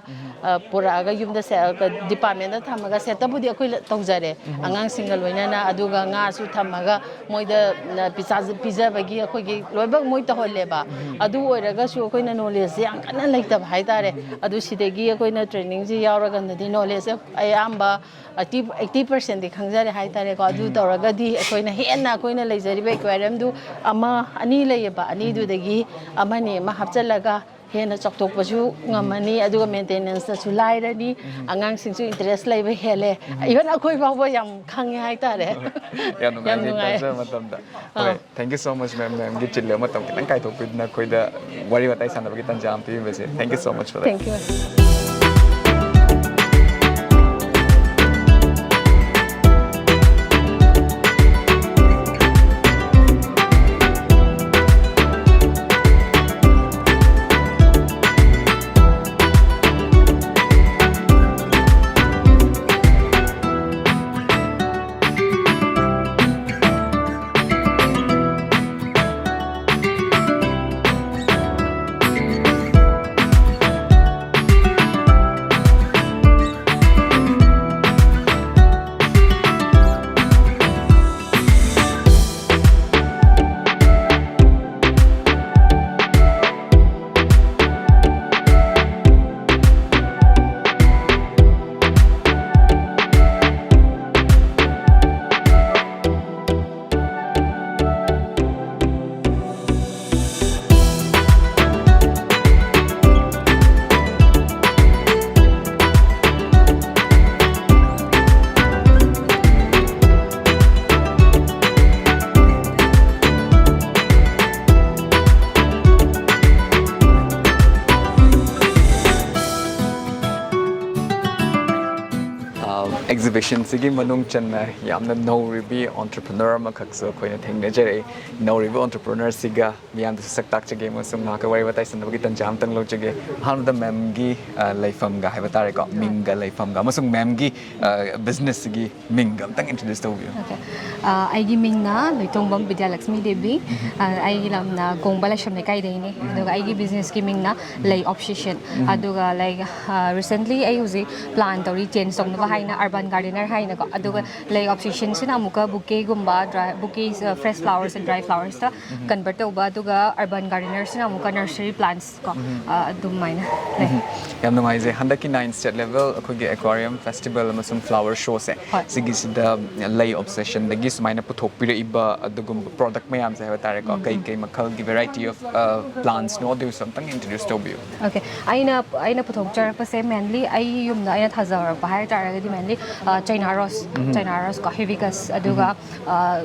ꯑ, ꯄꯨꯔꯛꯑꯒ ꯌꯨꯝꯗ ꯁꯦ-, ꯑ, ꯗꯤꯄꯥꯔꯠꯃꯦꯟꯗ ꯊꯝꯃꯒ ꯁꯦꯠꯇꯕꯨꯗꯤ ꯑꯩꯈꯣꯏ ꯇꯧꯖꯔꯦ꯫ ꯑꯉꯥꯡꯁꯤꯡꯒ ꯂꯣꯏꯅꯅ, ꯑꯗꯨꯒ ꯉꯥꯁꯨ ꯊꯝꯃꯒ ꯃꯣꯏꯗ, ꯑ, ꯄꯤꯖ-, ꯄꯤꯖꯕꯒꯤ ꯑꯩꯈꯣꯏꯒꯤ ꯂꯣꯏꯅꯃꯛ ꯃꯣꯏ ꯇꯧꯍꯜꯂꯦꯕ꯫ ꯑꯗꯨ ꯑꯣꯏꯔꯒꯁꯨ ꯑꯩꯈꯣꯏꯅ ꯅꯣꯂꯦꯖꯁꯦ ꯌꯥꯝ ꯀꯟꯅ ꯂꯩꯇꯕ ꯍꯥꯏꯇꯥꯔꯦ꯫ ꯑꯗꯨ ꯁꯤꯗꯒꯤ ꯑꯩꯈꯣꯏꯅ ꯇ꯭ꯔꯦꯅꯤꯡꯁꯦ ꯌꯥꯎꯔꯀꯥꯟꯗꯗꯤ ꯅꯣꯂꯦꯖꯁꯦ ꯑꯌꯥꯝꯕ ꯑꯩꯠꯇꯤ, ꯑꯩꯠꯇꯤ ꯄꯥꯔꯁꯦꯟꯗꯤ ꯈꯪꯖꯔꯦ ꯍꯥꯏꯇꯥꯔꯦꯀꯣ꯫ ꯑꯗꯨ ꯇꯧꯔꯒꯗꯤ ꯑꯩꯈꯣꯏꯅ ꯍꯦꯟꯅ ꯑꯩꯈꯣꯏꯅ ꯂꯩꯖꯔꯤꯕ ꯑꯦꯀ꯭ꯋꯥꯔꯤꯌꯝꯗꯨ ꯑꯃ ꯑꯅꯤ ꯂꯩꯌꯦꯕ, ꯑꯅꯤꯗꯨꯗꯒꯤ ꯑꯃꯅꯤ ꯑꯃ ꯍꯥꯞꯆꯤꯜꯂꯒ ꯍꯦꯟꯅ ꯆꯥꯎꯊꯣꯛꯄꯁꯨ ꯉꯝꯃꯅꯤ, ꯑꯗꯨꯒ ꯃꯦꯟꯇꯦꯅꯦꯟꯁꯇꯁꯨ ꯂꯥꯏꯔꯅꯤ, ꯑꯉꯥꯡꯁꯤꯡꯁꯨ ꯏꯟꯇꯔꯦꯁ ꯂꯩꯕ ꯍꯦꯜꯂꯦ꯫ ꯏꯚꯟ ꯑꯩꯈꯣꯏ ꯐꯥꯎꯕ ꯌꯥꯝ ꯈꯪꯉꯦ ꯍꯥꯏꯇꯥꯔꯦ꯫ ꯌꯥꯝ ꯅꯨꯡꯉꯥꯏ, ꯌꯥꯝ ꯅꯨꯡꯉꯥꯏ꯫ ꯇꯥꯖꯕ ꯃꯇꯝꯗ꯫ ꯑꯥ꯫ ꯍꯣꯏ, thank you so much, ma'am, ꯃꯦꯝꯒꯤ ꯆꯤꯜꯂꯕ ꯃꯇꯝ ꯈꯤꯇꯪ ꯀꯥꯏꯊꯣꯛꯄꯤꯗꯨꯅ ꯑꯩꯈꯣꯏꯗ ꯋꯥꯔꯤ ꯋꯥꯇꯥꯏ ꯁꯥꯟꯅꯕꯒꯤ ꯇꯥꯟꯖꯥ ꯑꯃ ꯄꯤꯕꯤꯕꯁꯦ꯫ Thank you so much for that. Thank you. ꯑꯦꯛꯖꯤꯕꯤꯁꯟꯁꯤꯒꯤ ꯃꯅꯨꯡ ꯆꯟꯅ ꯌꯥꯝꯅ ꯅꯧꯔꯤꯕꯤ ꯑꯣꯟꯇꯔꯄ꯭ꯔꯤꯅꯔ ꯑꯃꯈꯛꯁꯨ ꯑꯩꯈꯣꯏꯅ ꯊꯦꯡꯅꯖꯔꯛꯏ꯫ ꯅꯧꯔꯤꯕ ꯑꯣꯟꯇꯔꯄ꯭ꯔꯤꯅꯔꯁꯤꯒ ꯃꯤꯌꯥꯝꯗꯁꯨ ꯁꯛ ꯇꯥꯛꯆꯒꯦ ꯑꯃꯁꯨꯡ ꯃꯍꯥꯛꯀ ꯋꯥꯔꯤ ꯋꯥꯇꯥꯏ ꯁꯥꯟꯅꯕꯒꯤ ꯇꯥꯟꯖꯥ ꯑꯃꯇꯪ ꯂꯧꯖꯒꯦ꯫ ꯑꯍꯥꯟꯕꯗ ꯃꯦꯝꯒꯤ ꯂꯩꯐꯝꯒ ꯍꯥꯏꯕ ꯇꯥꯔꯦꯀꯣ, ꯃꯤꯡꯒ ꯂꯩꯐꯝꯒ ꯑꯃꯁꯨꯡ ꯃꯦꯝꯒꯤ ꯕꯤꯖꯤꯅꯦꯁꯁꯤꯒꯤ ꯃꯤꯡꯒ ꯑꯝꯇꯪ ꯏꯟꯇ꯭ꯔꯣꯗ꯭ꯌꯨꯁ ꯇꯧꯕꯤꯌꯨ꯫ ꯑꯣꯀꯦ꯫ ꯑ, ꯑꯩꯒꯤ ꯃꯤꯡꯅ ꯂꯣꯏꯇꯣꯡꯕꯝ ꯕꯤꯗ꯭ꯌꯥꯂꯛꯁꯃꯤ ꯗꯦꯕꯤ꯫ ꯑ, ꯑꯩꯒꯤ ꯂꯝꯅ ꯀꯣꯡꯕ ꯂꯥꯏꯁ꯭ꯔꯝ ꯂꯩꯀꯥꯏꯗꯩꯅꯦ꯫ ꯑꯗꯨꯒ ꯑꯩꯒꯤ ꯕꯤꯖꯤꯅꯦꯁꯀꯤ ꯃꯤꯡꯅ ꯂꯩ ꯑꯣꯞꯁꯤꯁꯟ꯫ ꯑꯗꯨꯒ ꯂꯥꯏꯛ ꯔꯤꯁꯦꯟꯠꯂꯤ ꯑꯩ ꯍꯧꯖꯤꯛ ꯄ꯭ꯂꯥꯟ ꯇꯧꯔꯤ ꯆꯦꯟꯖ ꯇꯧꯅꯕ ꯍꯥꯏꯅ, ꯑꯔꯕꯥꯟ ꯒꯥꯔꯗꯦꯅꯔ ꯍꯥꯏꯅꯀꯣ꯫ ꯑꯗꯨꯒ ꯂꯩ ꯑꯣꯞꯁꯤꯁꯟꯁꯤꯅ ꯑꯃꯨꯛꯀ ꯕꯨꯀꯦꯒꯨꯝꯕ, dry bouquet, fresh flowers and dry ꯐ꯭ꯂꯥꯋꯔꯁꯇ ꯀꯟꯚꯔꯠ ꯇꯧꯕ꯫ ꯑꯗꯨꯒ ꯑꯔꯕꯥꯟ ꯒꯥꯔꯗꯦꯅꯔꯁꯤꯅ ꯑꯃꯨꯛꯀ ꯅꯔꯁꯔꯤ ꯄ꯭ꯂꯥꯟꯠꯁ ꯀꯣ, ꯑ, ꯑꯗꯨꯃꯥꯏꯅ ꯂꯩ꯫ ꯌꯥꯝ ꯅꯨꯡꯉꯥꯏꯖꯩ꯫ ꯍꯟꯗꯛꯀꯤ ꯅꯥꯏꯟ ꯁ꯭ꯇꯦꯠ ꯂꯦꯚꯦꯜ ꯑꯩꯈꯣꯏꯒꯤ ꯑꯦꯀ꯭ꯋꯥꯔꯤꯌꯝ ꯐꯦꯁꯇꯤꯚꯦꯜ ꯑꯃꯁꯨꯡ ꯐ꯭ꯂꯥꯋꯔ ꯁꯣꯁꯦ, ꯍꯣꯏ꯫ ꯁꯤꯒꯤꯁꯤꯗ ꯂꯩ ꯑꯣꯞꯁꯦꯁꯟꯗꯒꯤ ꯁꯨꯃꯥꯏꯅ ꯄꯨꯊꯣꯛꯄꯤꯔꯛꯏꯕ ꯑꯗꯨꯒꯨꯝꯕ ꯄ꯭ꯔꯣꯗꯛ ꯃꯌꯥꯝꯁꯦ ꯍꯥꯏꯕ ꯇꯥꯔꯦꯀꯣ, ꯀꯩ ꯀꯩ ꯃꯈꯜꯒꯤ ꯚꯦꯔꯥꯏꯇꯤ ꯑꯣꯐ ꯄ꯭ꯂꯥꯟꯠꯁꯅꯣ, ꯑꯗꯨꯒꯤꯁꯨ ꯑꯝꯇꯪ ꯏꯟꯇ꯭ꯔꯣꯗ꯭ꯌꯨꯁ ꯇꯧꯕꯤꯌꯨ꯫ ꯑꯣꯀꯦ꯫ ꯑꯩꯅ ꯑꯩꯅ ꯄꯨꯊꯣꯛꯆꯔꯛꯄꯁꯦ ꯃꯦꯟꯂꯤ ꯑꯩꯒꯤ ꯌꯨꯝꯗ ꯑꯩꯅ ꯊꯥꯖꯍꯧꯔꯛꯄ ꯍꯥꯏ ꯇꯥꯔꯒꯗꯤ ꯃꯦꯟꯂꯤ ꯆꯩꯅꯥ ꯔꯣꯁ, ꯆꯩꯅꯥ ꯔꯣꯁ ꯀꯣ, ꯍꯤꯕꯤꯀꯁ, ꯑꯗꯨꯒ ꯑ,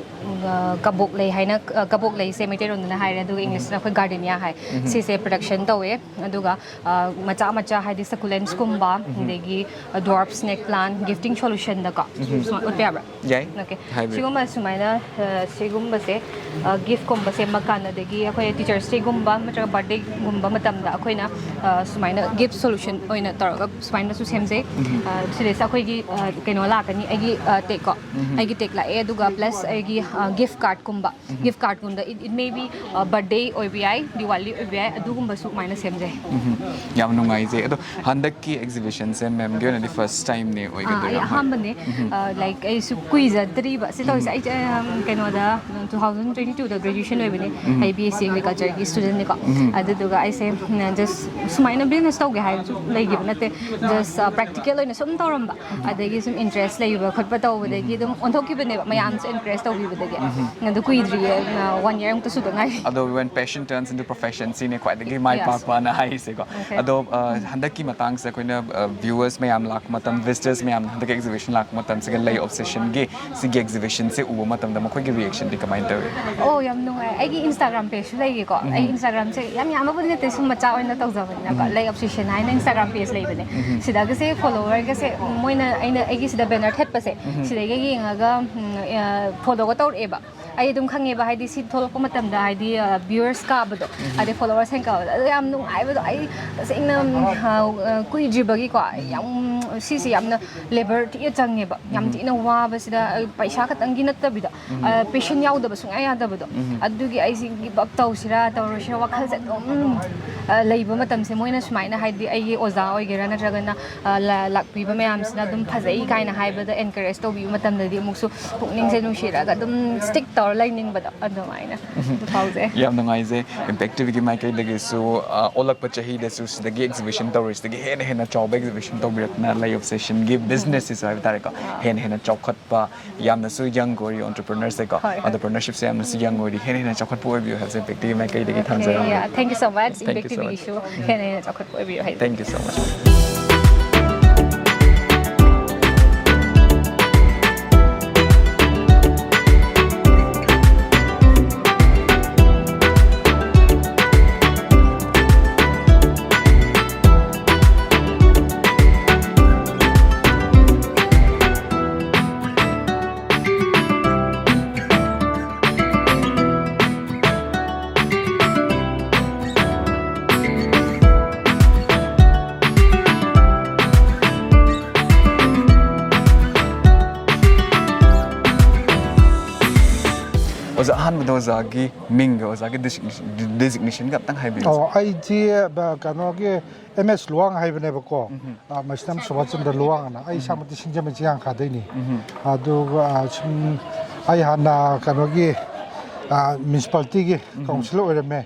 ꯎꯝ, ꯑ, ꯀꯕꯣꯛ ꯂꯩ ꯍꯥꯏꯅ, ꯑ, ꯀꯕꯣꯛ ꯂꯩꯁꯦ ꯃꯩꯇꯩꯂꯣꯟꯗꯅ ꯍꯥꯏꯔꯦ, ꯑꯗꯨꯒ ꯏꯪꯂꯤꯁꯇꯅ ꯑꯩꯈꯣꯏ ꯒꯥꯔꯗꯦꯅꯤꯌꯥ ꯍꯥꯏ꯫ ꯁꯤꯁꯦ ꯄ꯭ꯔꯗꯛꯁꯟ ꯇꯧꯋꯦ꯫ ꯑꯗꯨꯒ ꯑ, ꯃꯆꯥ ꯃꯆꯥ ꯍꯥꯏꯗꯤ ꯁꯀꯨꯂꯦꯟꯁꯀꯨꯝꯕ, ꯑꯗꯒꯤ ꯗ꯭ꯋꯥꯔꯐ ꯁ꯭ꯅꯦꯛ ꯄ꯭ꯂꯥꯟ, ꯒꯤꯐꯇꯤꯡ ꯁꯣꯂꯨꯁꯟꯗꯀꯣ, ꯁꯨꯃꯥꯏꯅ ꯎꯠꯄ ꯌꯥꯕ꯭ꯔꯥ? ꯌꯥꯏ꯫ ꯑꯣꯀꯦ꯫ ꯍꯥꯏꯕꯤꯌꯨ꯫ ꯁꯤꯒꯨꯝꯕ ꯁꯨꯃꯥꯏꯅ, ꯑ, ꯁꯤꯒꯨꯝꯕꯁꯦ, ꯑ, ꯒꯤꯐꯀꯨꯝꯕ ꯁꯦꯝꯕ ꯀꯥꯟꯗ, ꯑꯗꯒꯤ ꯑꯩꯈꯣꯏ ꯇꯤꯆꯔꯁ ꯗꯦꯒꯨꯝꯕ ꯅꯠꯇ꯭ꯔꯒ ꯕꯥꯔꯗꯦꯒꯨꯝꯕ ꯃꯇꯝꯗ ꯑꯩꯈꯣꯏꯅ, ꯑ, ꯁꯨꯃꯥꯏꯅ ꯒꯤꯐ ꯁꯣꯂꯨꯁꯟ ꯑꯣꯏꯅ ꯇꯧꯔꯒ ꯁꯨꯃꯥꯏꯅꯁꯨ ꯁꯦꯝꯖꯩ꯫ ꯑ, ꯁꯤꯗꯩꯁꯤꯗ ꯑꯩꯈꯣꯏꯒꯤ, ꯑ, ꯀꯩꯅꯣ ꯂꯥꯛꯀꯅꯤ, ꯑꯩꯒꯤ, ꯑ, ꯇꯦꯛ ꯀꯣ꯫ ꯑꯩꯒꯤ ꯇꯦꯛ ꯂꯥꯛꯑꯦ, ꯑꯗꯨꯒ ꯄ꯭ꯂꯁ ꯑꯩꯒꯤ, ꯑ, ꯒꯤꯐ ꯀꯥꯔꯠꯀꯨꯝꯕ, ꯒꯤꯐ ꯀꯥꯔꯠꯀꯨꯝꯕ, it, it may be, ꯑ, ꯕꯥꯔꯗꯦ ꯑꯣꯏꯕ ꯌꯥꯏ, ꯗꯤꯋꯥꯂꯤ ꯑꯣꯏꯕ ꯌꯥꯏ, ꯑꯗꯨꯒꯨꯝꯕꯁꯨ ꯑꯗꯨꯃꯥꯏꯅ ꯁꯦꯝꯖꯩ꯫ ꯌꯥꯝ ꯅꯨꯡꯉꯥꯏꯖꯩ꯫ ꯑꯗꯣ ꯍꯟꯗꯛꯀꯤ ꯑꯦꯛꯖꯤꯕꯤꯁꯟꯁꯦ ꯃꯦꯝꯒꯤ ꯑꯣꯏꯅꯗꯤ ꯐꯥꯔꯁ ꯇꯥꯏꯝꯅꯦ ꯑꯥ, ꯑꯩ ꯑꯣꯏꯒꯗꯣꯏꯔꯥ? ꯑꯍꯥꯟꯕꯅꯦ꯫ ꯑ, ꯂꯥꯏꯛ, ꯑꯩꯁꯨ ꯀꯨꯏꯖꯗ꯭ꯔꯤꯕ ꯁꯤ ꯇꯧꯔꯤꯁꯦ꯫ ꯑꯩꯁꯦ, ꯑꯝ, ꯀꯩꯅꯣꯗ, two thousand twenty twoꯗ ꯒ꯭ꯔꯦꯖꯨꯑꯦꯁꯟ ꯑꯣꯏꯕꯅꯦ꯫ ꯑꯩ ꯕꯤ ꯑꯦꯁ ꯁꯤ ꯑꯦꯒ꯭ꯔꯤꯀꯜꯆꯔꯒꯤ ꯁ꯭ꯇꯨꯗꯦꯟꯠꯅꯤꯀꯣ꯫ ꯑꯗꯨꯗꯨꯒ ꯑꯩꯁꯦ, ꯎꯝ, ꯖꯁ ꯁꯨꯃꯥꯏꯅ ꯕꯤꯖꯤꯅꯦꯁ ꯇꯧꯒꯦ ꯍꯥꯏꯕꯁꯨ ꯂꯩꯈꯤꯕ ꯅꯠꯇꯦ꯫ ꯖꯁ, ꯑ, ꯄ꯭ꯔꯦꯛꯇꯤꯀꯦꯜ ꯑꯣꯏꯅ ꯁꯨꯝ ꯇꯧꯔꯝꯕ꯫ ꯑꯗꯒꯤ ꯁꯨꯝ ꯏꯟꯇꯔꯦꯁ ꯂꯩꯕ ꯈꯣꯠꯄ ꯇꯧꯕꯗꯒꯤ ꯑꯗꯨꯝ ꯑꯣꯟꯊꯣꯛꯈꯤꯕꯅꯦꯕ, ꯃꯌꯥꯝꯁꯨ ꯑꯦꯟꯀꯔꯦꯖ ꯇꯧꯕꯤꯕꯗꯒꯤ꯫ ꯑꯗꯨ ꯀꯨꯏꯗ꯭ꯔꯤꯌꯦ, ꯋꯥꯟ ꯌꯔ ꯑꯃꯨꯛꯇ ꯁꯨꯗ ꯉꯥꯏꯔꯤ꯫ ꯑꯗꯣ when passion turns into profession, ꯁꯤꯅꯦ ꯈ꯭ꯋꯥꯏꯗꯒꯤ ꯃꯥꯏ Yes. ꯄꯥꯛꯄꯅ ꯍꯥꯏꯔꯤꯁꯦꯀꯣ꯫ Okay. ꯑꯗꯣ, ꯑ, ꯍꯟꯗꯛꯀꯤ ꯃꯇꯥꯡꯁꯦ ꯑꯩꯈꯣꯏꯅ, ꯑ, ꯚ꯭ꯌꯨꯋꯔꯁ ꯃꯌꯥꯝ ꯂꯥꯛꯄ ꯃꯇꯝ, ꯚꯤꯖꯤꯇꯔꯁ ꯃꯌꯥꯝ ꯍꯟꯗꯛꯀꯤ ꯑꯦꯛꯖꯤꯕꯤꯁꯟ ꯂꯥꯛꯄ ꯃꯇꯝꯁꯤꯒ ꯂꯩ ꯑꯣꯞꯁꯦꯁꯟꯒꯤ ꯁꯤꯒꯤ ꯑꯦꯛꯖꯤꯕꯤꯁꯟꯁꯦ ꯎꯕ ꯃꯇꯝꯗ ꯃꯈꯣꯏꯒꯤ ꯔꯤꯌꯦꯛꯁꯟꯗꯤ ꯀꯃꯥꯏꯅ ꯇꯧꯏ? ꯑꯣ, ꯌꯥꯝ ꯅꯨꯡꯉꯥꯏ꯫ ꯑꯩꯒꯤ ꯏꯟꯁꯇꯥꯒ꯭ꯔꯥꯝ ꯄꯦꯖꯁꯨ ꯂꯩꯌꯦꯀꯣ꯫ ꯑꯩ ꯏꯟꯁꯇꯥꯒ꯭ꯔꯥꯝꯁꯦ ꯌꯥꯝ ꯌꯥꯝꯕꯕꯨꯗꯤ ꯅꯠꯇꯦ, ꯁꯨꯝ ꯃꯆꯥ ꯑꯣꯏꯅ ꯇꯧꯖꯕꯅꯤꯅꯀꯣ꯫ ꯂꯩ ꯑꯣꯞꯁꯦꯁꯟ ꯍꯥꯏꯅ ꯏꯟꯁꯇꯥꯒ꯭ꯔꯥꯝ ꯄꯦꯖ ꯂꯩꯕꯅꯦ꯫ ꯁꯤꯗꯒꯁꯦ ꯐꯣꯂꯣꯋꯔꯒꯁꯦ ꯃꯣꯏꯅ, ꯑꯩꯅ, ꯑꯩꯒꯤ ꯁꯤꯗ ꯕꯦꯅꯔ ꯊꯦꯠꯄꯁꯦ, ꯁꯤꯗꯒꯤ ꯌꯦꯡꯉꯒ ꯐꯣꯂꯣꯒ ꯇꯧꯔꯛꯑꯦꯕ꯫ ꯑꯩ ꯑꯗꯨꯝ ꯈꯪꯉꯦꯕ, ꯍꯥꯏꯗꯤ ꯁꯤ ꯊꯣꯛꯂꯛꯄ ꯃꯇꯝꯗ ꯍꯥꯏꯗꯤ ꯚ꯭ꯌꯨꯋꯔꯁ ꯀꯥꯕꯗꯣ, ꯑꯗꯩ ꯐꯣꯂꯣꯋꯔꯁ ꯍꯦꯟꯒꯠꯄꯗꯣ, ꯑꯗꯣ ꯌꯥꯝ ꯅꯨꯡꯉꯥꯏꯕꯗꯣ꯫ ꯑꯩ ꯇꯁꯦꯡꯅ ꯀꯨꯏꯗ꯭ꯔꯤꯕꯒꯤꯀꯣ, ꯌꯥꯝ ꯁꯤꯁꯦ ꯌꯥꯝꯅ ꯂꯦꯕꯔ ꯊꯤꯅ ꯆꯪꯉꯦꯕ, ꯌꯥꯝ ꯊꯤꯅ ꯋꯥꯕꯁꯤꯗ꯫ ꯄꯩꯁꯥ ꯈꯛꯇꯪꯒꯤ ꯅꯠꯇꯕꯤꯗ, ꯄꯦꯁꯟ ꯌꯥꯎꯗꯕ ꯁꯨꯡꯌꯥ ꯌꯥꯗꯕꯗꯣ꯫ ꯑꯗꯨꯒꯤ ꯑꯩꯁꯦ ꯒꯤꯞ ꯑꯞ ꯇꯧꯁꯤꯔꯥ ꯇꯧꯔꯣꯏꯁꯤꯔꯥ ꯋꯥꯈꯜꯁꯦ ꯑꯗꯨꯝ ꯂꯩꯕ ꯃꯇꯝꯁꯦ, ꯃꯣꯏꯅ ꯁꯨꯃꯥꯏꯅ ꯍꯥꯏꯗꯤ ꯑꯩꯒꯤ ꯑꯣꯖꯥ ꯑꯣꯏꯒꯦꯔꯥ ꯅꯠꯇ꯭ꯔꯒꯅ ꯂꯥꯛꯄꯤꯕ ꯃꯌꯥꯝꯁꯤꯅ ꯑꯗꯨꯝ ꯐꯖꯩ ꯀꯥꯏꯅ ꯍꯥꯏꯕꯗ ꯑꯦꯟꯀꯔꯦꯖ ꯇꯧꯕꯤꯕ ꯃꯇꯝꯗꯗꯤ ꯑꯃꯨꯛꯁꯨ ꯄꯨꯛꯅꯤꯡꯁꯦ ꯅꯨꯡꯁꯤꯔꯒ ꯑꯗꯨꯝ ꯁ꯭ꯇꯤꯛ ꯇꯧꯔ ꯂꯩꯅꯤꯡꯕꯗꯣ ꯑꯗꯨꯃꯥꯏꯅ ꯐꯥꯎꯖꯩ꯫ ꯌꯥꯝ ꯅꯨꯡꯉꯥꯏꯖꯩ꯫ ꯏꯝꯄꯦꯛ ꯇꯤꯚꯤꯒꯤ ꯃꯥꯏꯀꯩꯗꯒꯤꯁꯨ ꯑꯣꯜꯂꯛꯄ ꯆꯍꯤꯗꯁꯨ ꯁꯤꯗꯒꯤ ꯑꯦꯛꯖꯤꯕꯤꯁꯟ ꯇꯧꯔꯤꯁꯤꯗꯒꯤ ꯍꯦꯟꯅ ꯍꯦꯟꯅ ꯆꯥꯎꯕ ꯑꯦꯛꯖꯤꯕꯤꯁꯟ ꯇꯧꯕꯤꯔꯛꯇꯅ, ꯂꯩ ꯑꯣꯕꯁꯦꯁꯟꯒꯤ ꯕꯤꯖꯤꯅꯦꯁꯁꯤꯁꯨ ꯍꯥꯏꯕ ꯇꯥꯔꯦꯀꯣ, ꯍꯦꯟꯅ ꯍꯦꯟꯅ ꯆꯥꯎꯈꯠꯄ, ꯌꯥꯝꯅꯁꯨ ꯌꯪ ꯑꯣꯏꯔꯤ, ꯑꯣꯟꯇꯔꯄ꯭ꯔꯤꯅꯔꯁꯦꯀꯣ, ꯍꯣꯏ, ꯍꯣꯏ꯫ ꯑꯣꯟꯇꯔꯄ꯭ꯔꯤꯅꯔꯁꯤꯞꯁꯦ ꯌꯥꯝꯅꯁꯨ ꯌꯪ ꯑꯣꯏꯔꯤ, ꯍꯦꯟꯅ ꯍꯦꯟꯅ ꯆꯥꯎꯈꯠꯄ ꯑꯣꯏꯕꯤꯌꯨ ꯍꯥꯏꯕꯁꯦ ꯏꯝꯄꯦꯛ ꯇꯤꯚꯤ ꯃꯥꯏꯀꯩꯗꯒꯤ ꯊꯝꯖꯔꯝꯕꯅꯤ꯫ Thank you so much. Thank impact you so much. ꯇꯤꯚꯤꯒꯤꯁꯨ ꯍꯦꯟꯅ ꯍꯦꯟꯅ ꯆꯥꯎꯈꯠꯄ ꯑꯣꯏꯕꯤꯌꯨ ꯍꯥꯏꯗꯤ꯫ Thank you so much. ꯑꯣꯖꯥ, ꯑꯍꯥꯟꯕꯗ ꯑꯣꯖꯥꯒꯤ ꯃꯤꯡꯒ ꯑꯣꯖꯥꯒꯤ ꯗꯤꯖꯤꯛꯅꯦꯁꯟꯒ ꯑꯝꯇꯪ ꯍꯥꯏꯕꯤꯌꯨ꯫ ꯑꯣ, ꯑꯩꯁꯤ ꯕ- ꯀꯩꯅꯣꯒꯤ ꯑꯦꯝ ꯑꯦꯁ ꯂꯨꯋꯥꯡ ꯍꯥꯏꯕꯅꯦꯕꯀꯣ꯫ ꯑ, ꯃꯁꯤꯅ ꯁꯨꯕꯥꯁ ꯆꯟꯗ꯭ꯔ ꯂꯨꯋꯥꯡ ꯑꯅ꯫ ꯑꯩ ꯏꯁꯥꯃꯛꯇꯤ ꯁꯤꯡꯖꯃꯩ ꯆꯤꯡꯌꯥꯡꯈꯥꯗꯩꯅꯤ꯫ ꯑꯗꯨꯒ ꯑ, ꯁꯨꯝ ꯑꯩ ꯍꯥꯟꯅ ꯀꯩꯅꯣꯒꯤ ꯑ, ꯃ꯭ꯌꯨꯅꯤꯁꯤꯄꯥꯂꯤꯇꯤꯒꯤ ꯀꯥꯎꯟꯁꯤꯂꯔ ꯑꯣꯏꯔꯝꯃꯦ꯫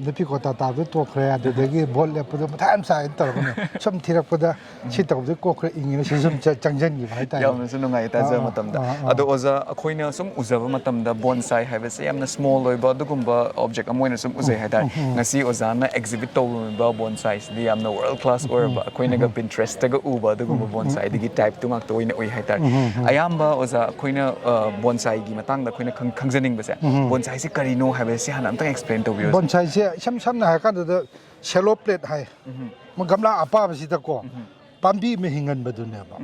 ꯅꯨꯄꯤ ꯀꯣꯇꯥ ꯇꯥꯕꯗ ꯇꯣꯛꯈ꯭ꯔꯦ꯫ ꯑꯗꯨꯗꯒꯤ ꯚꯣꯠ ꯂꯦꯞꯄꯗ ꯃꯊꯥ ꯌꯥꯝ ꯁꯥꯏꯅ ꯇꯧꯔꯒꯅꯦ ꯁꯨꯝ ꯊꯤꯔꯛꯄꯗ ꯁꯤ ꯇꯧꯕꯗꯩ ꯀꯣꯛꯈ꯭ꯔꯦ ꯏꯪꯉꯤꯅ ꯁꯤ ꯁꯨꯝ ꯆ- ꯆꯪꯁꯤꯟꯈꯤꯕ ꯍꯥꯏꯇꯥꯔꯦ꯫ ꯌꯥꯝꯅꯁꯨ ꯅꯨꯡꯉꯥꯏ ꯇꯥꯖꯕ ꯑꯥ, ꯃꯇꯝꯗ꯫ ꯑꯥ, ꯑꯥ꯫ ꯑꯗꯣ ꯑꯣꯖꯥ, ꯑꯩꯈꯣꯏꯅ ꯁꯨꯝ ꯎꯖꯕ ꯃꯇꯝꯗ ꯕꯣꯟꯁꯥꯏ ꯍꯥꯏꯕꯁꯦ ꯌꯥꯝꯅ ꯁ꯭ꯃꯣꯜ ꯑꯣꯏꯕ ꯑꯗꯨꯒꯨꯝꯕ ꯑꯣꯕꯖꯦꯛ ꯑꯃ ꯑꯣꯏꯅ ꯁꯨꯝ ꯎꯖꯩ ꯍꯥꯏꯇꯥꯔꯦ꯫ ꯉꯁꯤ ꯑꯣꯖꯥꯅ ꯑꯦꯛꯖꯤꯕꯤꯠ ꯇꯧꯔꯝꯃꯤꯕ ꯕꯣꯟꯁꯥꯏꯁꯤꯗꯤ ꯌꯥꯝꯅ ꯋꯥꯔꯜ ꯀ꯭ꯂꯥꯁ ꯑꯣꯏꯔꯕ, ꯑꯩꯈꯣꯏꯅꯒ ꯄꯤꯟꯇ꯭ꯔꯦꯁꯇꯒ ꯎꯕ ꯑꯗꯨꯒꯨꯝꯕ ꯕꯣꯟꯁꯥꯏꯗꯒꯤ ꯇꯥꯏꯞꯇꯨ ꯉꯥꯛꯇ ꯑꯣꯏꯅ ꯎꯏ ꯍꯥꯏꯇꯥꯔꯦ꯫ ꯑꯌꯥꯝꯕ ꯑꯣꯖꯥ, ꯑꯩꯈꯣꯏꯅ ꯑ, ꯕꯣꯟꯁꯥꯏꯒꯤ ꯃꯇꯥꯡꯗ ꯑꯩꯈꯣꯏꯅ ꯈꯪ- ꯈꯪꯖꯅꯤꯡꯕꯁꯦ, ꯕꯣꯟꯁꯥꯏꯁꯦ ꯀꯔꯤꯅꯣ ꯍꯥꯏꯕꯁꯦ ꯍꯥꯟꯅ ꯑꯝꯇꯪ ꯑꯦꯛꯁꯄ꯭ꯂꯦꯟ ꯇꯧꯕꯤꯌꯨ꯫ ꯕꯣꯟꯁꯥꯏꯁꯦ ꯏꯁꯝ ꯁꯝꯅ ꯍꯥꯏꯔꯀꯥꯟꯗꯗ ꯁꯦꯂꯣ ꯄ꯭ꯂꯦꯠ ꯍꯥꯏ꯫ ꯃꯣꯏ ꯒꯝꯂꯥ ꯑꯄꯥꯕꯁꯤꯗꯀꯣ ꯄꯥꯝꯕꯤ ꯑꯃ ꯍꯤꯡꯍꯟꯕꯗꯨꯅꯦꯕ꯫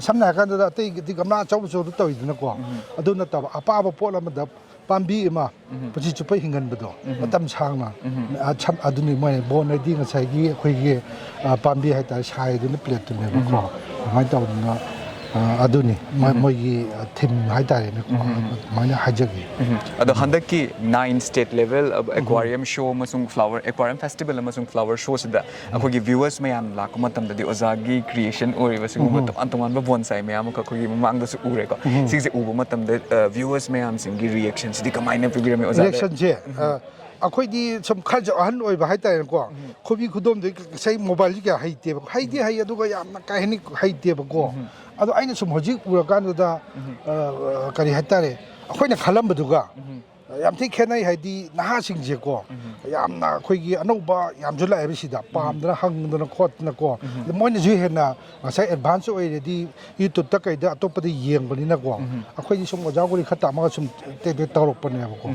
ꯁꯝꯅ ꯍꯥꯏꯔꯀꯥꯟꯗ ꯑꯇꯩꯒꯤꯗꯤ ꯒꯝꯂꯥ ꯑꯆꯧ ꯑꯆꯧꯕꯗ ꯇꯧꯋꯤꯗꯅꯀꯣ꯫ ꯑꯗꯨ ꯅꯠꯇꯕ ꯑꯄꯥꯕ ꯄꯣꯠ ꯑꯃꯗ ꯄꯥꯝꯕꯤ ꯑꯃ ꯄꯨꯟꯁꯤ ꯆꯨꯞꯄ ꯍꯤꯡꯍꯟꯕꯗꯣ, ꯃꯇꯝ ꯁꯥꯡꯅ꯫ ꯑ, ꯁꯝ-, ꯑꯗꯨꯅꯤ ꯃꯣꯏ ꯕꯣꯟ ꯍꯥꯏꯗꯤ ꯉꯁꯥꯏꯒꯤ ꯑꯩꯈꯣꯏꯒꯤ, ꯑ, ꯄꯥꯝꯕꯤ ꯍꯥꯏꯇꯥꯔꯦ, ꯁꯥꯏꯗꯨꯅ ꯄ꯭ꯂꯦꯠꯇꯨꯅꯦꯕꯀꯣ꯫ ꯑꯗꯨꯃꯥꯏꯅ ꯇꯧꯗꯅ, ꯑ, ꯑꯗꯨꯅꯤ ꯃꯣꯏ-, ꯃꯣꯏꯒꯤ, ꯑ, ꯊꯤꯝ ꯍꯥꯏꯇꯥꯔꯦꯅꯦꯀꯣ꯫ ꯑꯗꯨꯃꯥꯏꯅ ꯍꯥꯏꯖꯒꯦ꯫ ꯑꯗꯣ ꯍꯟꯗꯛꯀꯤ ꯅꯥꯏꯟ ꯁ꯭ꯇꯦꯠ ꯂꯦꯚꯦꯜ ꯑꯦꯀ꯭ꯋꯥꯔꯤꯌꯝ ꯁꯣ ꯑꯃꯁꯨꯡ ꯐ꯭ꯂꯥꯋꯔ, ꯑꯦꯀ꯭ꯋꯥꯔꯤꯌꯝ ꯐꯦꯁꯇꯤꯚꯦꯜ ꯑꯃꯁꯨꯡ ꯐ꯭ꯂꯥꯋꯔ ꯁꯣꯁꯤꯗ ꯑꯩꯈꯣꯏꯒꯤ ꯚ꯭ꯌꯨꯋꯔꯁ ꯃꯌꯥꯝ ꯂꯥꯛꯄ ꯃꯇꯝꯗꯗꯤ ꯑꯣꯖꯥꯒꯤ ꯀ꯭ꯔꯤꯌꯦꯁꯟ ꯑꯣꯏꯔꯤꯕ ꯁꯤꯒꯨꯝꯕ ꯇꯣꯉꯥꯟ ꯇꯣꯉꯥꯟꯕ ꯕꯣꯟꯁꯥꯏ ꯃꯌꯥꯝ ꯑꯃꯈꯛ ꯑꯩꯈꯣꯏꯒꯤ ꯃꯃꯥꯡꯗꯁꯨ ꯎꯔꯦꯀꯣ꯫ ꯁꯤꯁꯦ ꯎꯕ ꯃꯇꯝꯗ ꯚ꯭ꯌꯨꯋꯔꯁ ꯃꯌꯥꯝꯁꯤꯡꯒꯤ ꯔꯤꯌꯦꯛꯁꯟꯁꯤꯗꯤ ꯀꯃꯥꯏꯅ ꯄꯤꯕꯤꯔꯝꯃꯤ ꯑꯣꯖꯥꯗ? ꯔꯤꯌꯦꯛꯁꯟꯁꯦ, ꯑ, ꯑꯩꯈꯣꯏꯗꯤ ꯁꯨꯝ ꯈꯔꯁꯨ ꯑꯍꯟ ꯑꯣꯏꯕ ꯍꯥꯏꯇꯥꯔꯦꯀꯣ꯫ ꯈꯨꯕꯤ ꯈꯨꯗꯣꯝꯗꯨ ꯉꯁꯥꯏ ꯃꯣꯕꯥꯏꯜꯁꯤ ꯀꯌꯥ ꯍꯩꯇꯦꯕ, ꯍꯩꯗꯤ ꯍꯩ ꯑꯗꯨꯒ ꯌꯥꯝꯅ ꯀꯥ ꯍꯦꯟꯅ ꯍꯩꯇꯦꯕꯀꯣ꯫ ꯑꯗꯣ ꯑꯩꯅ ꯁꯨꯝ ꯍꯧꯖꯤꯛ ꯎꯔꯀꯥꯟꯗꯨꯗ, ꯑ, ꯀꯔꯤ ꯍꯥꯏꯇꯥꯔꯦ, ꯑꯩꯈꯣꯏꯅ ꯈꯜꯂꯝꯕꯗꯨꯒ ꯌꯥꯝ ꯊꯤ ꯈꯦꯠꯅꯩ꯫ ꯍꯥꯏꯗꯤ ꯅꯍꯥꯁꯤꯡꯁꯦꯀꯣ, ꯌꯥꯝꯅ ꯑꯩꯈꯣꯏꯒꯤ ꯑꯅꯧꯕ ꯌꯥꯝꯁꯨ ꯂꯥꯛꯑꯦꯕ ꯁꯤꯗ, ꯄꯥꯝꯗꯅ ꯍꯪꯗꯅ ꯈꯣꯠꯇꯅꯀꯣ꯫ ꯑꯗ ꯃꯣꯏꯅꯁꯨ ꯍꯦꯟꯅ ꯉꯁꯥꯏ ꯑꯦꯗꯚꯥꯟꯁ ꯑꯣꯏꯔꯗꯤ ꯌꯨꯇ꯭ꯌꯨꯕꯇ ꯀꯩꯗ ꯑꯇꯣꯞꯄꯗ ꯌꯦꯡꯕꯅꯤꯅꯀꯣ꯫ ꯑꯩꯈꯣꯏꯗꯤ ꯁꯨꯝ ꯑꯣꯖꯥ ꯒꯨꯔꯤ ꯈꯔ ꯇꯝꯃꯒ ꯁꯨꯝ ꯇꯦꯛ ꯇꯦꯛ ꯇꯧꯔꯛꯄꯅꯦꯕꯀꯣ꯫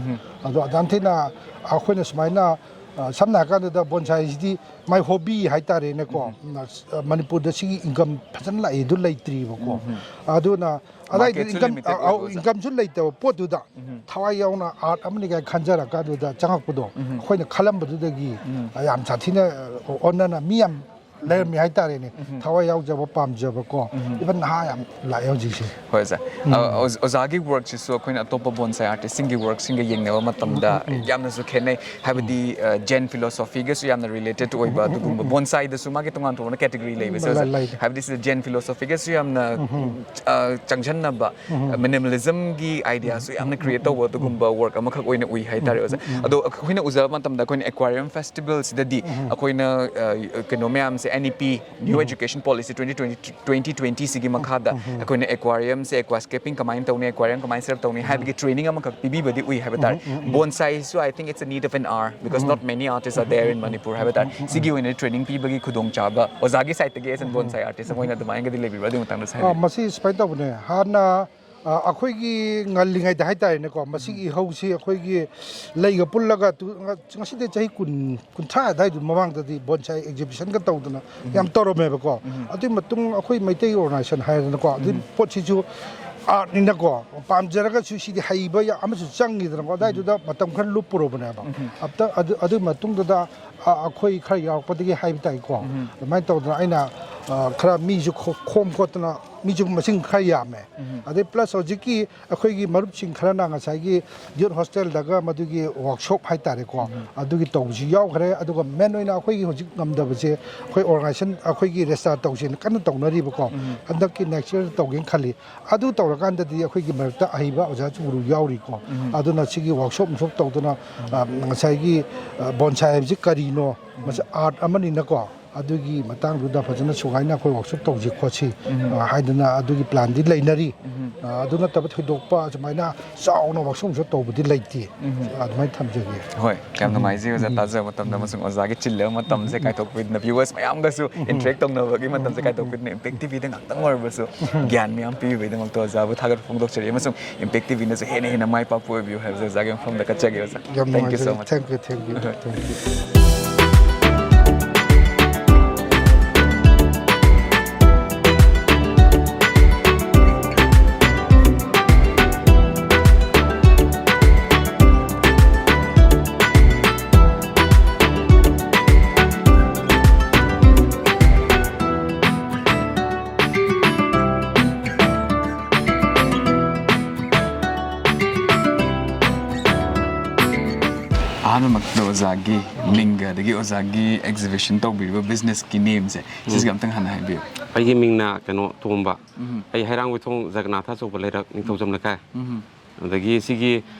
ꯑꯗꯣ ꯌꯥꯝ ꯊꯤꯅ ꯑꯩꯈꯣꯏꯅ ꯁꯨꯃꯥꯏꯅ, ꯑ, ꯁꯝꯅ ꯍꯥꯏꯔꯀꯥꯟꯗ ꯕꯣꯟꯁꯥꯏꯁꯤꯗꯤ ꯃꯥꯏ ꯍꯣꯕꯤ ꯍꯥꯏꯇꯥꯔꯦꯅꯦꯀꯣ꯫ ꯎꯝ, ꯑ, ꯃꯅꯤꯄꯨꯔꯗ ꯁꯤꯒꯤ ꯏꯟꯀꯝ ꯐꯖꯅ ꯂꯥꯛꯏꯗꯨ ꯂꯩꯇ꯭ꯔꯤꯕꯀꯣ꯫ ꯑꯗꯨꯅ ꯑꯗꯥꯏꯗ ꯃꯥꯔꯀꯦꯠꯁꯨ ꯏꯟꯀꯝ, ꯂꯤꯃꯤꯇꯦꯠ ꯑ, ꯑ, ꯑꯣꯏꯕ ꯑꯣꯖꯥ꯫ ꯏꯟꯀꯝꯁꯨ ꯂꯩꯇꯕ ꯄꯣꯠꯇꯨꯗ ꯊꯋꯥꯏ ꯌꯥꯎꯅ ꯑꯥꯔꯠ ꯑꯃꯅꯤ ꯀꯥꯏꯅ ꯈꯟꯖꯔꯀꯥꯟꯗꯨꯗ ꯆꯪꯉꯛꯄꯗꯣ, ꯑꯩꯈꯣꯏꯅ ꯈꯜꯂꯝꯕꯗꯨꯗꯒꯤ, ꯑ, ꯌꯥꯝ ꯁꯥꯊꯤꯅ, ꯑ, ꯑꯣꯟꯅꯅ ꯃꯤ ꯌꯥꯝ ꯂꯩꯔꯝꯃꯤ ꯍꯥꯏꯇꯥꯔꯦꯅꯦ꯫ ꯊꯋꯥꯏ ꯌꯥꯎꯖꯕ, ꯄꯥꯝꯖꯕꯀꯣ꯫ ꯏꯚꯟ ꯅꯍꯥ ꯌꯥꯝ ꯂꯥꯛꯑꯦ ꯍꯧꯖꯤꯛꯁꯦ꯫ ꯍꯣꯏ ꯑꯣꯖꯥ꯫ ꯑ, ꯑꯣꯖ-, ꯑꯣꯖꯥꯒꯤ ꯋꯥꯔꯛꯁꯤꯁꯨ ꯑꯩꯈꯣꯏꯅ ꯑꯇꯣꯞꯄ ꯕꯣꯟꯁꯥꯏ ꯑꯥꯔꯇꯤꯁꯁꯤꯡꯒꯤ ꯋꯥꯔꯛꯁꯤꯡꯒ ꯌꯦꯡꯅꯕ ꯃꯇꯝꯗ ꯌꯥꯝꯅꯁꯨ ꯈꯦꯠꯅꯩ꯫ ꯍꯥꯏꯕꯗꯤ, ꯑ, ꯖꯦꯟ ꯐꯤꯂꯣꯁꯣꯐꯤꯒꯁꯨ ꯌꯥꯝꯅ ꯔꯤꯂꯦꯇꯦꯠ ꯑꯣꯏꯕ ꯑꯗꯨꯒꯨꯝꯕ, ꯕꯣꯟꯁꯥꯏꯗꯁꯨ ꯃꯥꯒꯤ ꯇꯣꯉꯥꯟ ꯇꯣꯉꯥꯟꯕ ꯀꯦꯇꯦꯒꯣꯔꯤ ꯂꯩꯕꯁꯦ ꯂꯩ, ꯑꯣꯖꯥ꯫ ꯂꯩ꯫ ꯍꯥꯏꯕꯗꯤ ꯁꯤꯗ ꯖꯦꯟ ꯐꯤꯂꯣꯁꯣꯐꯤꯒꯁꯨ ꯌꯥꯝꯅ, ꯑ, ꯆꯪꯁꯟꯅꯕ, ꯃꯤꯅꯤꯃꯦꯂꯤꯖꯝꯒꯤ ꯑꯥꯏꯗꯤꯌꯥꯁꯨ ꯌꯥꯝꯅ ꯀ꯭ꯔꯤꯌꯦꯠ ꯇꯧꯕ ꯑꯗꯨꯒꯨꯝꯕ ꯋꯥꯔꯛ ꯑꯃꯈꯛ ꯑꯣꯏꯅ ꯎꯏ ꯍꯥꯏꯇꯥꯔꯦ ꯑꯣꯖꯥ꯫ ꯑꯗꯣ ꯑꯩꯈꯣꯏꯅ ꯎꯖꯕ ꯃꯇꯝꯗ ꯑꯩꯈꯣꯏꯅ ꯑꯦꯀ꯭ꯋꯥꯔꯤꯌꯝ ꯐꯦꯁꯇꯤꯚꯦꯜꯁꯤꯗꯗꯤ ꯑꯩꯈꯣꯏꯅ, ꯑ, ꯀꯩꯅꯣ ꯃꯌꯥꯝꯁꯦ, N E P, new education policy twenty twenty, twenty ꯇ꯭ꯋꯦꯟꯇꯤꯁꯤꯒꯤ ꯃꯈꯥꯗ ꯑꯩꯈꯣꯏꯅ ꯑꯦꯀ꯭ꯋꯥꯔꯤꯌꯝꯁꯦ, ꯑꯦꯀ꯭ꯋꯥꯁꯀꯦꯄꯤꯡ ꯀꯃꯥꯏꯅ ꯇꯧꯅꯤ, ꯑꯦꯀ꯭ꯋꯥꯔꯤꯌꯝ ꯀꯃꯥꯏꯅ ꯁꯦꯠ ꯑꯞ ꯇꯧꯅꯤ ꯍꯥꯏꯕꯒꯤ ꯇ꯭ꯔꯦꯅꯤꯡ ꯑꯃꯈꯛ ꯄꯤꯕꯤꯕꯗꯤ ꯎꯏ ꯍꯥꯏꯕ ꯇꯥꯔꯦ꯫ ꯕꯣꯟꯁꯥꯏꯁꯨ, I think it's a need of an hour, because not many artists are there in Manipur ꯍꯥꯏꯕ ꯇꯥꯔꯦ꯫ ꯁꯤꯒꯤ ꯑꯣꯏꯅ ꯇ꯭ꯔꯦꯅꯤꯡ ꯄꯤꯕꯒꯤ ꯈꯨꯗꯣꯡꯆꯥꯕ ꯑꯣꯖꯥꯒꯤ ꯁꯥꯏꯠꯇꯒꯤ, as a bonsai artist ꯑꯃ ꯑꯣꯏꯅ, ꯑꯗꯨꯃꯥꯏꯅꯒꯗꯤ ꯂꯩꯕꯤꯕ꯭ꯔꯥ? ꯑꯗꯨꯒꯤ ꯃꯇꯥꯡꯗꯁꯨ ꯑ, ꯍꯥꯏꯕꯤꯌꯨ꯫ ꯃꯁꯤ ꯁꯨꯃꯥꯏꯅ ꯇꯧꯕꯅꯦ꯫ ꯍꯥꯟꯅ ꯑ, ꯑꯩꯈꯣꯏꯒꯤ ꯉꯜꯂꯤꯉꯩꯗ ꯍꯥꯏꯇꯥꯔꯦꯅꯦꯀꯣ, ꯃꯁꯤꯒꯤ ꯏꯍꯧꯁꯤ ꯑꯩꯈꯣꯏꯒꯤ ꯂꯩꯒ ꯄꯨꯜꯂꯒ ꯇꯨ-, ꯉ-, ꯉꯁꯤꯗꯩ ꯆꯍꯤ ꯀꯨꯟ, ꯀꯨꯟꯊ꯭ꯔꯥ ꯑꯗꯨꯋꯥꯏꯗꯨ ꯃꯃꯥꯡꯗꯗꯤ bonsai exhibitionꯒ ꯇꯧꯗꯅ ꯌꯥꯝ ꯇꯧꯔꯝꯃꯦꯕꯀꯣ꯫ ꯑꯗꯨꯒꯤ ꯃꯇꯨꯡ ꯑꯩꯈꯣꯏ ꯃꯩꯇꯩ organization ꯍꯥꯏꯔꯦꯗꯅꯀꯣ, ꯑꯗꯨꯒꯤ ꯄꯣꯠꯁꯤꯁꯨ artꯅꯤꯅꯀꯣ, ꯄꯥꯝꯖꯔꯒꯁꯨ ꯁꯤꯗꯤ ꯍꯩꯕ ꯌꯥ-, ꯑꯃꯁꯨ ꯆꯪꯉꯤꯗꯅꯀꯣ, ꯑꯗꯨꯋꯥꯏꯗꯨꯗ ꯃꯇꯝ ꯈꯔ ꯂꯨꯞꯄꯨꯔꯕꯅꯦꯕ꯫ ꯑꯝꯇ ꯑꯗꯨ, ꯑꯗꯨꯒꯤ ꯃꯇꯨꯡꯗꯨꯗ ꯑ-, ꯑꯩꯈꯣꯏ ꯈꯔ ꯌꯥꯎꯔꯛꯄꯗꯒꯤ ꯍꯥꯏꯕ ꯇꯥꯏꯀꯣ꯫ ꯑꯗꯨꯃꯥꯏꯅ ꯇꯧꯗꯅ ꯑꯩꯅ, ꯑ, ꯈꯔ ꯃꯤꯁꯨ ꯈꯣ-, ꯈꯣꯝ ꯈꯣꯠꯇꯅ ꯃꯤꯁꯨ ꯃꯁꯤꯡ ꯈꯔ ꯌꯥꯝꯃꯦ꯫ ꯑꯗꯩ plus ꯍꯧꯖꯤꯛꯀꯤ ꯑꯩꯈꯣꯏꯒꯤ ꯃꯔꯨꯞꯁꯤꯡ ꯈꯔꯅ ꯉꯁꯥꯏꯒꯤ youth hostelꯗꯒ ꯃꯗꯨꯒꯤ workshop ꯍꯥꯏꯇꯥꯔꯦꯀꯣ, ꯑꯗꯨꯒꯤ ꯇꯧꯕꯁꯨ ꯌꯥꯎꯈ꯭ꯔꯦ꯫ ꯑꯗꯨꯒ main ꯑꯣꯏꯅ ꯑꯩꯈꯣꯏꯒꯤ ꯍꯧꯖꯤꯛ ꯉꯝꯗꯕꯁꯦ ꯑꯩꯈꯣꯏ organization, ꯑꯩꯈꯣꯏꯒꯤ register ꯇꯧꯁꯦꯅ ꯀꯟꯅ ꯇꯧꯅꯔꯤꯕꯀꯣ꯫ ꯍꯟꯗꯛꯀꯤ next year ꯇꯧꯒꯦꯅ ꯈꯜꯂꯤ꯫ ꯑꯗꯨ ꯇꯧꯔꯀꯥꯟꯗꯗꯤ ꯑꯩꯈꯣꯏꯒꯤ ꯃꯔꯛꯇ ꯑꯍꯩꯕ ꯑꯣꯖꯥ ꯆꯨꯔꯨ ꯌꯥꯎꯔꯤꯀꯣ꯫ ꯑꯗꯨꯅ ꯁꯤꯒꯤ workshop ꯅꯨꯛꯁꯣꯞ ꯇꯧꯗꯅ, ꯑ, ꯉꯁꯥꯏꯒꯤ, ꯑ, bonsai ꯍꯥꯏꯕꯁꯤ ꯀꯔꯤꯅꯣ? ꯃꯁꯤ art ꯑꯃꯅꯤꯅꯀꯣ꯫ ꯑꯗꯨꯒꯤ ꯃꯇꯥꯡꯗꯨꯗ ꯐꯖꯅ ꯁꯨꯒꯥꯏꯅ ꯑꯩꯈꯣꯏ workshop ꯇꯧꯁꯤ ꯈꯣꯠꯁꯤ, ꯑ, ꯍꯥꯏꯗꯅ ꯑꯗꯨꯒꯤ planꯗꯤ ꯂꯩꯅꯔꯤ꯫ ꯑ, ꯑꯗꯨ ꯅꯠꯇꯕ ꯊꯣꯏꯗꯣꯛꯄ ꯁꯨꯃꯥꯏꯅ ꯆꯥꯎꯅ workshop ꯅꯨꯛꯁꯣꯞ ꯇꯧꯕꯗꯤ ꯂꯩꯇꯦ꯫ ꯑꯗꯨꯃꯥꯏꯅ ꯊꯝꯖꯒꯦ꯫ ꯍꯣꯏ, ꯌꯥꯝ ꯅꯨꯡꯉꯥꯏꯖꯩ ꯑꯣꯖꯥ ꯇꯥꯖꯕ ꯃꯇꯝꯗ ꯑꯃꯁꯨꯡ ꯑꯣꯖꯥꯒꯤ ꯆꯤꯜꯂꯕ ꯃꯇꯝꯁꯦ ꯀꯥꯏꯊꯣꯛꯄꯤꯗꯨꯅ viewers ꯃꯌꯥꯝꯒꯁꯨ interact ꯇꯧꯅꯕꯒꯤ ꯃꯇꯝꯁꯦ ꯀꯥꯏꯊꯣꯛꯄꯤꯗꯨꯅ Impact TVꯗ ꯉꯥꯛꯇꯪ ꯑꯣꯏꯔꯕꯁꯨ ꯒ꯭ꯌꯥꯟ ꯃꯌꯥꯝ ꯄꯤꯕꯤꯕꯒꯤꯗꯃꯛꯇ ꯑꯣꯖꯥꯕꯨ ꯊꯥꯒꯠꯄ ꯐꯣꯡꯗꯣꯛꯆꯔꯤ, ꯑꯃꯁꯨꯡ Impact TVꯅꯁꯨ ꯍꯦꯟꯅ ꯍꯦꯟꯅ ꯃꯥꯏ ꯄꯥꯛꯄ ꯑꯣꯏꯕꯤꯌꯨ ꯍꯥꯏꯕꯁꯦ ꯑꯣꯖꯥꯒꯤ ꯃꯐꯝꯗ ꯀꯠꯆꯒꯦ ꯑꯣꯖꯥ꯫ ꯌꯥꯝ Thank you so ꯅꯨꯡꯉꯥꯏꯖꯔꯦ꯫ Much꯫ Thank you, thank you, thank you꯫ ꯑꯍꯥꯟꯕꯃꯛꯇꯗ ꯑꯣꯖꯥꯒꯤ ꯃꯤꯡꯒ ꯑꯗꯒꯤ ꯑꯣꯖꯥꯒꯤ exhibition ꯇꯧꯕꯤꯔꯤꯕ businessꯀꯤ nameꯁꯦ, ꯁꯤꯁꯤꯒ ꯑꯝꯇꯪ ꯍꯥꯟꯅ ꯍꯥꯏꯕꯤꯌꯨ꯫ ꯑꯩꯒꯤ ꯃꯤꯡꯅ ꯀꯩꯅꯣ, ꯇꯣꯝꯕ꯫ ꯎꯝ꯫ ꯑꯩ ꯍꯩꯔꯥꯡꯒꯣꯏꯊꯣꯡ ꯖꯒꯅꯥꯊ ꯑꯆꯧꯕ ꯂꯩꯔꯛ, ꯅꯤꯡꯊꯧꯖꯝ ꯂꯩꯀꯥꯏ꯫ ꯎꯝ꯫ ꯑꯗꯒꯤ ꯁꯤꯒꯤ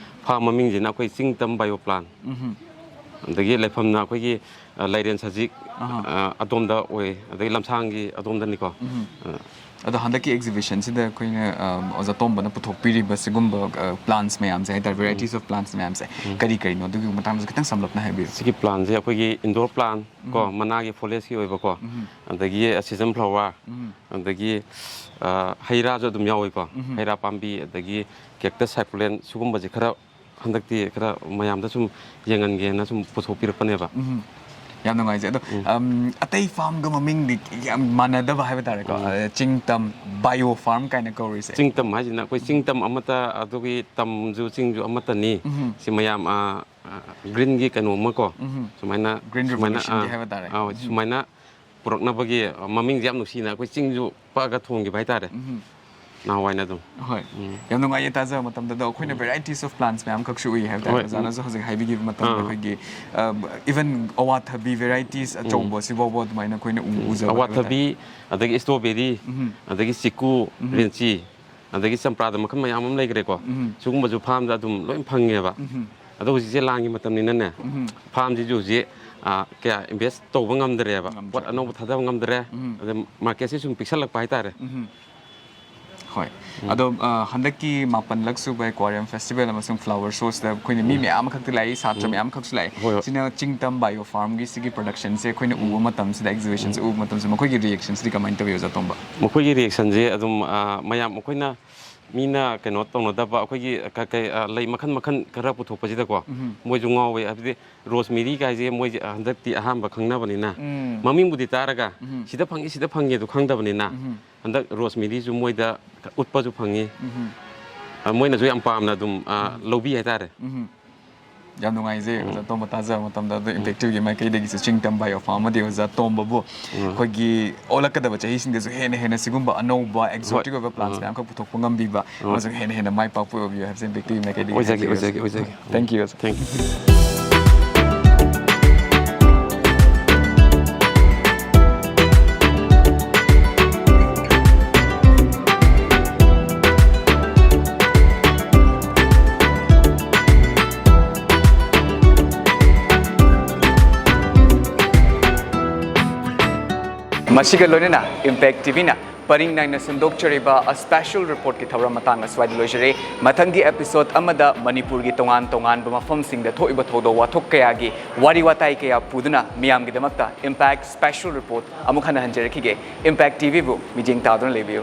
farm ꯃꯃꯤꯡꯁꯤꯅ ꯑꯩꯈꯣꯏ ꯆꯤꯡ ꯇꯝ bio plant꯫ ꯎꯝ꯫ ꯑꯗꯒꯤ ꯂꯩꯐꯝꯅ ꯑꯩꯈꯣꯏꯒꯤ, ꯑ, ꯂꯥꯏꯔꯦꯟ ꯁꯖꯤꯛ, ꯑꯍꯥ꯫ ꯑ, ꯑꯗꯣꯝꯗ ꯑꯣꯏ, ꯑꯗꯒꯤ ꯂꯝꯁꯥꯡꯒꯤ ꯑꯗꯣꯝꯗꯅꯤꯀꯣ꯫ ꯎꯝ꯫ ꯑ꯫ ꯑꯗꯣ ꯍꯟꯗꯛꯀꯤ exhibition ꯁꯤꯗ ꯑꯩꯈꯣꯏꯅ, ꯑ, ꯑꯣꯖꯥ ꯇꯣꯝꯕꯅ ꯄꯨꯊꯣꯛꯄꯤꯔꯤꯕ ꯁꯤꯒꯨꯝꯕ, ꯑ, plants ꯃꯌꯥꯝꯁꯦ ꯍꯥꯏꯇꯥꯔꯦ, varieties ꯎꯝ꯫ of plants ꯃꯌꯥꯝꯁꯦ ꯎꯝ꯫ ꯀꯔꯤ ꯀꯔꯤꯅꯣ? ꯑꯗꯨꯒꯤ ꯃꯇꯥꯡꯗꯁꯨ ꯈꯤꯇꯪ ꯁꯝꯂꯞꯅ ꯍꯥꯏꯕꯤꯌꯨ꯫ ꯁꯤꯒꯤ plantꯁꯦ ꯑꯩꯈꯣꯏꯒꯤ indoor plant ꯀꯣ, ꯎꯝ꯫ ꯃꯅꯥꯒꯤ forestꯀꯤ ꯑꯣꯏꯕꯀꯣ, ꯎꯝ꯫ ꯑꯗꯒꯤ season flower, ꯎꯝ꯫ ꯑꯗꯒꯤ, ꯑ, ꯍꯩ ꯔꯥꯁꯨ ꯑꯗꯨꯝ ꯌꯥꯎꯏꯀꯣ, ꯎꯝ꯫ ꯍꯩ ꯔꯥ ꯄꯥꯝꯕꯤ, ꯑꯗꯒꯤ cactus, succulent, ꯁꯤꯒꯨꯝꯕꯁꯦ ꯈꯔ ꯍꯟꯗꯛꯇꯤ ꯈꯔ ꯃꯌꯥꯝꯗ ꯁꯨꯝ ꯌꯦꯡꯍꯟꯒꯦꯅ ꯁꯨꯝ ꯄꯨꯊꯣꯛꯄꯤꯔꯛꯄꯅꯦꯕ꯫ ꯎꯝ꯫ ꯌꯥꯝ ꯅꯨꯡꯉꯥꯏꯖꯩ꯫ ꯑꯗꯣ, ꯎꯝ꯫ ꯑꯝ, ꯑꯇꯩ farmꯒ ꯃꯃꯤꯡꯗꯤ ꯌꯥꯝ ꯃꯥꯟꯅꯗꯕ ꯍꯥꯏꯕ ꯇꯥꯔꯦꯀꯣ꯫ ꯎꯝ꯫ ꯑ, ꯆꯤꯡꯇꯝ, bio farm ꯀꯥꯏꯅ ꯀꯧꯔꯤꯁꯦ꯫ ꯆꯤꯡꯇꯝ ꯍꯥꯏꯁꯤꯅ ꯑꯩꯈꯣꯏ ꯆꯤꯡꯇꯝ ꯑꯃꯠꯇ, ꯑꯗꯨꯒꯤ ꯇꯝꯁꯨ ꯆꯤꯡꯁꯨ ꯑꯃꯠꯇꯅꯤ꯫ ꯎꯝ꯫ ꯁꯤ ꯃꯌꯥꯝ, ꯑ, ꯑ, greenꯒꯤ ꯀꯩꯅꯣ ꯑꯃ ꯀꯣ, ꯎꯝ꯫ ꯁꯨꯃꯥꯏꯅ, green ꯁꯨꯃꯥꯏꯅ, revolutionꯒꯤ ꯑ, ꯍꯥꯏꯕ ꯇꯥꯔꯦ꯫ ꯑ, ꯎꯝ꯫ ꯁꯨꯃꯥꯏꯅ ꯄꯨꯔꯛꯅꯕꯒꯤ, ꯑ, ꯃꯃꯤꯡꯁꯦ ꯌꯥꯝ ꯅꯨꯡꯁꯤꯅ ꯑꯩꯈꯣꯏ ꯆꯤꯡꯁꯨ ꯄꯛꯑꯒ ꯊꯣꯟꯈꯤꯕ ꯍꯥꯏꯇꯥꯔꯦ꯫ ꯎꯝ꯫ ꯅꯍꯥꯟꯋꯥꯏꯅ ꯑꯗꯨꯝ꯫ ꯍꯣꯏ꯫ ꯎꯝ꯫ ꯌꯥꯝ ꯅꯨꯡꯉꯥꯏꯌꯦ ꯇꯥꯖꯕ ꯃꯇꯝꯗ꯫ ꯑꯗꯣ ꯑꯩꯈꯣꯏꯅ ꯎꯝ꯫ Varieties of plants ꯃꯌꯥꯝ ꯈꯛꯁꯨ ꯎꯏ ꯍꯥꯏꯕ ꯇꯥꯔꯦ꯫ ꯍꯣꯏ, ꯎꯝ꯫ ꯑꯣꯖꯥꯅꯁꯨ ꯍꯧꯖꯤꯛ ꯍꯥꯏꯕꯤꯈꯤꯕ ꯃꯇꯝꯗ ꯑꯥ꯫ ꯑꯩꯈꯣꯏꯒꯤ, ꯑ, even ꯑꯋꯥꯊꯕꯤ varieties ꯎꯝ꯫ ꯑꯆꯧꯕ ꯁꯤꯐꯥꯎꯕ ꯑꯗꯨꯃꯥꯏꯅ ꯑꯩꯈꯣꯏꯅ ꯎ-, ꯎꯝ꯫ ꯎꯖꯕ ꯍꯥꯏꯕ ꯇꯥꯔꯦ꯫ ꯑꯋꯥꯊꯕꯤ, ꯑꯗꯒꯤ strawberry, ꯎꯝ꯫ ꯑꯗꯒꯤ ꯆꯤꯀꯨ, ꯎꯝ꯫ ꯂꯤꯟꯆꯤ, ꯑꯗꯒꯤ ꯆꯝꯄ꯭ꯔꯥꯗ ꯃꯈꯜ ꯃꯌꯥꯝ ꯑꯃ ꯂꯩꯈ꯭ꯔꯦꯀꯣ꯫ ꯎꯝ꯫ ꯁꯤꯒꯨꯝꯕꯁꯨ farmꯗ ꯑꯗꯨꯝ ꯂꯣꯏ ꯐꯪꯉꯦꯕ꯫ ꯎꯝ꯫ ꯑꯗꯣ ꯍꯧꯖꯤꯛꯁꯦ ꯂꯥꯟꯒꯤ ꯃꯇꯝꯅꯤꯅꯅꯦ, ꯎꯝ꯫ Farmꯁꯤꯁꯨ ꯍꯧꯖꯤꯛ, ꯑ, ꯀꯌꯥ invest ꯇꯧꯕ ꯉꯝꯗ꯭ꯔꯦꯕ꯫ ꯉꯝꯗ꯭ꯔꯦ꯫ ꯄꯣꯠ ꯑꯅꯧꯕ ꯊꯥꯗꯕ ꯉꯝꯗ꯭ꯔꯦ꯫ ꯎꯝ꯫ ꯑꯗ marketꯁꯦ ꯁꯨꯝ ꯄꯤꯛꯁꯜꯂꯛꯄ ꯍꯥꯏꯇꯥꯔꯦ꯫ ꯎꯝ꯫ ꯍꯣꯏ꯫ ꯎꯝ꯫ ꯑꯗꯣ, ꯑ, ꯍꯟꯗꯛꯀꯤ ꯃꯥꯄꯜꯂꯛ ꯁꯨꯕ Aquarium Festival ꯑꯃꯁꯨꯡ Flower Showꯁꯤꯗ ꯑꯩꯈꯣꯏꯅ ꯃꯤ ꯎꯝ꯫ ꯃꯌꯥꯝ ꯑꯃꯈꯛꯇꯤ ꯂꯥꯛꯏ, ꯁꯥꯇ꯭ꯔ ꯎꯝ꯫ ꯃꯌꯥꯝ ꯑꯃꯈꯛꯁꯨ ꯂꯥꯛꯏ꯫ ꯍꯣꯏ, ꯍꯣꯏ꯫ ꯁꯤꯅ ꯆꯤꯡꯇꯝ Bio Farmꯒꯤ ꯁꯤꯒꯤ productionꯁꯦ ꯑꯩꯈꯣꯏꯅ ꯎꯕ ꯎꯝ꯫ ꯃꯇꯝꯁꯤꯗ, exhibitionꯁꯦ ꯎꯝ꯫ ꯎꯕ ꯃꯇꯝꯁꯤꯗ ꯃꯈꯣꯏꯒꯤ reactionꯁꯤꯗꯤ ꯀꯃꯥꯏꯅ ꯇꯧꯏ, ꯑꯣꯖꯥ ꯇꯣꯝꯕ? ꯃꯈꯣꯏꯒꯤ reactionꯁꯦ ꯑꯗꯨꯝ, ꯑ, ꯃꯌꯥꯝ ꯑꯩꯈꯣꯏꯅ ꯃꯤꯅ ꯀꯩꯅꯣ ꯇꯧꯅꯗꯕ ꯑꯩꯈꯣꯏꯒꯤ ꯀ-, ꯀꯩ, ꯑ, ꯂꯩ ꯃꯈꯜ ꯃꯈꯜ ꯈꯔ ꯄꯨꯊꯣꯛꯄꯁꯤꯗꯀꯣ, ꯎꯝ꯫ ꯃꯣꯏꯁꯨ ꯉꯥꯎꯋꯦ꯫ ꯍꯥꯏꯕꯗꯤ rosemary ꯀꯥꯏꯁꯦ ꯃꯣꯏꯁꯦ, ꯑ, ꯍꯟꯗꯛꯇꯤ ꯑꯍꯥꯟꯕ ꯈꯪꯅꯕꯅꯤꯅ, ꯎꯝ꯫ ꯃꯃꯤꯡꯕꯨꯗꯤ ꯇꯥꯔꯒ ꯎꯝ꯫ ꯁꯤꯗ ꯐꯪꯉꯤ, ꯁꯤꯗ ꯐꯪꯉꯤ ꯑꯗꯨ ꯈꯪꯗꯕꯅꯤꯅ, ꯎꯝ꯫ ꯍꯟꯗꯛ rosemary ꯁꯨ ꯃꯣꯏꯗ ꯎꯠꯄꯁꯨ ꯐꯪꯉꯤ꯫ ꯎꯝ꯫ ꯑ, ꯃꯣꯏꯅꯁꯨ ꯌꯥꯝ ꯄꯥꯝꯅ ꯑꯗꯨꯝ, ꯑ, ꯎꯝ꯫ ꯂꯧꯕꯤ ꯍꯥꯏꯇꯥꯔꯦ꯫ ꯎꯝ꯫ ꯌꯥꯝ ꯅꯨꯡꯉꯥꯏꯖꯩ, ꯎꯝ꯫ ꯑꯣꯖꯥ ꯇꯣꯝꯕ ꯇꯥꯖꯕ ꯃꯇꯝꯗ꯫ ꯑꯗꯣ ꯎꯝ꯫ Impactiveꯒꯤ ꯃꯥꯏꯀꯩꯗꯒꯤꯁꯨ ꯆꯤꯡꯇꯝ Bio Farm ꯑꯃꯗꯤ ꯑꯣꯖꯥ ꯇꯣꯝꯕꯕꯨ ꯎꯝ꯫ ꯑꯩꯈꯣꯏꯒꯤ ꯑꯣꯜꯂꯛꯀꯗꯕ ꯆꯍꯤꯁꯤꯡꯗꯁꯨ ꯍꯦꯟꯅ ꯍꯦꯟꯅ ꯁꯤꯒꯨꯝꯕ ꯑꯅꯧꯕ exotic ꯍꯣꯏ꯫ ꯑꯣꯏꯕ plants ꯎꯝ꯫ ꯃꯌꯥꯝꯈꯛ ꯄꯨꯊꯣꯛꯄ ꯉꯝꯕꯤꯕ ꯎꯝ꯫ ꯑꯃꯁꯨꯡ ꯍꯦꯟꯅ ꯍꯦꯟꯅ ꯃꯥꯏ ꯄꯥꯛꯄ ꯑꯣꯏꯕꯤꯌꯨ ꯍꯥꯏꯕꯁꯦ Impactiveꯒꯤ ꯃꯥꯏꯀꯩꯗꯒꯤ ꯑꯣꯏꯖꯒꯦ, ꯍꯥꯏꯖꯒꯦ, ꯑꯣꯏꯖꯒꯦ, ꯑꯣꯏꯖꯒꯦ꯫ Thank you, ꯑꯣꯖꯥ꯫ Thank you꯫ ꯃꯁꯤꯒ ꯂꯣꯏꯅꯅ Impact TVꯅ ꯄꯔꯤꯡ ꯅꯥꯏꯅ ꯁꯟꯗꯣꯛꯆꯔꯤꯕ A Special Reportꯀꯤ ꯊꯧꯔꯝ ꯃꯇꯥꯡ ꯑꯁ꯭ꯋꯥꯏꯗ ꯂꯣꯏꯖꯔꯦ꯫ ꯃꯊꯪꯒꯤ episode ꯑꯃꯗ ꯃꯅꯤꯄꯨꯔꯒꯤ ꯇꯣꯉꯥꯟ ꯇꯣꯉꯥꯟꯕ ꯃꯐꯝꯁꯤꯡꯗ ꯊꯣꯛꯏꯕ ꯊꯧꯗꯣꯛ ꯋꯥꯊꯣꯛ ꯀꯌꯥꯒꯤ ꯋꯥꯔꯤ ꯋꯥꯇꯥꯏ ꯀꯌꯥ ꯄꯨꯗꯨꯅ ꯃꯤꯌꯥꯝꯒꯤꯗꯃꯛꯇ Impact Special Report ꯑꯃꯨꯛ ꯍꯟꯅ ꯍꯟꯖꯔꯛꯈꯤꯒꯦ꯫ Impact TVꯕꯨ ꯃꯤꯠꯌꯦꯡ ꯇꯥꯗꯨꯅ ꯂꯩꯕꯤꯌꯨ꯫